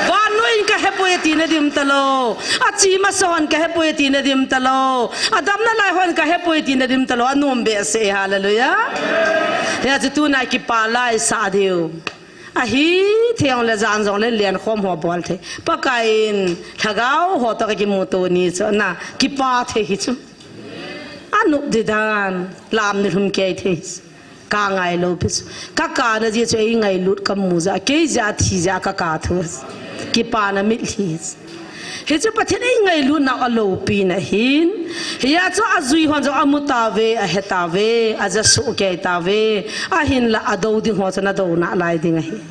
Vannoi in ka hepoi tina dim talou. Achi masa hon ka hepoi tina dim talou. Adamna lai hon ka hepoi tina dim talou. Anom behseh, hallelujah. Hia chu tuna kipa lai sa diu. Ahi thei jong le jan jong le lenkhom ho bol thei. Pakai in lhagao ho toh ka kimuto ni chu na kipa thei hi chu. Anop di dan lam ni lhum kei thei. Ka ngai lou pi chu. Ka kana jeh chu ei ngailut ka mu jeh a, kei jeh a thi jeh a ka ka thu. Kipana mitlhi. Hichu Pathen in eingailut nau alopi na hin. Hia chu ajui hon jong amu tauve, ahe tauve, aja soh kei tauve. Ahinla adou ding ho chu ana dou nalai ding ahi.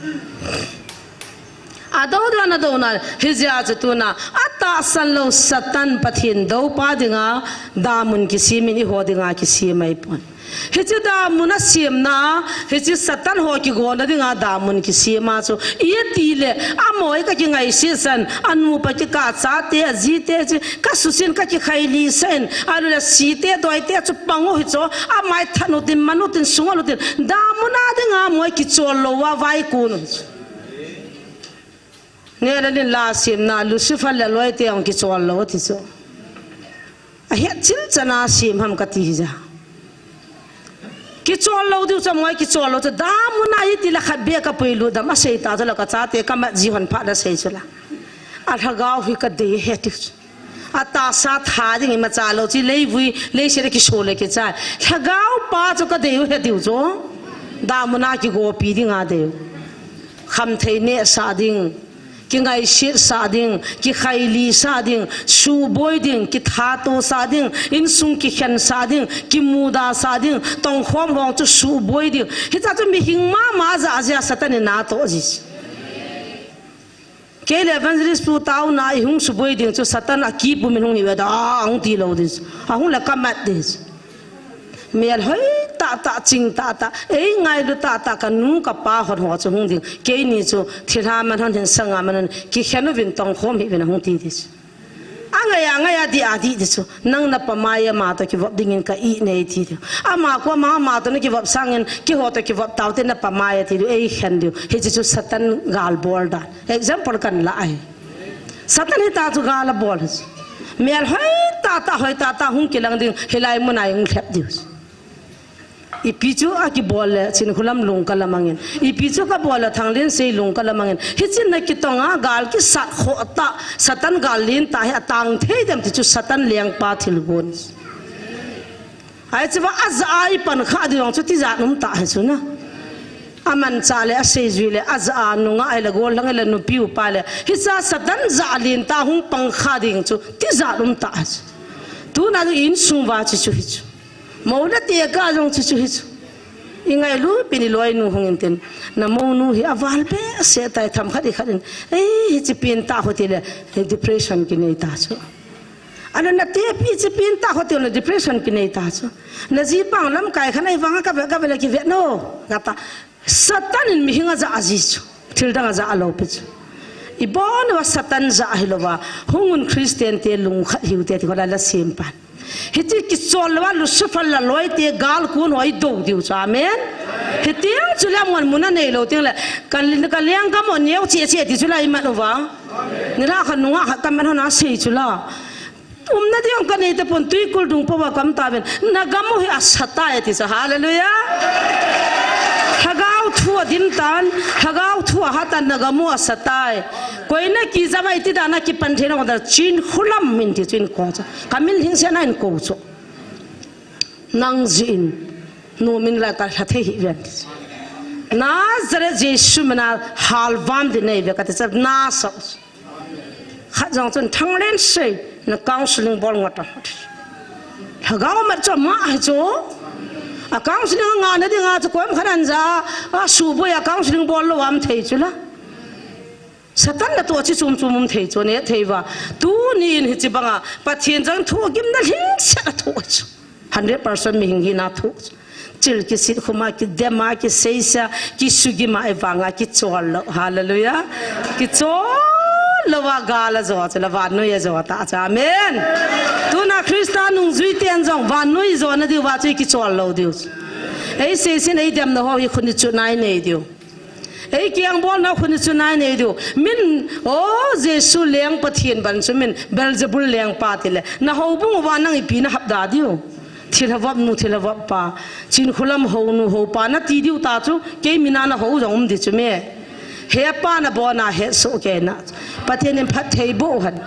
Adou ding ana dou nalai. Hijeh a chu tuna atahsan lou Satan Pathen doupa dinga damun kisem in eiho dinga kisem ahi pon. Hichu damun asemna, hichu Satan ho kigona dinga damun kisem a chu. Iti le, amo hi ka kingaiset san, anu pa kikah chate, ajite chu, ka susen ka kikhaili san, alu le site, doite chu pang u hi chu, amai than u tin, man u tin, sung u tin, damun a dinga amo hi kichol lou a vaikun u hi chu. Neh le len la semna, Lucifer le aloite hung kichol lou ti chu. Ahet chil chana sem ham kati hi ja. Kichol lou diu chu moi kichol lou chu damun a iti la khat beh ka puilut dam asei ta chu la ka chate ka mat ji hon phat la sei chu la. Alhagao hi ka dei he tiu chu. Atahsa tha ding imacha lou chu leivui, leiset a kiso le kichai. Lhagao pa chu ka dei u he tiu chu. Damun a kigopi dinga dei u. Khamthei neh sa ding. Kingaiset sa ding, kikhaili sa ding, suboi ding, kithato sa ding, insung kikhen sa ding, kimuda sa ding, tongkhom hong chu suboi ding. Hicha chu mihing mama ja jeh a Satan in atoh ji. Kei le evangelist pu taona ihung suboi ding chu Satan akipum in hung hi ve da, ahung ti lou ding chu. Ahung le ka mat ding chu. Mel hoi tah tah, ching tah tah, ei ngailu tah tah, ka nu ka pa hon ho chu hung ding. Keini chu thilha man hon hin sanga man hon kikhen uvin tongkhom hih uvin ahung ti ding chu. Angai a ngai a dih a dih ding chu. Nang na pamai ama toh kivop dingin ka ih nei ti diu. Ama khu ama, ama toh na kivop sangin keiho toh kivop taute na pamai a ti diu. Ei khen diu. Hiche chu Satan gal bol dan. Example kan la ahi. Satan hita chu gal abol hi chu. Mel hoi tah tah, hoi tah tah hung kilang ding, hilai mun a hung lhep diu. Ipi chu akibol le Chinkholam lung ka la mangin. Ipi chu kabol le Thanglinsei lung ka la mangin. Hichun na kitonga gal kisat khoh tah, Satan gal lentah hi atang thei dem ti chu Satan lengpa thilgon. Ahi chu va aja a ipan kha ding chu tijat um tah hi chu na. Amanchah le aseijui le aja a nungah hile gollhang hile nupi upa le. Hicha Satan ja lentah hung pang kha ding chu tijat um tah hi chu. Tuna chu insung va chu chu hi chu. Mou le tekah jong chu chu hi chu. Ingailu pin iloinu hung intin. Na mounu hi aval behseh tai themkhat ikhat in. Ei, hiche pen tah hou tile, depression kinei ta chu. Ana na tepi hiche pen tah hou tile depression kinei ta chu. Na jipang lamkai khat a ivang a kave, kave le kive no. Kata. Satan in mihing aja aji chu. Thil dang aja alou pi chu. Ibon uva Satan ja hilouva. Hung un Christian te lungkhat hiu te ti kho la la sem pan. Hiche kichol louva Lucifer le aloite gal kun ho idou diu chu. Amen. Hiti chu le mun mun a neilou ting le. Kan, kan lenggam u neo che che ti chu la imat uva. Nilhah khat nungah khat kaman hon asei chu la. Umna ding kanei tapon twikul dung pouva kaum tauvin. Na gam u hi asa tai ti chu. Hallelujah. Lhagao thu adim tan, lhagao thu ahat tan na gam u asa tai. Koi na kijam a iti dan a kipan thei nang u dan Chinkholam min ti chu in kou chu. Ka min lhingset na in kou chu. Nang jeh in, nom in la ka lha thei hih ven. Nazareth Jesu min a halvam ding nei ve kati chu na sa. Khat jong chun Thanglinsei na counseling bol ngot a. Lhagao mat chu ama hi chu. A counseling a ngah na dinga chu koima khat an ja, asuboi a counseling bol lou a um thei chu la. Satan natoh chi chom chom um thei chu, neh thei uva. Tuni in hiche banga Pathen jong thugimna lhingset a thoh chu. Hundred percent mihing hina thoh chu. Sil kisit khuma, kidema, kiseisa, kisugima, ivanga kichol lou. Hallelujah. Kichol lou a gal a jo, chule vannoi a jo ta cha. Amen. Tuna Christa nungjui ten jong vannoi jona diu va chu kichol lou diu. Ei seisin ei demna ho hi khun i chu nai nei diu. Ei kiangbolna khun i chu nai nei diu. Min, o Jesu leng Pathen ban chu min Beelzebul lengpa tile. Na houbung uva nang ipi na hapda diu. Thilha vop nu, thilha vop pa. Chinkholam hou nu, hou pa. Na ti diu ta chu, kei mina na hou jong um di chu me. Hepa na bona, hesoh kei na. Pathen in phatthei boh hen.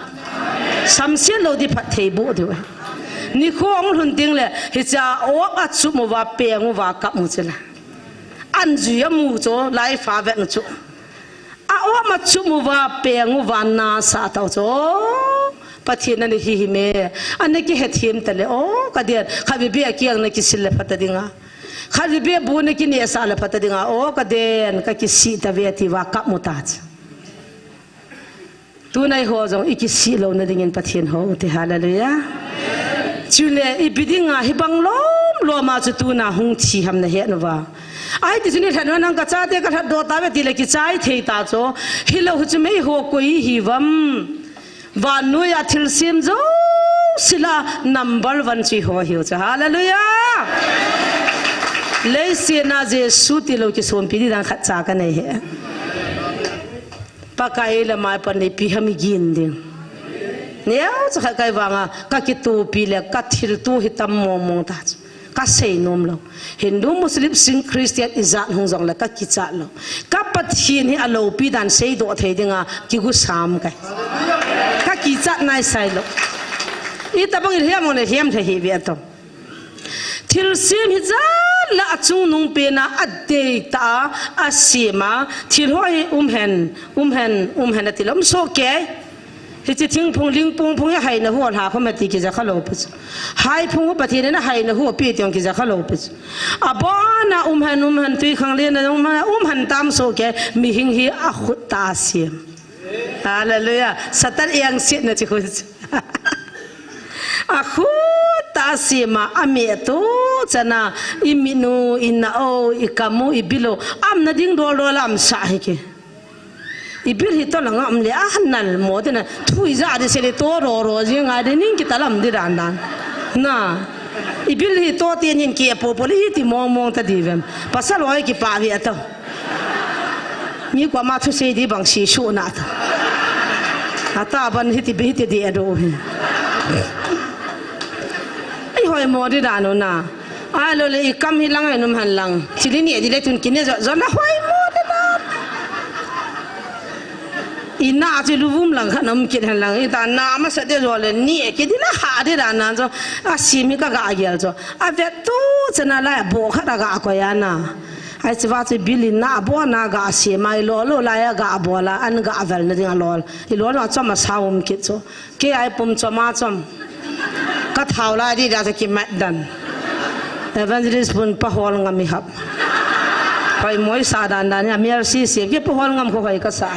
Samsiat lou di phatthei boh diu. Nikho hung lhun ding le, hicha op a chup uva, peng uva, kap u chila. Anjui amu chu, lai fa vet nu chu. A-op ma chup uva, peng uva, nasa tau chu. Pathen ana hi hi me. Ana kihethem ta le, o, ka den. Khatvei beh a kiang na kisil le pha ta dinga. Khatvei beh bu na kinehsah le pha ta dinga. O, ka den, ka kisih ta ve ti uva, kap mu ta chu. Tuna eiho jong i kisih louna dingin Pathen hou te, hallelujah. Chule, ipi dinga hibang lom lom a chu tuna hung thi ham na het uva. Ahi ti chu ni lhat uva nang ka chate ka lhatdoh tave tile kichai thei ta chu. Hilou chu me eiho koi hi uvam. Vannoi a thilsem jouse lah a number one chu eiho hiu chu. Hallelujah. Leiset a Jesu tilou kisonpi di dan khat cha ka nei e. Pakai le mai pan le ipi ham i gin ding. Neo cha khat ka ivanga, ka kitupi le, ka thilto hi tam mong mong ta chu. Ka sei nom lou. Hindu, Muslim, Sikh, Christian, ijat hung jong le, ka kichat lou. Ka Pathen hi aloupi dan seidoh thei dinga, kigu sam kai. Ka kichat nai sai lou. Itabang i hiam mong le hiam thei hi ve to. Thilsem hijat lah a chungnung pena adei ta a, asem a, thil ho hi um hen, um hen, um hen ati lou, um soh kei. Hiche thingphung, lingphung phung hi haina hu lha khom e ti kija kha lou pi chu. Haiphung hu Pathen in ahaina hu pi ti jong kija kha lou pi chu. Abona um hen, um hen, twikhanglen a um hen, um hen tam soh kei, mihing hi akhut tah a sem. Hallelujah. Satan engsetna chu khu. Akhut tah a sem a, ameh tuchan a, i mit u, i na u, i kam u, i bil u, aumna ding dol dol a aumsah hi kei. I bil hi toh langa um le, anal mo te na, thu ija di se le, toh ro ro jing a di, ning kita lam di dan dan. Na, i bil hi toh te nin kei popo le, iti mong mong ta di vem. Pasal hoi kipah ve a to. Mi koima thusei di bang si su na ta. Ata ban hiti be hiti di ado hi. Ei hoi mo di dan u na. Ahilou le i kam hi lang, i um hen lang. Chili ni di le tun kine jo, jo na hoi mo di dan. I na chu luvum lang khat na um kit hen lang. I ta na masa di jo le ni kit di na ha di dan na jo. Asem hi ka ga gel jo. Avet tuchan a lai bo khat a ga koi a na. Ahi chu va chu bil in na bo na ga sem a, i lo lo lai a ga bol a, an ga vel na ding a lol. I lo lo chom a sa um kit chu. Kei a i pum chom a chom. Ka thau lai di da chu kimat dan. Evangelist pun pa hol ngam i hap. Hoi mo i sa dan dan a, mial si si, kei pa hol ngam kho hoi ka sa.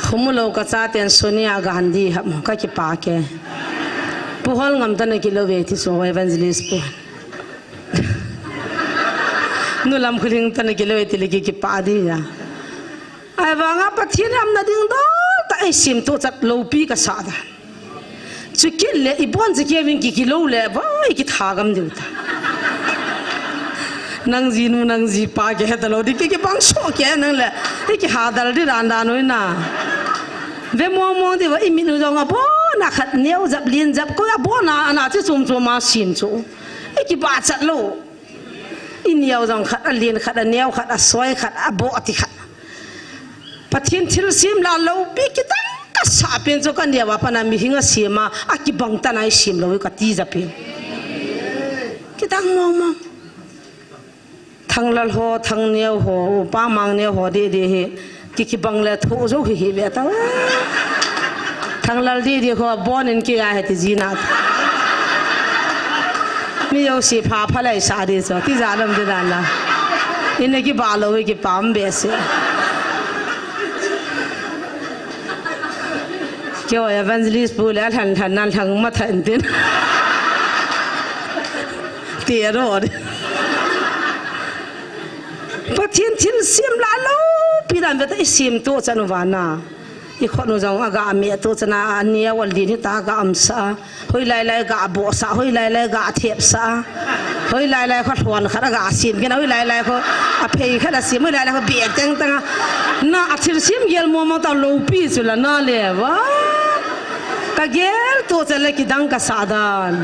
Khumulou ka chaten Sonia Gandhi hap, ka kipah kei. Pa hol ngam ta na kilou ve ti so evangelist pun. Nu lam khuling ta na kilou ve ti le ki kipah di ya. Ahivanga Pathen aumna ding dol tah a i sem tuchat lou pi ka sa da. Chu kit le, i bon chu kei vin ki kilou le, vai ki tha gam diu ta. Nang ji nu, nang ji pa ki he ta lou di, ki, kibang soh kei nang le, i ki ha dal di dan dan u na. Ve mong mong di va, i mit u jong abona khat, neo jap, lien jap, ko abona, ana chu chom chom a sem chu. I kibah chat lou. I neo jong khat, a lien khat, a neo khat, a soi khat, a bo ti khat. Pathen thilsem lah a loupi kidang ka sa pen chu ka neo a pat a mihing a sem a, a kibang tah a i sem lou ka ti ja pen. Kidang mong mong. Thanglal ho, Thangneo ho, upa Mangneo ho di di hi. Ki kibang le tho jo hi hi ve ta. Thanglal di di ho bon in ki a he ti ji na. Mi jo si pha pha lai sa di so. Ti ja lam di dan la. In ki ba lo ki pam be se. Kei evangelist pu le lhan lhan nan lhang ma tha in tin. Te ro. Pathen thilsem la loupi dan ve ta i sem to chan u vana. I khut u jong aga me to chan a, a neo a lin hi ta ga amsa. Hoilai lai ga bohsa, hoilai lai ga thepsa. Hoilai lai kho lhon khat a ga sem kit na, hoilai lai kho a phei khat a sem, hoilai lai kho bek teng teng a. Na a thilsem gel mo mo ta loupi chu la na le va. Ka gel to chan le kidang ka sa dan.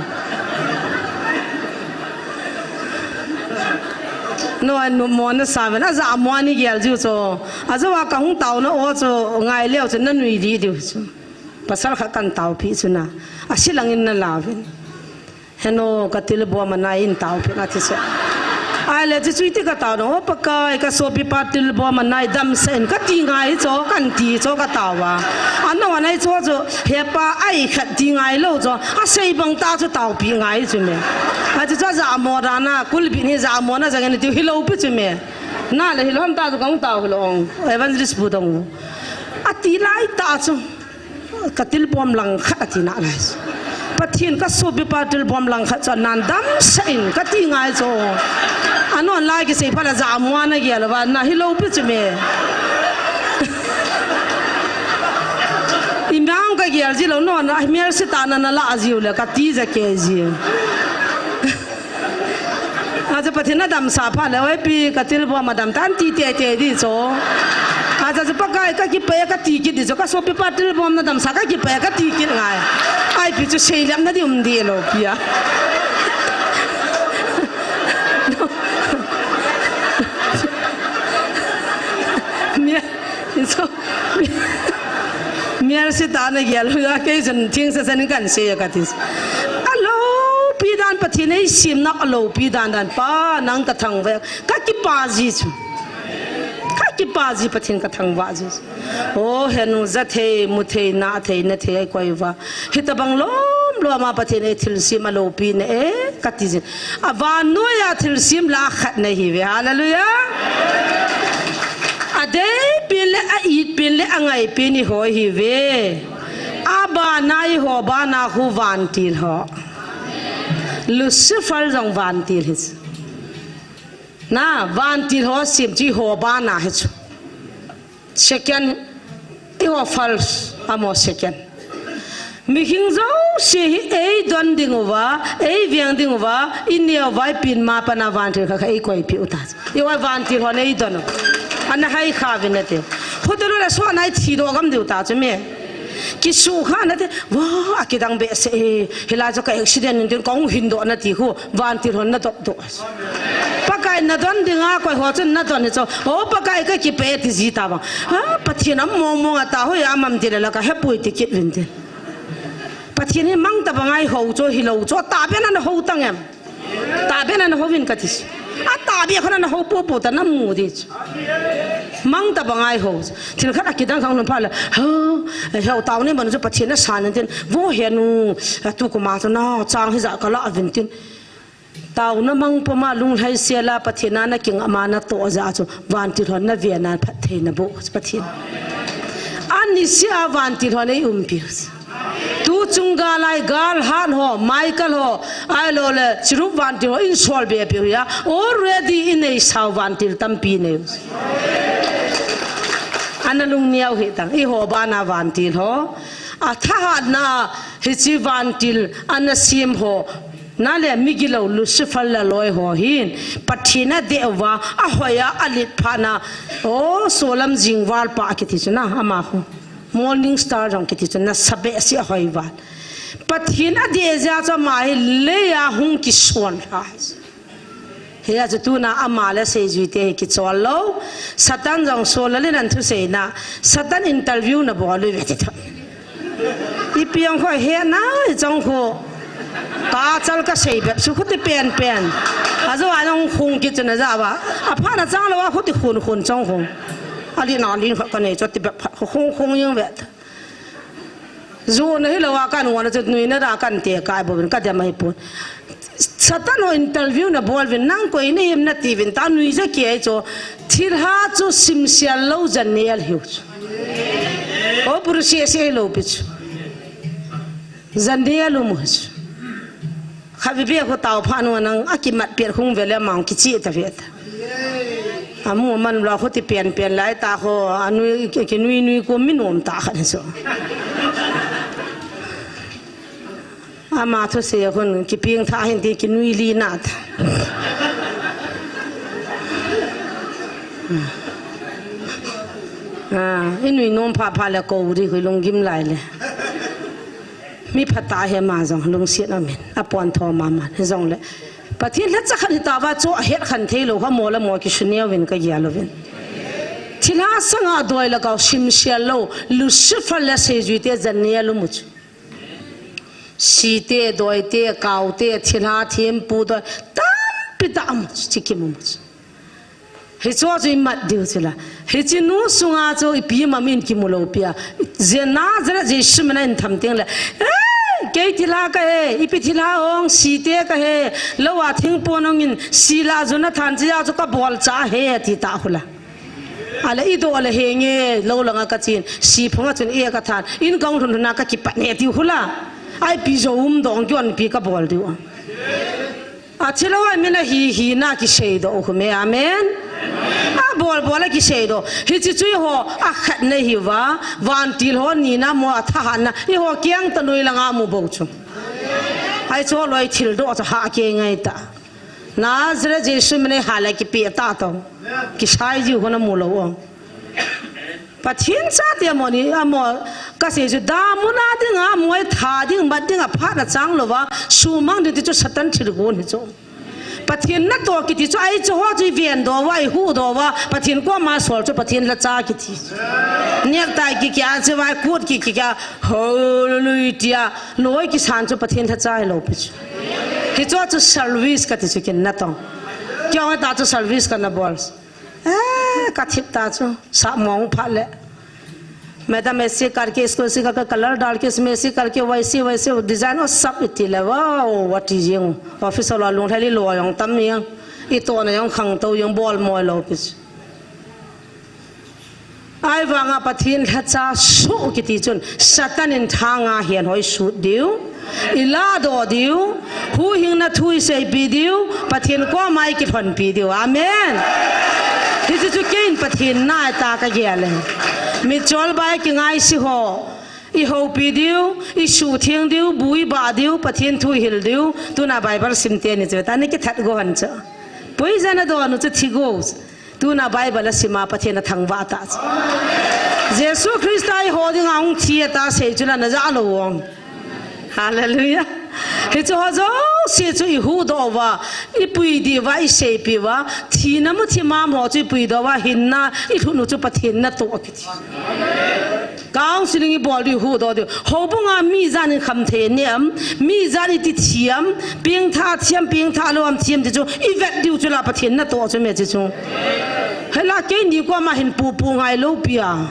No, an mo na sa ven, a ja mo ni gel jiu chu. A ja wa ka hung tao na o chu ngai leo chu na nui di diu chu. Pasal khat kan taopi chu na. A si langin na la ven. Heno ka tilbom a nai in taopi na ti chu. Ai le chu chui ti ka tao na, o Pakai ka sopi pa tilbom a nai damsa in ka ti ngai chu, kan ti chu ka tao a. A no a nai chu chu he pa ai khat ti ngai lo chu. A sei bang ta chu taopi ngai chu me. A chu chu ja mo ra na, kulbi ni ja mo na ja ngen ti hi lo pi chu me. Na le hi lo ham ta chu ka hung tao hi lo ong. Evangelist bu dong. A ti lai ta chu. Ka tilbom lang khat a ti na lai. Pathen ka sopi pa tilbom lang khat chu nan damsa in ka ti ngai chu. A non lai ki sei pha la ja mo na gel va na hi lo pi chu me. I mang ka gel ji lo no na mer si ta na na la jiu le ka ti ja ke ji. A chu Pathen na damsa pha le, oi pi, ka tilbom a dam tan ti te te di chu. A chu chu Pakai ka kipe ka ti kit di chu, ka sopi pa tilbom na damsa ka kipe ka ti kit ngai. Ai pi chu sei lem na di um di lo pi a. Mi, so, mi, mi ar si ta na gel, ya ke jun thing sa san kan se ya ka ti. A loupi dan Pathen ei sem na a loupi dan dan pa nang ka thangvah, ka kipa ji chu. Ka kipa ji Pathen ka thangvah ji chu. O henu ja thei, mu thei, na thei, na thei, ai koi va. Hitabang lom lom a Pathen ei thilsem a loupi na e, ka ti jin. A vannoi a thilsem la khat na hi ve. Hallelujah. A dei pi le, a it pi le, a ngai pi ni ho hi ve. A bana i ho bana khu vantil ho. Lucifer jong vantil hi. Na, vantil ho sem chu i ho bana hi chu. Second, i ho first, a mo second. Mihem jouse hi ei don ding uva, ei veng ding uva, i neo vai pin ma pana vantil kha kha ei koi pi uta. I ho vantil ho nei don u. Ana hai kha vin na te. Hotel la so anai thi do gam diu ta chu me. Kisu kha na te. Wa, a kidang be se e. Hila jo ka accident nin tin kong hin do na ti khu. Vantil hon na dop do. Pakai na don dinga koi ho chun na don hi chu. O Pakai ka kipe ti ji ta bang. Ha, Pathen am mong mong a ta ho ya mam ti le la ka hepui ti kit vin tin. Pathen hi mang ta bang ai ho chu hi lo chu ta be na na ho tang em. Ta be na na ho vin ka ti. A ta be kho na na ho po po ta na mu di chu. Mang ta bang ai ho. Thil khat a kidang khang lon pha le. Ha, heo tau ni ban chu Pathen na san tin. Vo he nu. A tu ko ma chu na chang hi ja ka la vin tin. Tauna mang poma lunglhai sela Pathen a na kinga ma na to ja chu vantil hon na ve na phat thei na bo Pathen. Ani sia vantil hon ei umpi. Tu chunga lai gal han ho, Michael ho, ai lo le chirup vantil ho in sol be pi ya. Already in ei sau vantil tampi nei. Ana lung niau hi tang i ho bana vantil ho. A thahat na hi chi vantil ana sim ho. Na le migilo Lucifer la loi ho hin Pathen a deuva a hoiya a lit phana. O solam jingval pa kiti chu na ama khu. Morning star jong kiti chu na sabe si a hoival. Pathen a de ja chu ama hi leia hung kison ha. Hia chu tuna ama le seijui te hi kichol lo. Satan jong so lalin an thu seina. Satan interview na bol u ve ti tho. Ipi ong kho he na, i chong kho. Ka chal ka sei bep su khuti pen pen. A jo a jong khung kit chun a ja ba. A pha na chang lo a khuti khun khun chong khung. A li na lin kho ka nei cho ti bep kho khung khung ying ve. Ju na hi lo a kan ngona chu nui na da kan te kai bo bin ka dem ahi pun. Satan ho interview na bol vin nang koi na him na ti vin ta nui ja ki ai cho. Thil ha chu sim sial lo jan ne al hiu chu. O puru si si lo pi chu. Jan ne al mu chu. Khatvei beh khu tao phat nung a nang a kimat pet khung vele mang kichi ta vet. Amu man la khu ti pen pen lai ta khu anui ki, kinui nui ko mi nom ta khan so. Ama thusei khun kipeng tha hin ti kinui li na ta. Ah, i nui nom pha pha le ko ri khu lunggim lai le. Mi phat ta he ma jong lungset amin. A pon tho ma ma jong le. Pathen lhacha khat hi ta va chu a het khan thei lo ha mo le mo ki suniau vin ka gia lo vin. Thilha sanga doi la ka sim sial lo Lucifer le seijui te jan ne lu mu chu. Si te, doi te, kau te, thilha thempu doi tampi ta am chu ki mu mu chu. Hichu chu i mat diu chu la. Hichi nu sunga chu ipi ma min kimu lo pia. Je Nazareth Jesu mina in tham teng le. "Eh, kei thilha ka he, ipi thilha ong, si te ka he. Lo a thingpon ong in si la Jonathan chi a chu ka bol cha he," ti ta hula. Ale i do le he nge lo langa ka chin. Si phunga chun e ka than. In kong thun thuna ka kipat ne ti hula. Ai pi zo um dong kyon pi ka bol diu. A thilha mina hi hi na kisei do khu me. Amen. A bol bol a kisei do. Hichi chu i ho a khat nei hi va. Van til ho ni na mo a tha han na. I ho kiang ta nui langa mu bo chu. Ai chu loi thil do cha ha ke ngai ta. Nazareth Jesu mina ha le kipi ta to. Kisai ji ho na mu lo o. Pathen chate mo ni, amo, ka sei chu, damuna dinga, moi tha ding, mat dinga, phat a chang lova, sumang ding ti chu Satan thilgon hi chu. Pathen natoh kiti chu, ai chu ho chu i ven do va, i hu do va, Pathen koma sol chu Pathen lhacha kiti. Nek tai ki kia, chu vai kut ki ki kia, hallelujah tia, loi kisan chu Pathen lhacha hi lo pi chu. Hi chu chu service kati chu kin natoh. Kya hoi ta chu service kana bol. Eh, ka thip ta chu, sa mong phat le. Madam, ऐसे करके, इसको ऐसे करके, कलर डाल के, इसमें ऐसे करके, वैसे, वैसे डिजाइन और सब इतने ले, वाह, what is ये? ऑफिस वाला लोग है, लो आयों, तम ये, ये तो ना आयों, खंग तो ये, ball mall office. Ahivanga Pathen lhacha suh kiti chun, Satan in thanga hian hoi sut diu, i la do diu, huhhingna thu i seipi diu, Pathen koma i kilhonpi diu. Amen. Hichu chu keiin Pathen na ta ka gel e. Mitchol bai kingai si ho. I hopi diu, i sutheng diu, bu i ba diu, Pathen thu i hil diu, tuna Bible sim te ni chu ta ni kithat go han chu. Poison a donu chu thi go. Tuna Bible a sima Pathen a thangvah ta chu. Jesu Christa i ho dinga hung thi ta sei chu la na ja lo ong. Hallelujah. Hichu ho jouse chu i huhdoh uva, i puidoh uva, i seipi uva, thina mu thima mo chu i puidoh uva, hinna i lhut u chu Pathen natoh kiti. Counseling i bol diu, huhdoh diu. Houbunga mi jan in khamthei ne am, mi jan in ti thiam, pengtha thiam, pengtha lou am thiam ti chu, i vet diu chu la Pathen natoh chu me ti chu. Hela keini koma hin pupu ngai lou pia.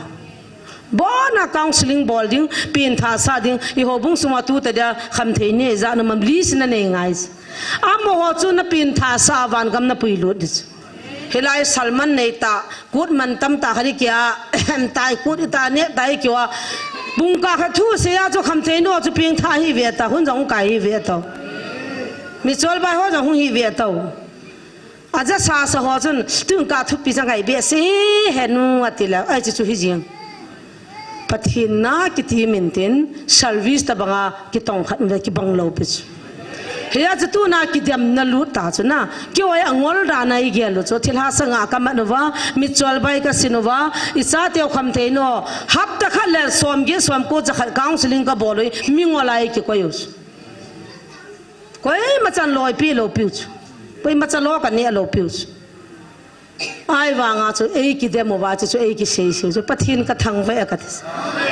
Bona counseling bol ding, pengtha sa ding, i houbung sunga tu ta dia khamthei ne ja na mam li sina nei ngai. Amaho chu na pengtha sa van gam na puilut di chu. Hilai Salman nei ta, kut man tam ta khari kia, tai kut i ta ne, tai kiwa. Bung ka kha thu se ya chu khamthei no chu pengtha hi ve ta, hun jong kai hi ve ta. Mitchol bai ho jong hung hi ve ta. Aja sa sa ho chun, tun ka thupi sa ngai be se he nu ati la, ai chu chu hi jing. Pathen na kiti min tin, service ta banga kitong khat ve kibang lou pi chu. Hiya chu tuna kidemna lut ta chu na, kihoi angol dan a i gel u chu, thilha sanga ka man uva, mitchol bai ka sin uva, i chateu khamthei no, hapta khat le som get som ko cha khat counseling ka bol u, mi ngol a i kikoi u chu. Koima chan loi pi lou piu chu. Koima cha lou ka ne lou piu chu. Ahivanga chu ei kidem uva chu, chu ei kisei sei chu Pathen ka thangvah e ka ti.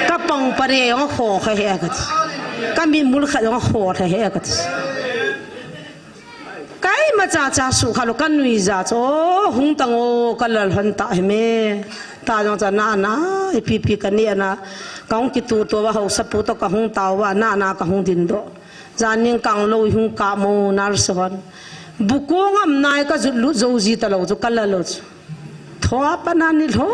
Ka pang pare jong kho kha he ka ti. Ka mi mul kha jong kho kha he ka ti. Koima cha cha su kha lou ka nui ja chu, o, hung tang o ka lal hon ta hi me. Ta jong cha na na, ipi pi ka ne na. Ka hung kitu to uva hausa pu to ka hung ta uva na na ka hung din doh. Jan ning kang lou hung ka mo nurse hon. Bu kong am nai ka jut lut jou ji ta lou chu ka la lou chu. Thua pa na ni lhom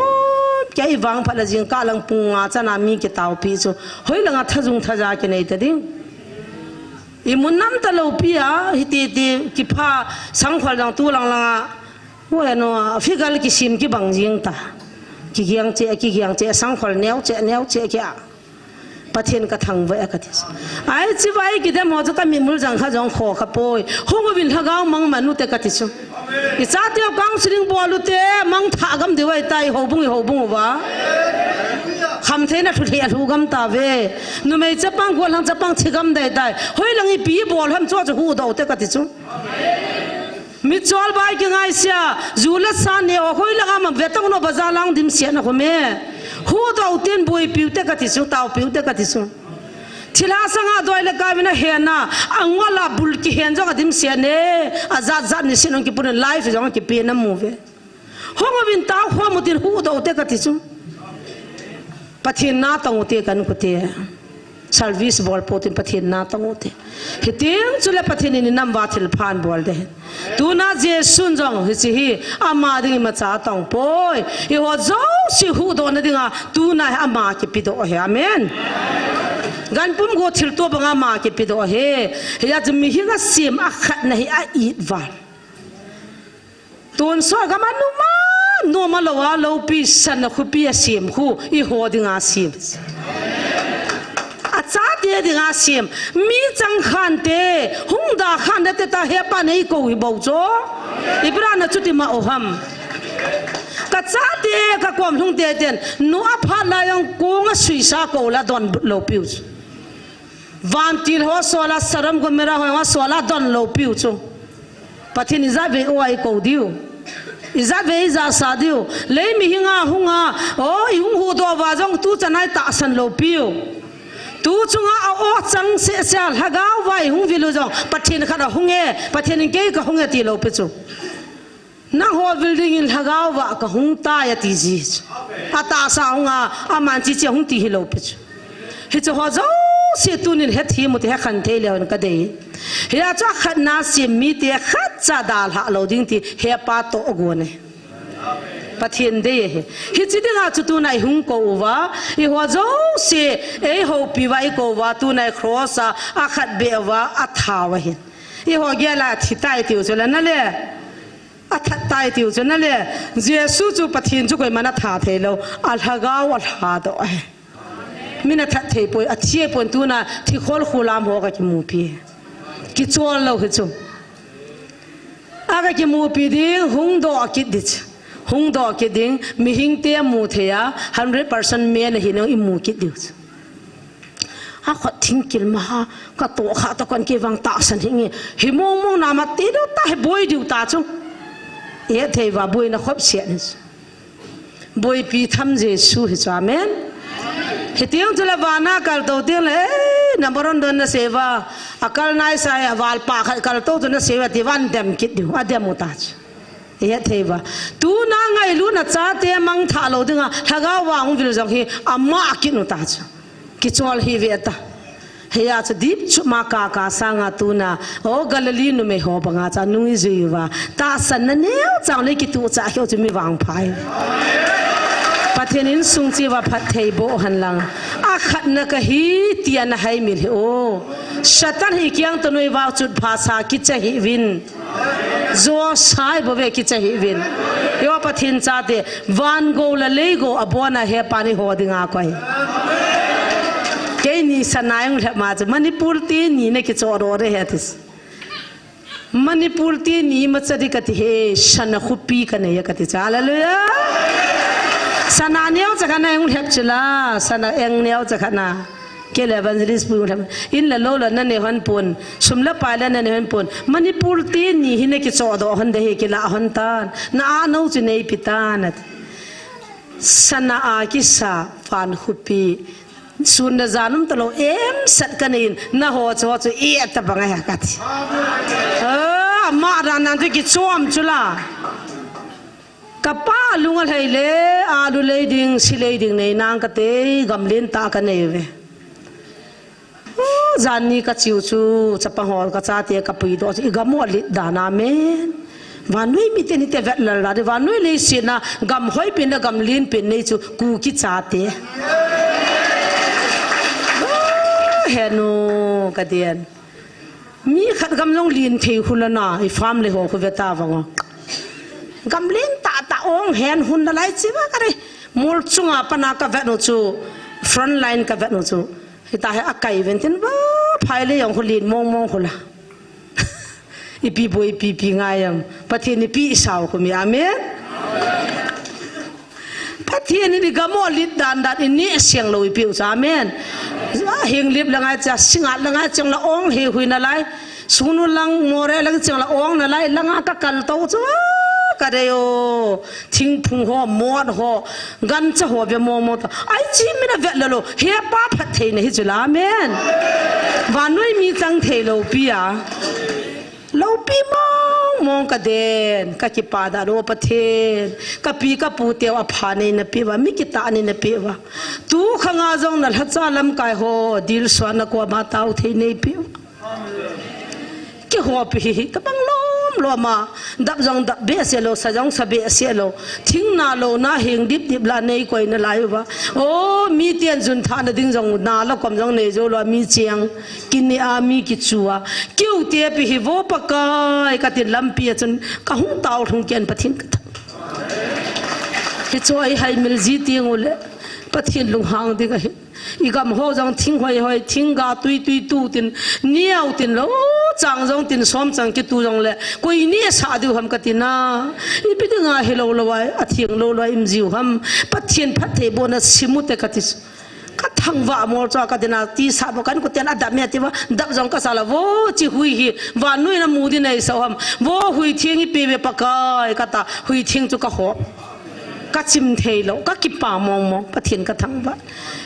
kei vang pha la jing ka lang pung nga cha na mi kitao pi chu. Hoi langa thajung thaja kinei ta ding. Imu nam talou pi a, hiti ti kipha sangkhol dang tu lang lang a. Hu e no, figure kisim kibang jing ta. Kigiang che, kigiang che, sangkhol neo che, neo che kia. Pathen ka thangvah e kati chu. Ai, chivai kidem ho chu ka mimul jang kha jong kho kha poi. Hung uvin lhagao mang man u te kati chu. I chateu counseling bol u te, mang tha gam diu ahi tai, houbung i houbung uva. Khamtheina thu thei a lhu gam tave. Numei chapang, golhang chapang thi gam dai tai. Hoilang ipi bol ham chu chu hudoh u te kati chu. Michol bai kingaisia, ju le sa neo, hoilang a ma vetang no bazar lang dimset na khome. Hudoh u ten boipiu te kati chu, taopiu te kati chu. Thilha sanga doi le kai vin ahen a, angol a bul kihen jong adimset ne, ajat jat nisin ong kipun life jong kipe na mu ve. Hung uvin tao khom u tin hudoh u te kati chu. Pathen na tong u te kan ku te. Service bol po tin Pathen na tong u te. Hitin chule Pathen in i nam uva thilpha abol de. Tuna Jesun jong hiche hi ama ding imacha tong poi. Eiho jouse hudoh na dinga tuna hi ama kipedoh ahi. Amen. Ganpum go thilto banga ama kipedoh ahi. Hia chu mihem asem akhatna hi a-it val. Tonsot gam a numa, numa lou a loupi sana khopi asem khu, eiho dinga asem. Achate dinga asem. Mi chang khante, hung da khante ta hepa nei kou hi bou chu. Ipi dinga chuti ma o ham. Ka chate, ka kom lhung te ten, nu aphat lai jong kong asuisa kou la don loupiu chu. Vantil ho sola, Sodom Gomorrah ho sola don loupiu chu. Pathen in ijat vei o a eikou diu. Ijat vei ijat sa diu. Lei mihinga hunga, o, ihung hudoh uva jong tuchan a itahsan loupiu. Tu chunga a o chang seh seh a lhagao uva ihung vil u jong. Pathen khat ahung e, Pathen in kei kahung e ti loupi chu. Nangho vil dingin lhagao uva kahung tai ati ji chu. Atahsa hunga, aman chichi hung ti hi loupi chu. Hiche ho jouse tunin hethem u te, hekhen thei leu hen kadei. Hia chu akhatna sem mite khatcha dalha lou ding ti hepa toh agon e. Pathen dei ahi. Hiche dinga chu tuna ihung kou uva, eiho jouse, eihoupi uva ikou uva, tuna i cross a, akhat beh uva, atha u ahin. Eiho gel a thi tai tiu chu la na le. Athat tai tiu chu na le. Jesu chu Pathen chu koiman atha thei lou. Alhagao alhadoh ahi. Min athat thei poi, athi poi tuna thikhol khulam ho ka kimupi. Kichol lou hi chu. A ka kimupi ding, hung doh kit ding chu. Hung doh kit ding, mihing te amu thei a, hundred percent man ahi nung imu kit diu chu. Akhut thingkil ma ha, ka toh kha toh kan kivang tahsan hi nge. Hi mong mong na ma ti diu ta, hi boi diu ta chu. Ithei uva boina khop sia ni chu. Boipi tham Jesu hi chu, amen. Hiti jong chu le vana kal to teng le, eh, number one don na sei uva, akal nai sa e, aval pa khat kal to chu na sei uva ti van dem kit diu, adem u ta chu. Ithei uva. Tuna ngailutna chate mangthah lou dinga, lhagao uva hung vil jong hi, ama kit u ta chu. Kichol hi ve ta. Hia chu dip chu ma ka ka sanga tuna, o Galilee numei ho banga cha nung ijui uva. Tahsan na neo chang le kituh cha kheu chu mi vangpha hi. Pathen insung chi uva phatthei boh hen lang. Akhatna kahi tia na haimil hih o. Satan hi kiang to noi vah chut pha sa kicha hih uvin. Jo sai bou ve kicha hih uvin. Eiho Pathen chate, van gou le lei gou abona hepa ni ho dinga koi. Keini sana ihung lhep ma chu, Manipur te ni na kichoh doh de he ati. Manipur te ni imacha di kati he, sana khopi kanei e kati chu. Hallelujah. Sana neocha khat na ihung lhep chu la, sana eng neocha khat na. Kei le evangelist pu lhem. In le lou le na nei hon pon. Sum le pai le na nei hon pon. Manipur te ni hi na kichoh doh hon de hi kila hon tan. Na a nou chu neipi tan ati. Sana a kisa van khopi. Sun le jan um talou em sat kanei in. Na ho chu ho chu i et tabang ahi kati. Ah, ama dan nan chu kichom chu la. Kapa lung alhai le, alu lei ding, si lei ding nei nang kate, gam lentah kanei uve. Oh, jan ni kachiu chu, chapang ho kachate kapuidoh chu, i gam u alet dan a men. Vannoi miten hite vet lal dan, vannoi leiset na, gam hoipen le gam lenpen nei chu, Kuki chate. Oh, henu, kati en. Mi khat gam jong len thei khu la na, i farm le ho khu ve ta vang o. Gam len tah tah ong hen hun nalai chi va ka re. Mol chunga pana ka vet nu chu, front line ka vet nu chu. Hita he a kai ven tin va, phai le jong khu len mong mong khu la. Ipi boi ipi pi ngai am. Pathen ipi i sao khu mi. Amen. Pathen in i gam u lit dan dan in ni siang lo i piu cha. Amen. Hing lip la ngai cha, singat la ngai chang la ong he hui nalai. Sunu lang more lang chang la ong nalai, langa ka kal to chu ka dei o. Thingphung ho, mot ho, gancha ho ve mong mong ta. Ai chi mi na vet la lo. He pa phat thei na hi chu la. Amen. Vannoi mi chang thei lo pi a. Lopi mong mong ka den, ka kipa da lo Pathen, ka pi ka pu teu a pha nei na pe va, mi kita nei na pe va. Tu khanga jong na lhacha lamkai ho, dil suan na ko ma tau thei nei pe va. Ki ho pi hi hi, tabang lom lom a, dap jong dap be se lo, sa jong sa be se lo, thing na lo na hing dip dip la nei koi na lai va. O, mi tian jun tha na ding jong na la kom jong nei jo lo, mi chiang. Kini a mi kichua. Kiu te pi hi vo Pakai, ka tin lampi a chun ka hung tau lhung ken Pathen ka thang. Hi chu ai hai mil ji ti ngu le. Pathen lunghang ding ahi. I gam ho jong thing hoi hoi, thing ga tui tui tu tin, niau tin lo, chang jong tin, som chang kitu jong le. Koi ni sa diu ham ka tin a. Ipi dinga hi lo lo ai, a thing lo lo ai im jiu ham. Pathen phat thei bo na simu te ka ti. Ka thangvah mol chu ka dina ti sa bo kan kuten a dap me ti va, dap jong ka sa la vo chi hui hi, vannoi na mu di nei sa ham, vo hui thing i pe ve Pakai ka ta, hui thing chu ka ho. Ka chim thei lo, ka kipa mong mong, Pathen ka thangvah.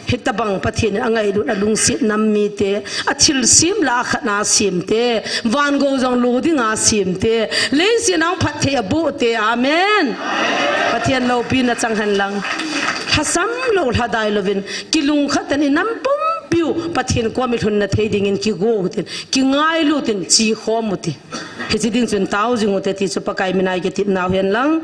Hitabang Pathen a ngailut a lungset nam mi te, a thil sim la a khat na sim te, van go jong lo ding a sim te, leiset a phat thei a bu te, amen. Pathen lopi na chang hen lang. Lhasam lo lhadai lovin, kilungkhat in i nam pumpiu Pathen kom i lhun na thei dingin kigo u tin, kingailu tin, chi khom u ti. Hichi ding chun tau jing u te ti chu Pakai min a i kitep nau hen lang.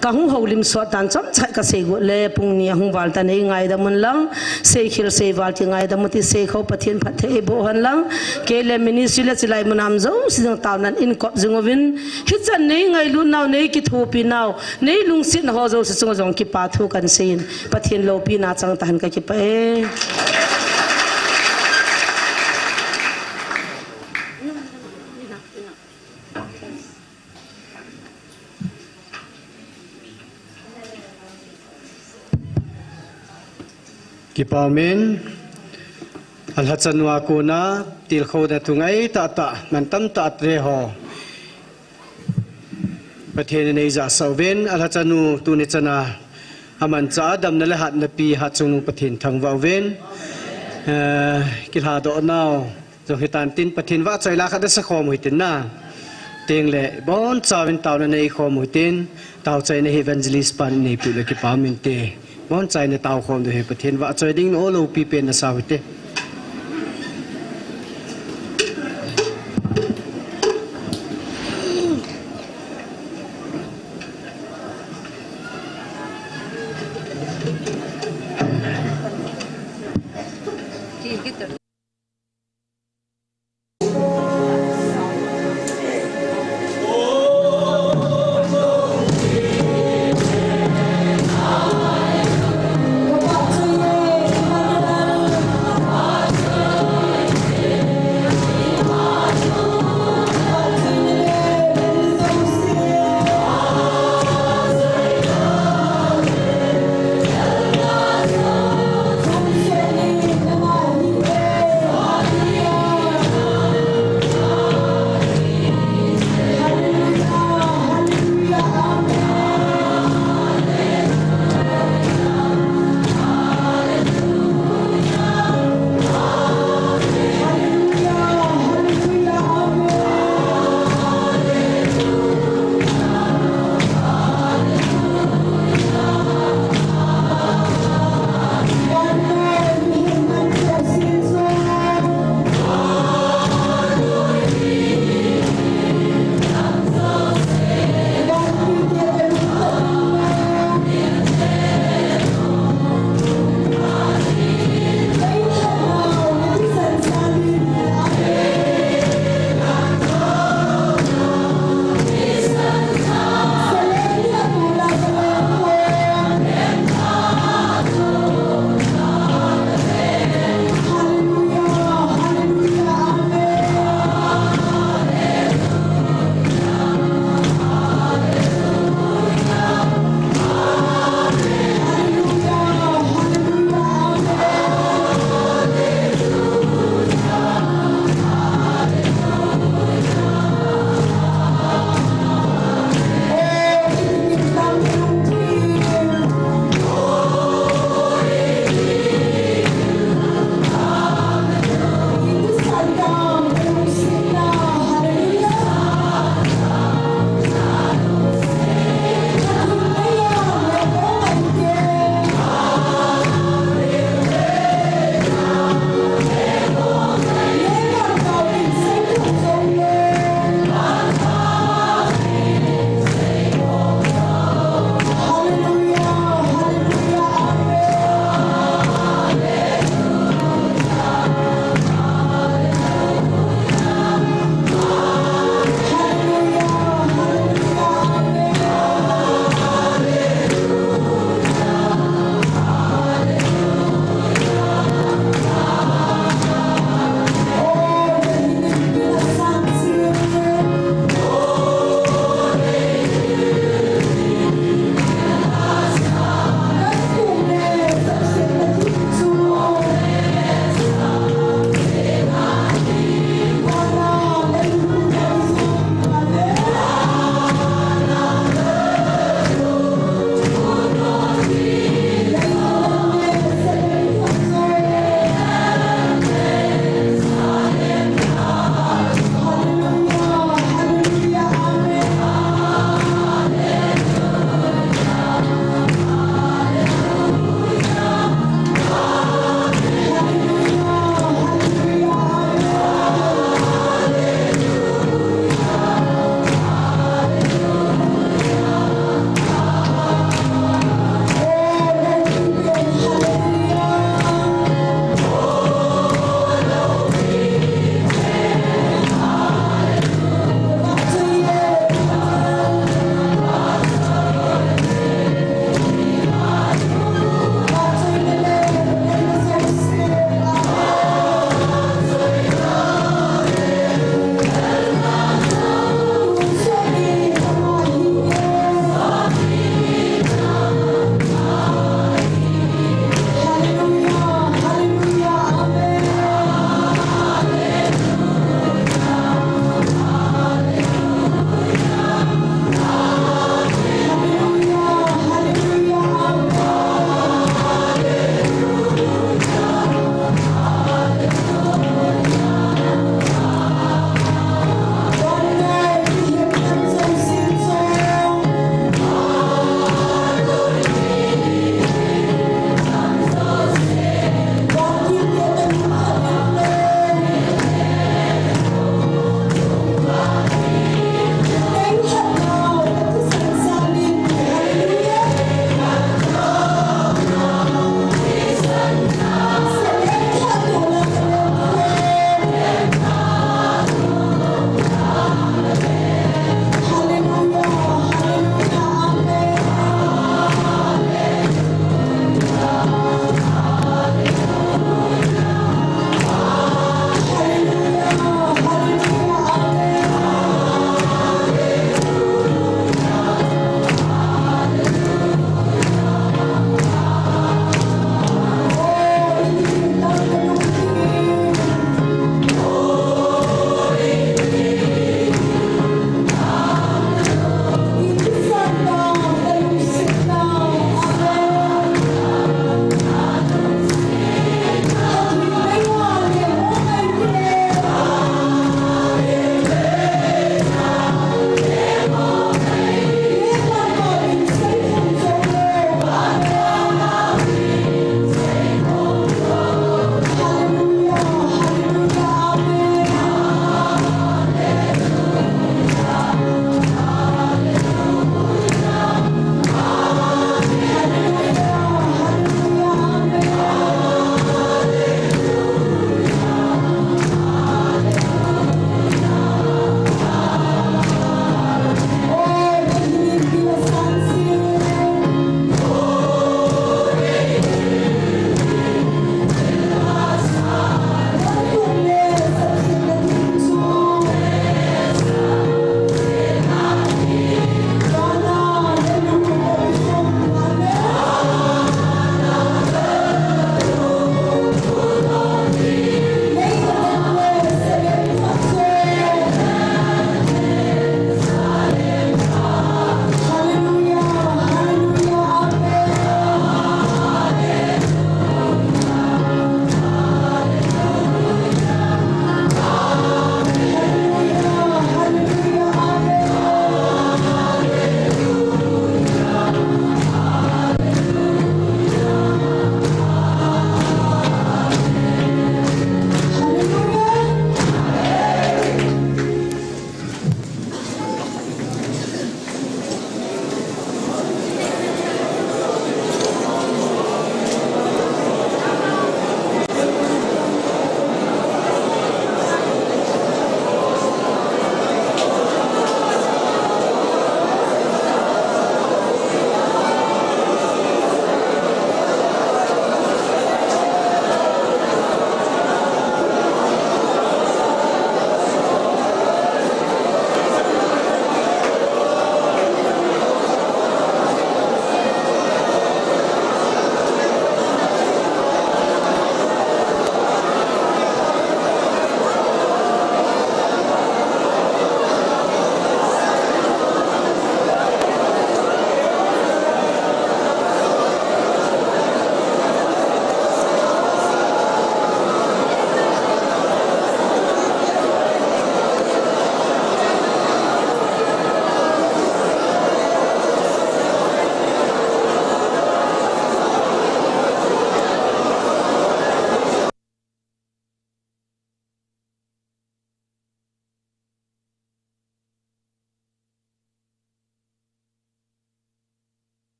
Ka hung houlim sot tan chomcha ka sei got le pung ni a hung val tan ei ngaidam un lang. Sei khel sei val ti ngaidam u ti sei kho Pathen phat thei bo hen lang. Kei le ministry le chilai mun a um jouse jong tao nan in kop jing uvin. Hichan nei ngailut nau, nei kithopi nau. Nei lungsetna ho jouse chunga jong kipa thu kan seiyin, Pathen loupina chang tahen ka kipah e. Kipah umin, alhachanu a kona tilkhouna thu ngai tahtah, mantam tah atre ho. Pathen in eija sah uvin, alhachanu tuni chana amanchah a damna le hatna pi Hatchungnung Pathen thangvah uvin. Eh, kilhadoh nau jong hitan tin Pathen vahchoi la khat a sa khom u hitin na. Tengle bonchauvin taona nei khom u hitin, taochaina hi evangelist pan nei peh le kipah umin te. Bonchaina tao khom diu hi Pathen vahchoi ding na o loupi pen na sa u hite.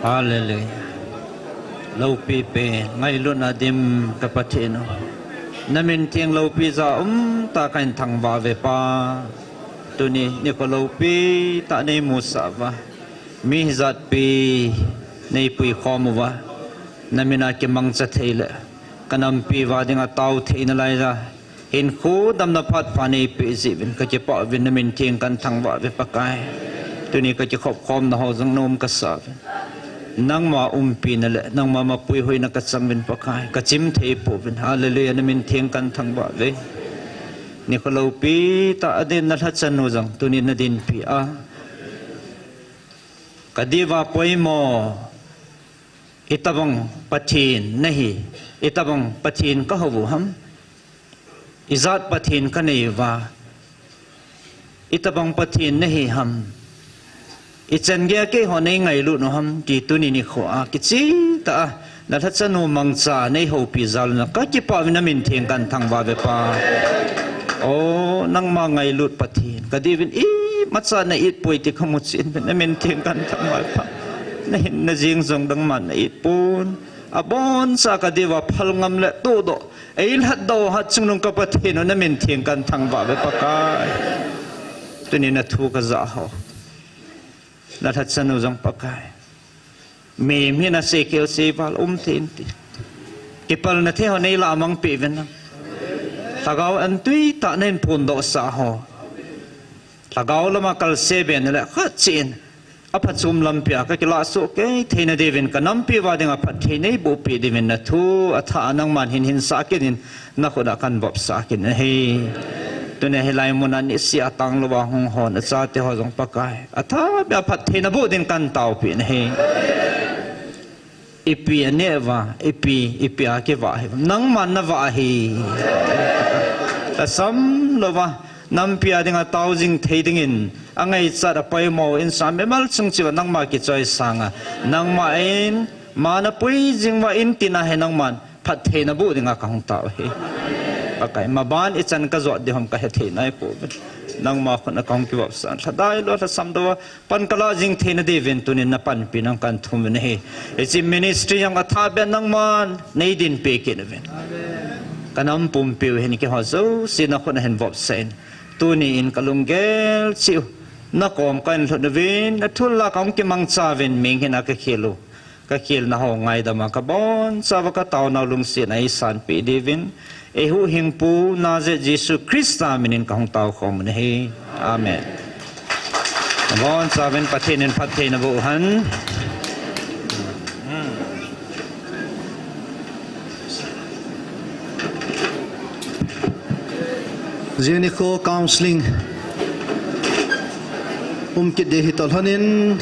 Hallelujah. Loupi pen, ngailutna dim ka Pathen u. Na min theng loupi ja um tah a kahin thangvah uve Pa. Tuni nikho loupi tah nei musah uva, mi hijatpi nei puikhom uva, na min a kimangcha thei le ka nampi uva dinga tao theina laiya hinkho damna phat pha nei peh jeh uvin ka kipah uvin, na min theng kahin thangvah uve Pakai. Tuni ka kikhopkhomna ho jong na um kasa uvin. Nangma umpina le nangma mapuihoina ka chang uvin Pakai, ka chim thei pouvin. Hallelujah, na min theng kahin thangvah uve. Nikho loupi tah a din na lhachanu jong tuni na dinpi a, ka diuva poimo, itobang Pathen nahi, itobang Pathen ka hou u ham, ijat Pathen ka nei uva, itobang Pathen nahi ham, ichan geiya keiho nei ngailut u ham ti tuni nikho a kicheh tah a na lhachanu mangcha nei houpi jal u na ka kipah uvin, na min theng kahin thangvah uve Pa. O, nangma ngailut Pathen, ka diuvin imacha na it poi ti ka muchen uvin, na min theng kahin thangvah uve Pa. Na hinna jeng jong dangma na it pon. Aboncha ka diuva phal ngam le tohdoh, ei lhatdoh hat chungnung ka Pathen u, na min theng kahin thangvah uve Pakai. Tuni na thu ka jah ho, na lhachanu jong Pakai, mihem hina seikhel seival um thei inte. Kipalna thei ho nei lah mang peh uvin lang. Lhagao antui tah a na hin phondoh sah ho, lhagao lama kalse be na le khat cheh in aphachom lampi a ka kilah soh kei theina diuvin, ka nampi uva dinga phatthei nei boh peh diuvin na thu athah a nangman hin hinsah kit in, na khut a kahin vopsah kit nahi. Tuni hilai mun a nisih a tanglouva hung hon a chate ho jong Pakai, athah beh a phatthei na boh din kahin taopi nahi. Ipi a neh uva, ipi, ipi a kivah hi, nangman na vah ahi. Lhasam louva nampi a dinga tao jing thei dingin angaichat a poimo in sa mimal chung cheh uva nangma kichoi sanga, nangma in ma na pui jing uva in tin a hi nangman phatthei na boh dinga ka hung tao hi. Pakai, maban ichan ka jot ding ham ka hethei nai pouvin, nangma khut a ka hung kivopsan, lhadai lou lhasam lou a pan ka lah jing theina diuvin tunin na panpi nang kahin thum uvin ahi. Hiche ministry jong athah beh a nangman nei dinpi kit uvin, ka nam pumpi u hin keiho jouse na khut a hin vopsah in, tuni in ka lunggel cheh u na kom kahin lhut uvin, na thu lah a ka hung kimangcha uvin, mihing hina ka khel u, ka khelna ho ngaidam a ka bonchauva ka taonau lungsetna ei sanpeh diuvin, eihuhhingpu Nazareth Jesu Christa minin ka hung taokhom u ahi. Amen. Bonchauvin Pathen in phatthei na boh hen. Jing nikho counseling um kit ding ahi toh lhonin,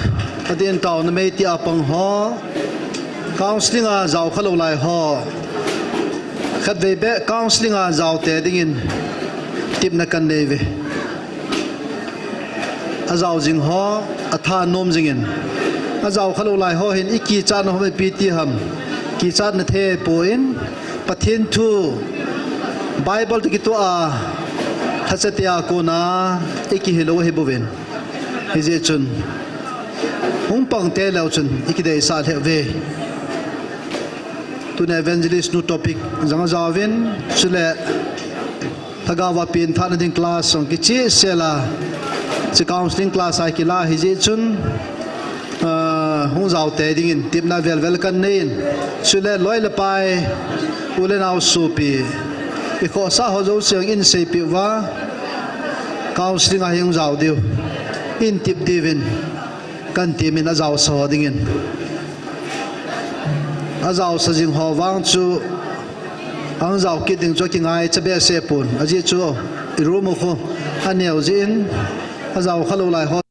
adeh in taona mei tia pang ho, counseling a jao khalou lai ho, khatvei beh counseling a jao te dingin tepna kanei uve. Ajao jing ho atha nom jingin, ajao khalou lai ho hin ikichatna ho ipi ti ham, kichatna thei pon, Pathen thu Bible toh kitoh a lhacha tia kona ikihilou ahi bouvin, hijeh chun hung pang te leu chun ikideisah lheh uve. Tuna evangelist nu topic jong ajaovin, chule lhagao a penthahna ding class jong kicheh sela, hiche counseling class a kila hijeh chun, ah, hung jao te dingin tepna velvel kanei in, chule loi le pai, u le nao sopi, ikhohsah ho jouse jong in seipeh uva, counseling a hi hung jao diu, in tep diuvin kahin temin, ajaosa ho dingin. Ajaosa jing ho vang chu ahung jao kit ding chu akingaicha behseh pon, ajeh chu i room u khu aneo jeh in, ajao khalou lai ho